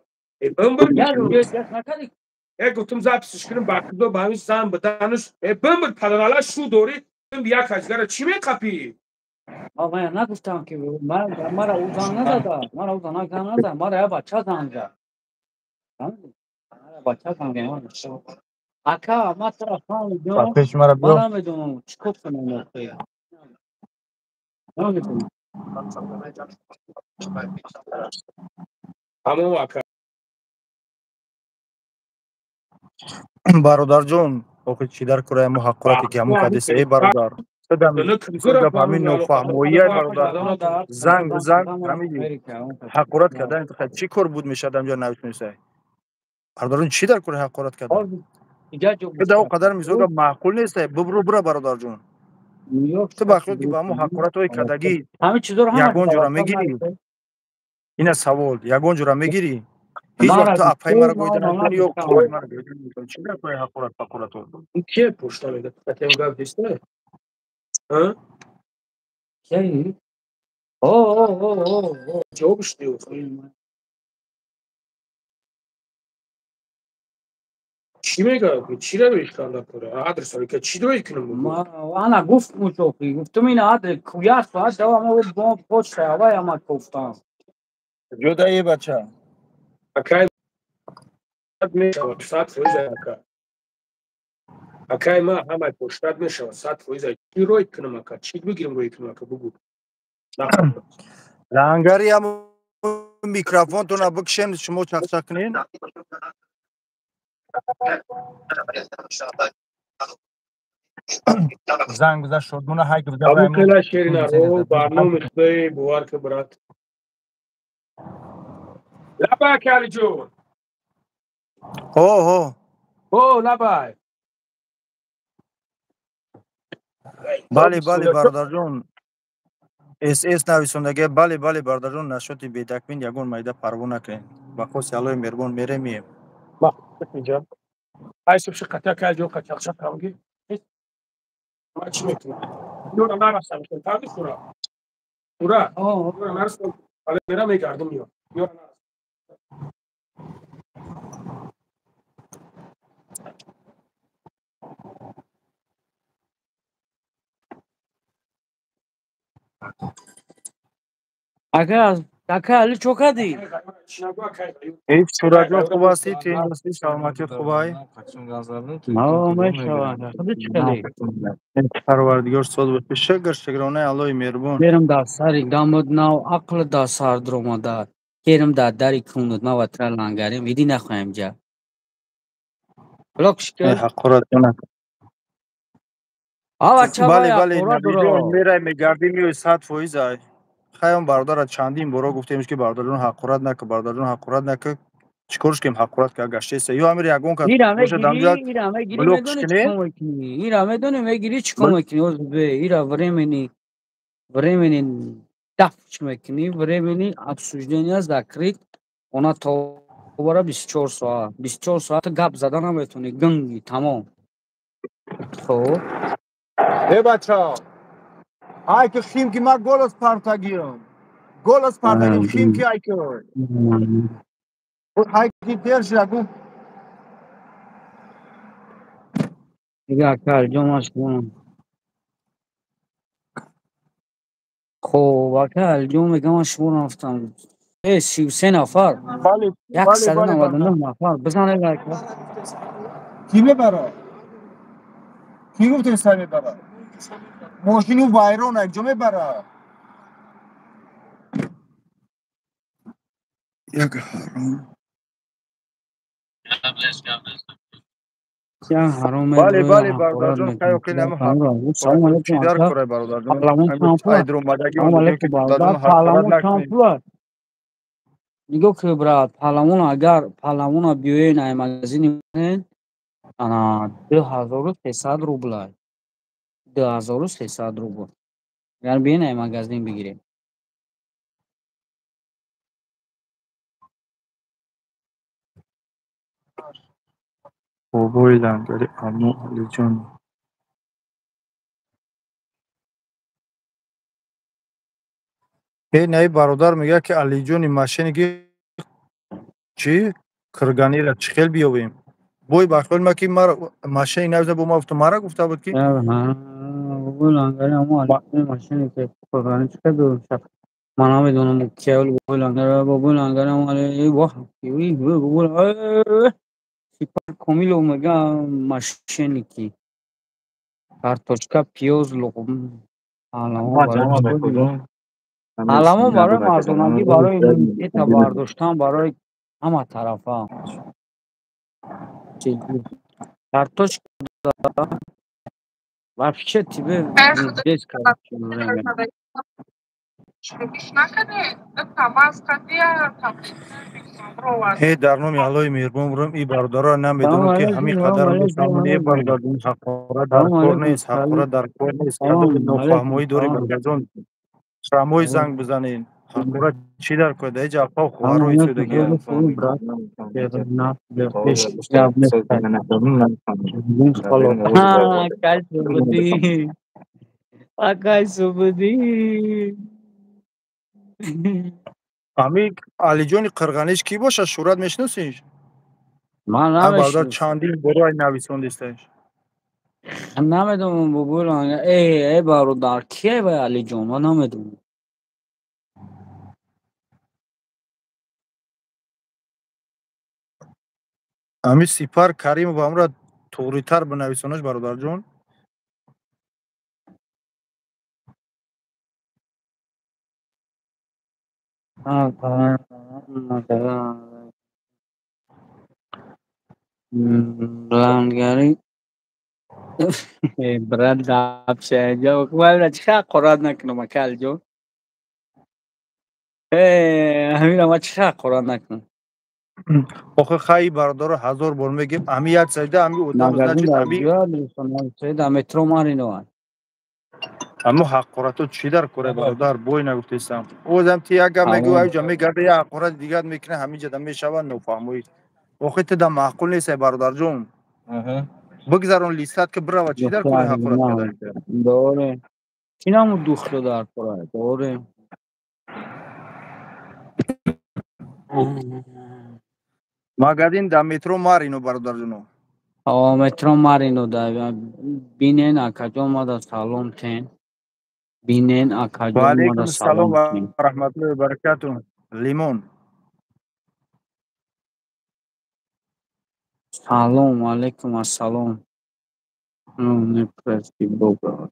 Э бимбир Э гуфтам записш кунам ба худо ба ҳамин зан биданаш. Э бимбир падарала шу дорӣ, як ҳаҷгара чӣ меқапӣ? Ман нагуфтам ки мара ӯ занг назада, мара ӯ занак занг назада, мара як бача занг зад. Мара бача занг зад. Ака, ман туро фаҳмидам, ман намедонам чӣ кор кунам охир. Намедонам. Ҳамон ака. Бародарҷон, Охи чӣ дар кораи мо ҳақорате ки ҳамон кадеса, э бародар. Гап ҳамин нофаҳмоия, бародар. Занг бизан, ҳамин ҳақорат кардан чӣ кор буд мешад амҷа нависмесай? Бародарон, чӣ дар кори ҳақорат кардан? Да о қадар мисол гап маъқул нест, бубру бура, бародарҷон. Ту ба хиёл ки ба ҳамон ҳақоратҳои кардагӣ ягон ҷора мегирӣ? Ина савол, ягон ҷора мегирӣ? Ҳеҷ вақт ту апаи маро гоида накунӣ ё қувваи маро гоида накунӣ. Чӣ дар кори ҳақорат ҳақоратҳо? Кие пушта мега? Қатем гап нест? А? Кие? О, о, о, о, ҷавобш диҳ. Чӣ мега? Чира бешканда кора? Адрес ка чӣ дой кунам? Ана гуфт мучохи, гуфтум ин адрес куяс соат дава ма бо почта авай ама гуфтам. Ҷода е бача. Акай мешавад 100% ака. Акай ма ҳамаи поштат мешавад 100%. Чӣ рой кунам ака? Чӣ бигирам рой кунам ака? Бугу. Лангари ҳам микрофонтона бикшем, шумо чақчақ кунед. Занг бизан, шодмона ҳайк бизан. Абу хела шеринаро барноми худои бовар ки брат. Лабай Алиҷон. Ҳо, ҳо. О, лабай. Бале, бале, бародарҷон. СС нависондагия, бале, бале, бародарҷон, нашоти бедакмин ягон майда парво накунед. Ба хости Аллоҳи меҳрубон меремием. Инҷа. Ай субши қатя кай ҷо қачақчақ камги. Ма чӣ мекунам? Ёра нарасам, таби хура. Хура. Ёра нарасам. Бале мера мегардам ё. Ёра нарасам. Ака, ака Али чо кардӣ? Ҳеҷ, суратҷон, хуб ҳастӣ? Тинҷ ҳастӣ? Саломатият хуб ай? Мешавад. Худи чӣ кардӣ? Парвардигор соз бошӣ. Шукр, шукронаи Аллоҳи меҳрубон. Берам дар сари дамад нав ақл дар сар дуромада. Керам дар дари кунуд ма ватра лангарим. Иди нахоҳем ҷа. Блок шикар. Ҳақорат накун. Бале, бале, набиҷон, мерай мегардӣ меои 100% ай. Хайм бародара чандин боро гуфтемш ки бародарҷон ҳақорат нака, бародарҷон ҳақорат нака. Чӣ корш кем ҳақорат ка гаштеса? Ё амир ягон кас бошад амҷа блок кунед? Ира медони мегири чӣ кор мекунӣ? Оз бе ира времени дафч мекунӣ, времени обсуждения закрыть, она то бара 24 соат. 24 соат гап зада наметавонӣ, гунги тамом. Хоб. Э бача, ай ки хим ки ма голос партагиам. Голос партагиам хим ки ай ки. Ай ки терш ягу. Дига ака ҷомаш кун. Хоб, ака Алиҷон мегам ман шумо рафтам. Э 33 нафар. Бале, 199 нафар. Бизанед ака. Ки мебара? Ки гуфтем сар мебара? Мошину вайрон якҷо мебара. Як ҳаром. Бале, бале, бародарҷон, хайр қинам ҳақорат чӣ дар кора, бародарҷон? Айдромадаги ки бародарҷон ҳақорат накунед. Нигоҳ кун, брат, паҳлавон агар паҳлавона биёен ай магазини ана 2300 рубл ай. 2300 рубл. Агар биёен ай магазин бигирем. Бобои лангари аму Алиҷон. Э наи бародар мегӯяд ки Алиҷони машине ки чӣ кирганира чӣ хел биёвем? Бой ба хиёли ма ки мара машини нависа бо ма гуфта мара гуфта буд ки Бобои лангари аму Алиҷони машине ки киргани чӣ хел биёвем? Ман намедонам киёл бобои лангари, бобои лангари аму Али воҳ бобои Сипар Комилов мега мошенники. Картошка, пиёз, луқм. Паҳлавон барои мардонагӣ, барои иммунитета бардоштан, барои ҳама тарафа. Картошка Вообще тебе здесь, короче, время. Э, дар номи Аллоҳи меҳрубон бурам, и бародарро намедонам, ки ҳамин қадар мефаҳмонӣ. Бародарҷон, ҳақорат дар кор нест, ҳақорат дар кор нест. Нофаҳмоӣ дорӣ, бародарҷон, прямой занг бизанед. Ҳақорат чӣ дар кор? Дар ҳеҷ апа хоҳаро истодагия. Акай Субудӣ. Ами Алиҷони Қирғаниш кӣ бошад? Шӯҳрат, мешиносиш? Ман бародар, чандин боро ай нависондисташ. Намедонам, бобойлон. Э, бародар, кие вай Алиҷон? Ман намедонам. Ами Сипар Каримов амра туғритар бинависонаш, бародарҷон. Блангари брат чӣ ҳақорат накунам, ака Алиҷон? Ҳамина ма чӣ ҳақорат накунам? Охи хай, бародаро, ҳазор бор мегем, ами як саҷда, ами одам, значит, ами метро Марино. Аммо ҳақорато чӣ дар кора, бародар? Бой нагуфтесам. Озам ти як гап мегӯ, аҷа мегарда, як ҳақорати дигар мекунӣ, ҳамиҷада мешава нофаҳмоӣ. Охи ту да маъқул нестай, бародарҷон. Бигзарон листат, ки бирава, чӣ дар кора ҳақорат карда? Доре. Чӣ намуд духто дар кора? Доре. Магазин дар метро Марино, бародарҷоно. О, метро Марино да бинен, акаҷон, мада салом тен. Бинен, акаҷон, мада салом ва раҳматуллоҳи ва баракату. Лимон. Салом алейкум, ассалом. Ну, не прости бога.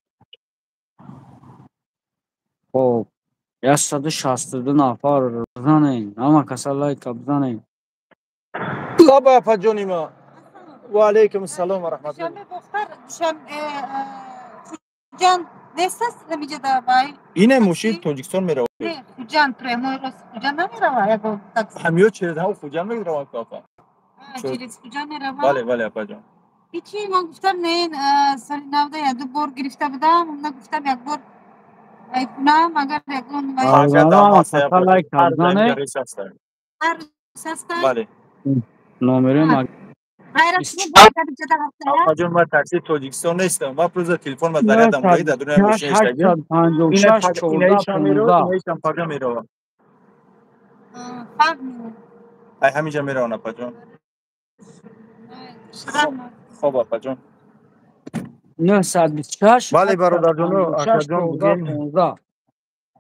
Хоб, 162 нафар, бизанен, ҳама каса лайка бизанен. Лаба, апаҷони ма. Ва алейкум ассалом ва раҳматуллоҳ. Хуҷанд нест аст ҳамиҷада вай? Ине мошин Тоҷикистон меравад. Не, Хуҷанд прямой рост Хуҷанд намерава ягон такси? Ҳамиё через ҳам Хуҷанд меравад, апа. Через Хуҷанд мерава? Бале, бале, апаҷон. Ҳичи, ман гуфтам, не, соли навда як ду бор гирифта будам, на гуфтам, як бор вай кунам, агар ягон Ҳар Бале. Номери Апаҷон, ман такси Тоҷикистон нестам. Ман просто телефон ма зарядам дар дунаи мошин. 856 14 15. Меравам. Ай ҳаминҷа меравам, апаҷон. Хоб, апаҷон. 926. Бале, бародарҷоно, акаҷон.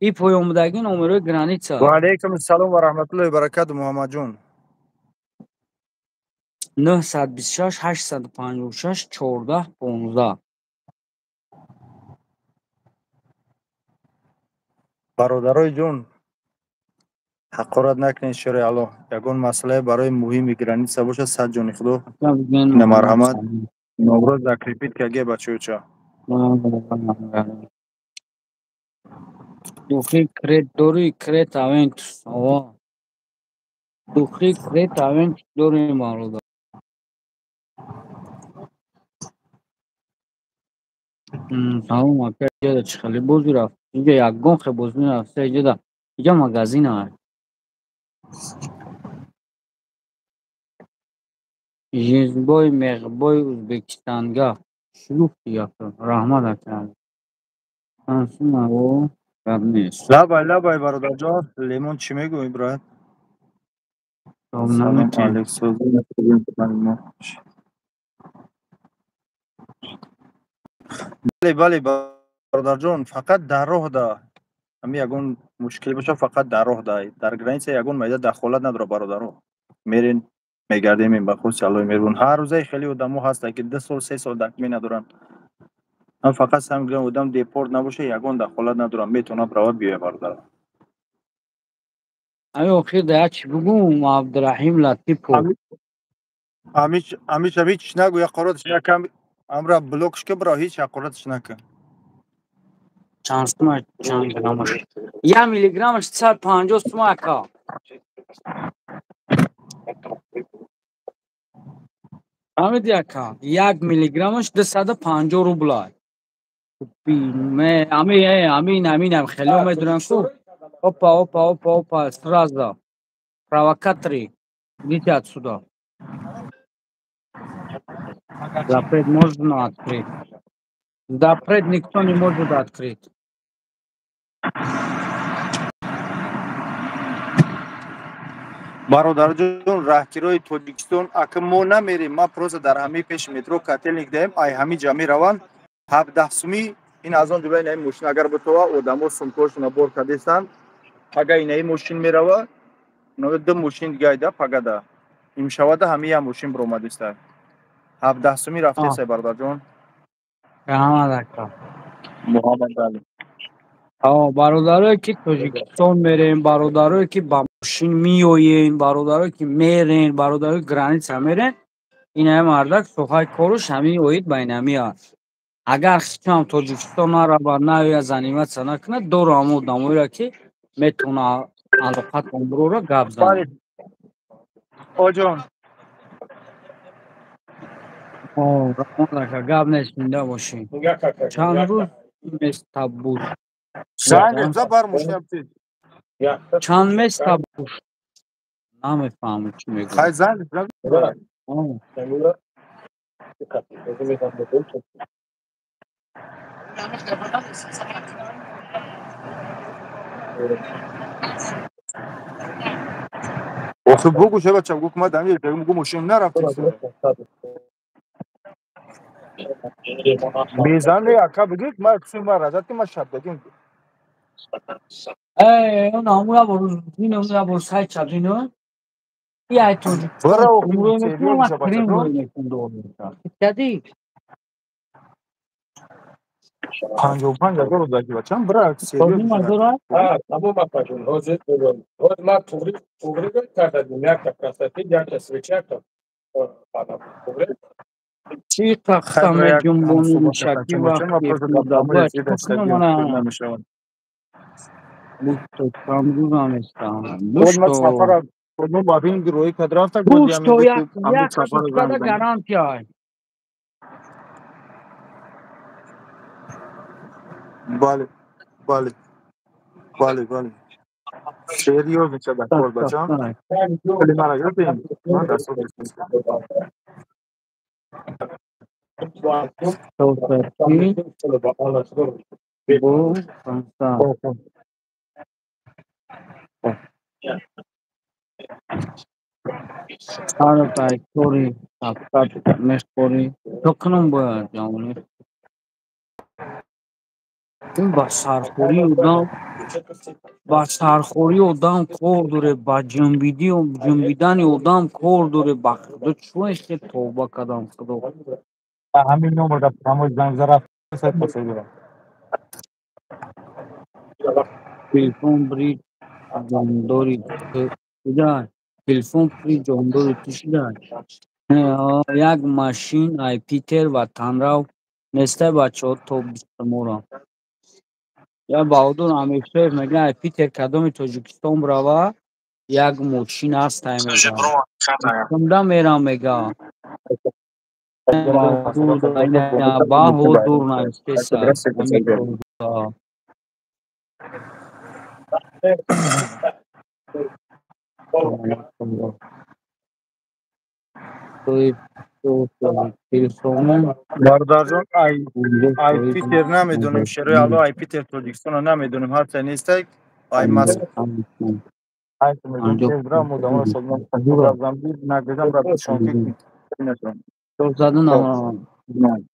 И поёнбудагӣ номерои граница. Ва алейкум ассалом ва раҳматуллоҳи баракату, Муҳаммадҷон. 926 856 14 15. Бародарои ҷон, ҳақорат накунед, шери Аллоҳ. Ягон масъалае барои муҳими граница бошад, сад ҷони худо, ина марҳамат, номро закрепить каге, бачаюча. Духи Крет дорӣ? Крет Авентус, ова, духи Крет Авентус дорем, бародар. Салом, ака. Иҷода чӣ хеле бозӣ рафт? Инҷа ягон хел бозӣ нарафта. Иҷода, инҷа магазин аст. Жизбой меғбой Ӯзбекистанга чӣ гуфти, ака? Раҳмат, ака. Гап нест. Лабай, лабай, бародарҷон. Лемон, чӣ мегӯӣ, брат? Салом алейк. Бале, бале, бародарҷон, фақат дар роҳ да ҳами ягон мушкиле бошад, фақат дар роҳ да. Дар граница ягон майда дахолат надорад, бародаро. Мерен, мегардем, ба хусуси Аллоҳи меҳрубон. Ҳар рӯзаи хеле одамо ҳастанд, ки 2 сол, 3 сол документ надоранд. Ман фақат сам гирам, одам депорт набошад, ягон дахолат надорам, метавонад равад, биёяд, бародар. Ами охир да як чӣ бугум, Абдураҳим Латипов. Амиш ҳеч нагӯ, як қоротш якам. Амра блокш ки бро, ҳеҷ ҳақоратш накун. Чанд сума, чанд граммаш? 1 миллиграммаш 150 сума, ака. Фаҳмиди, ака? 1 миллиграммаш 250 рубла. Амин, амин, хеле медонам ку. Опа, опа, опа, опа, сразу. Провокаторы, идите отсюда. Запрет можно открыть. Запрет никто не может открыть. Бародарҷон, раҳгирои Тоҷикистон, ака мо намерем, ма просто дар ҳамаи пеши метро котельник даем, ай ҳами ҷа мераванд. 17 сумӣ ин аз он ҷумла инаи мошин агар битова, одамо сумкаҳошона бор кардестанд. Пага инаи мошин мерава, ду мошин дига айда пагада. Имшавада ҳами як мошин биромадиста. 17 сумӣ рафтесай, бародарҷон. Раҳмат, ака. Муҳаммад Али. Бародарое ки Тоҷикистон мерем, бародарое ки ба мошин меоен, бародарое ки мерен, бародарое ки граница мерен, инаи мардак соҳаи коруш ҳамин оид ба инами аст. Агар хичам Тоҷикистон наравад, наояд, заниматься накунад, дору ҳамо одамоеро ки метавона алоқатон бирора, гап занад. Оҷон. Раҳмат, ака, гап нест, зинда бошӣ. Чанд рӯз места буд? Чанд места буд? Намефаҳмам чӣ мегӯяд. Хай занг. Охи бугу шеба чам гук ма дами гу мошин нарафтем. Мезане ака бигир ма ксу ма разат ки ма шабдагим. Э, он амуя бор, ин амуя бор сай чабино. Я тоҷик. Бара Кади? 55 ҳазор рӯзаки бачам, бира серьёзно. Тамом, акаҷон, ҳозир ҳозир ма туғри туғри кардадим, якта красоты, якта свеча, якта туғри. Чӣ қақса меҷунбони мушакӣ вақте гӯшто гарантия. Бале, бале, бале, бале. Серьёзно шуда кор, бачам. Пули мара гирифтем. Ман дастур Бо пансад. Сар тайкори мехӯрӣ. Чо кунам бояд, ҷавонӣ? Ба сархӯрии одам, ба сархӯрии одам кор доре, ба ҷунбидани одам кор доре, ба худо чун хел тавба кардам, худо. Ҳамин номер дар прямой занг зара сад пасо дорам. Телефон бри ҷондори шуда, телефон при ҷондори ту шуда. Як машин ай Питер ватанрав нестай, бачаҳо, то бистумора. Я Баҳодур Амиршоев мегӯяд, ай Питер кадоми Тоҷикистон бирава, як мошин ҳастай, мега. Кунда мерам, мега. Баҳодур навиштеса. Бародарҷон, ай Питер намедонем, шерои Алло, ай Питер Тоҷикистона намедонем, ҳарча нестай, ай Москва. Ай медонем, одаморо шодмон нагазам рафтшон ки натавонам. Задан.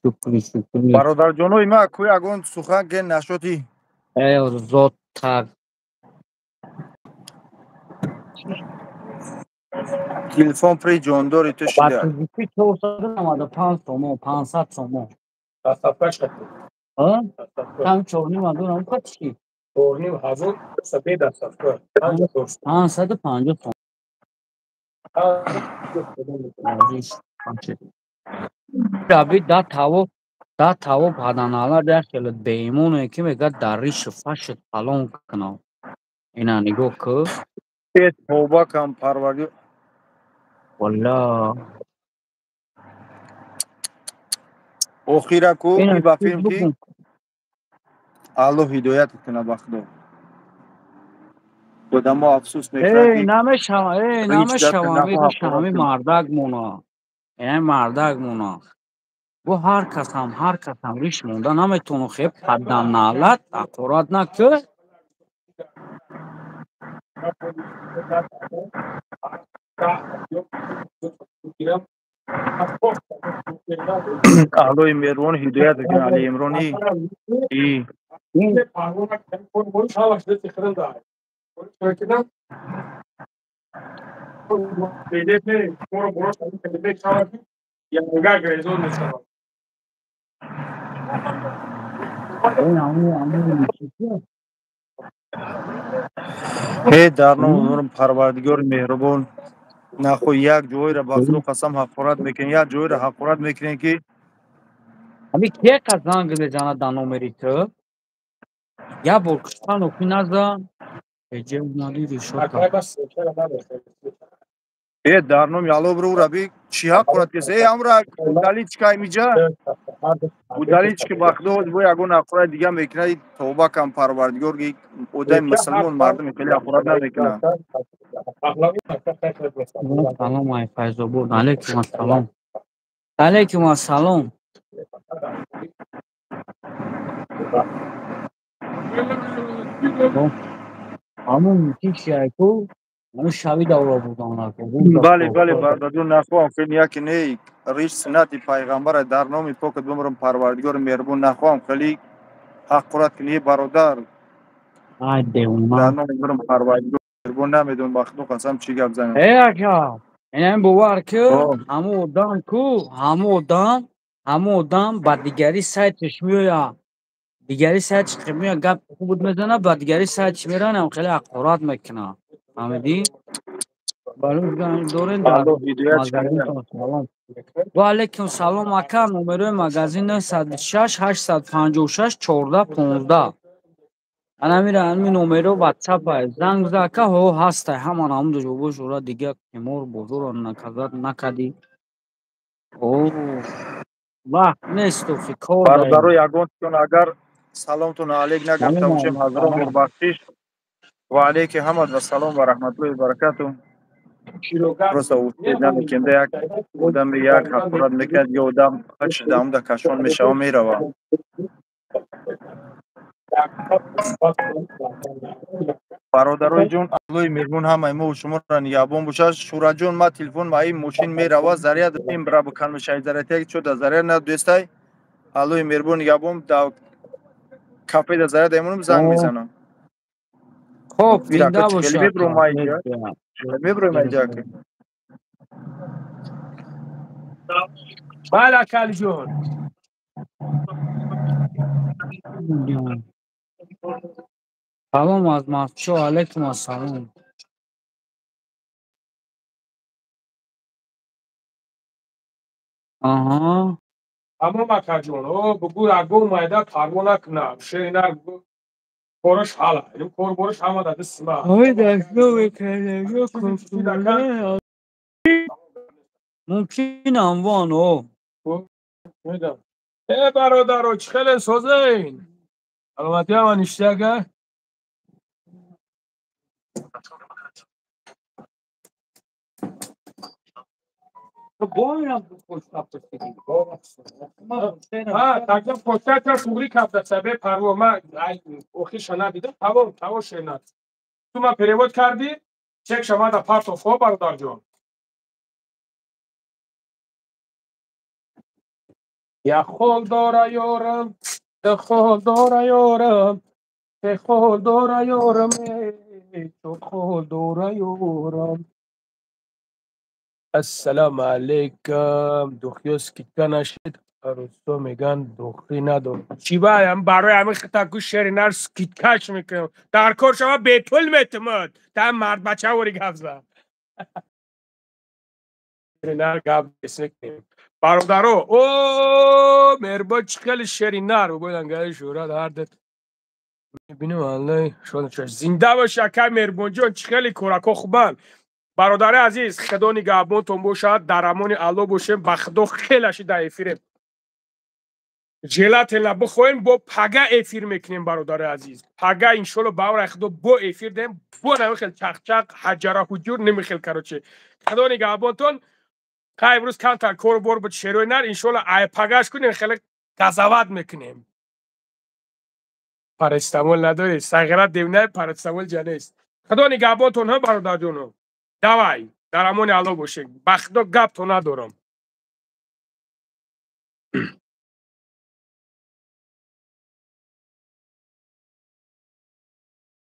Шукри, шукри. Бародарҷонои ма, кӯ ягон сухан ген нашоти. Э, зот так. Телефон при ҷондори ту Ба шуда. тоҷикӣ 495 сомон, 500 сомон. Доставкаш кардем. А? Там чорним ҳазор ам чӣ? 4500 бе доставка. 550 сомон. Раби да таво да таво паданала да хеле беимоне ки мегӯяд дар ришу фашт фалон кунам. Ина нигоҳ ку. Э тавба кам парварди. Валла. Охира ку и ба филм ки Аллоҳ ҳидоят кунад ба Худо. Одамо афсӯс мекунанд ки намешава, э намешава, ҳами мардак мона. Э мардак мона. Бо ҳар касам риш монда наметавонад хеб паданалат ҳақорат накӯ. Аллоҳи меҳрубон ҳидоят кунад Али Имрони. Э дар номи Парвардигори меҳрубон нахо як ҷойро ба Худо қасам ҳақорат мекунем, як ҷойро ҳақорат мекунем ки ҳами кие ка занг мезанад дар номери ту? Як бор куштан охи назан. Э дар номи Аллоҳ бирӯ раби чӣ ҳақорат кеса? Э ҳамра удаличка имиҷа удаличка ба Худо бо ягон ҳақорат дига мекунад. Тавба кам Парвардигор ки одами мусулмон мардуми хеле ҳақорат намекунад. Салом ай Файзобод. Алейкум ассалом. Алейкум ассалом. Ҳамун кишиайку ҳамун шави давра бурдан. Бале, бале, бародарҷон, нахоҳам хеле яке не риш суннати пайғамбара дар номи покат бимирам Парвардигори меҳрубон нахоҳам хеле ҳақорат кунӣ бародар. Ай девона. Дар номи бирам Парвардигор меҳрубон намедонам ба Худо қасам чӣ гап занам. Э ака, инам бовар ку, ҳамун одам ку, ҳамун одам ба дигари сайташ меояд. Дигари сайташ меояд, гап хуб мезанад, ба дигари сайташ меранам хеле ҳақорат мекунад. Фаҳмидӣ? Ва алейкум салом ака, номерои магазин 906 856 14 15. Анамира ҳамин номеро WhatsApp ай. Занг за ака, ҳо ҳастай, ҳама намудаш бобош ора дига қимор бозорро наказат накадӣ. О вақт нест охи кор. Бародаро ягонтон агар саломтон алейк нагуфта бошем, ҳазорон бор бахшиш. Ва алейки ҳамад ва салом ва раҳматуллоҳи ва баракату. Просто успед намекунем, як одами як ҳақорат мекунад, ё одам ҳачдамда кашон мешава мерава. Бародарои ҷон, Аллоҳи меҳрубон ҳамаи мо шуморо нигаҳбон бошад. Шураҷон, ма телефон ма ин мошин мерава, заряд ин бра бикан мешавад, заряд як чо да заряд надӯстай. Аллоҳи меҳрубон нигаҳбон, да кафе да заряд эмонам занг мезанам. Хоб, зинда бошад. Меброем айҷа. Бале, акалиҷон. Салом аз Москва, алейкум ассалом. Аҳа. Ҳамон акаҷон, о бугӯ ягон майда парво накунам, шери нар бугӯ кораш ҳала, ин кор бораш ҳама дар дасти ман. Ой, дастгоҳ мекардам. Мумкин амвон, о. Медам. Э бародаро, чӣ хеле созен? Саломатӣ ҳама ништяга? Такда почта туғри кафта бе парво ма охирша надидам, таво шенад. Ту ма перевод кардӣ, чек шавада партов, хоб бародарҷон. Як хол дора ёрам, ду хол дора ёрам, се хол дора ёрам, чор хол дора ёрам. Ассалому алайкум. Духиё скидка нашид, русо меган духи надор. Чӣ баям барои ҳамин хитаку шери нар скидкаш мекунам. Дар кор шава бепул метумад. Та мардбача вори гап зад. Шеринар, гап мекунем, бародаро. О, Меҳрбон, чӣ хеле шеринар боянгаи шӯҳрат ҳардет мебинем. Аллаи зинда боши, акай Меҳрбонҷон. Чӣ хеле корако хубанд, бародари азиз. Худо нигаҳбонтон бошад, дар амони Алло бошем. Ба Худо, хелаши дар эфирем, желательно бихоҳем, бо пага эфир мекунем, бародари азиз. Пага, иншолло, ба амри Худо, бо эфир дем, бо намихел чақчақ, ҳаҷара ҳуҷур немихел. Короче, Худо нигаҳбонтон. Хай, имрӯз камтар кору бор буд, шерои нар. Иншолло, ай пагаш кунем, хеле газават мекунем. Парацетамол надоред, сағира девна, парацетамол ҷа нест. Худо нигаҳбонтон ҳа, бародарҷоно. Давай, дар амони Алло бошед. Ба Худо, гапто надорам.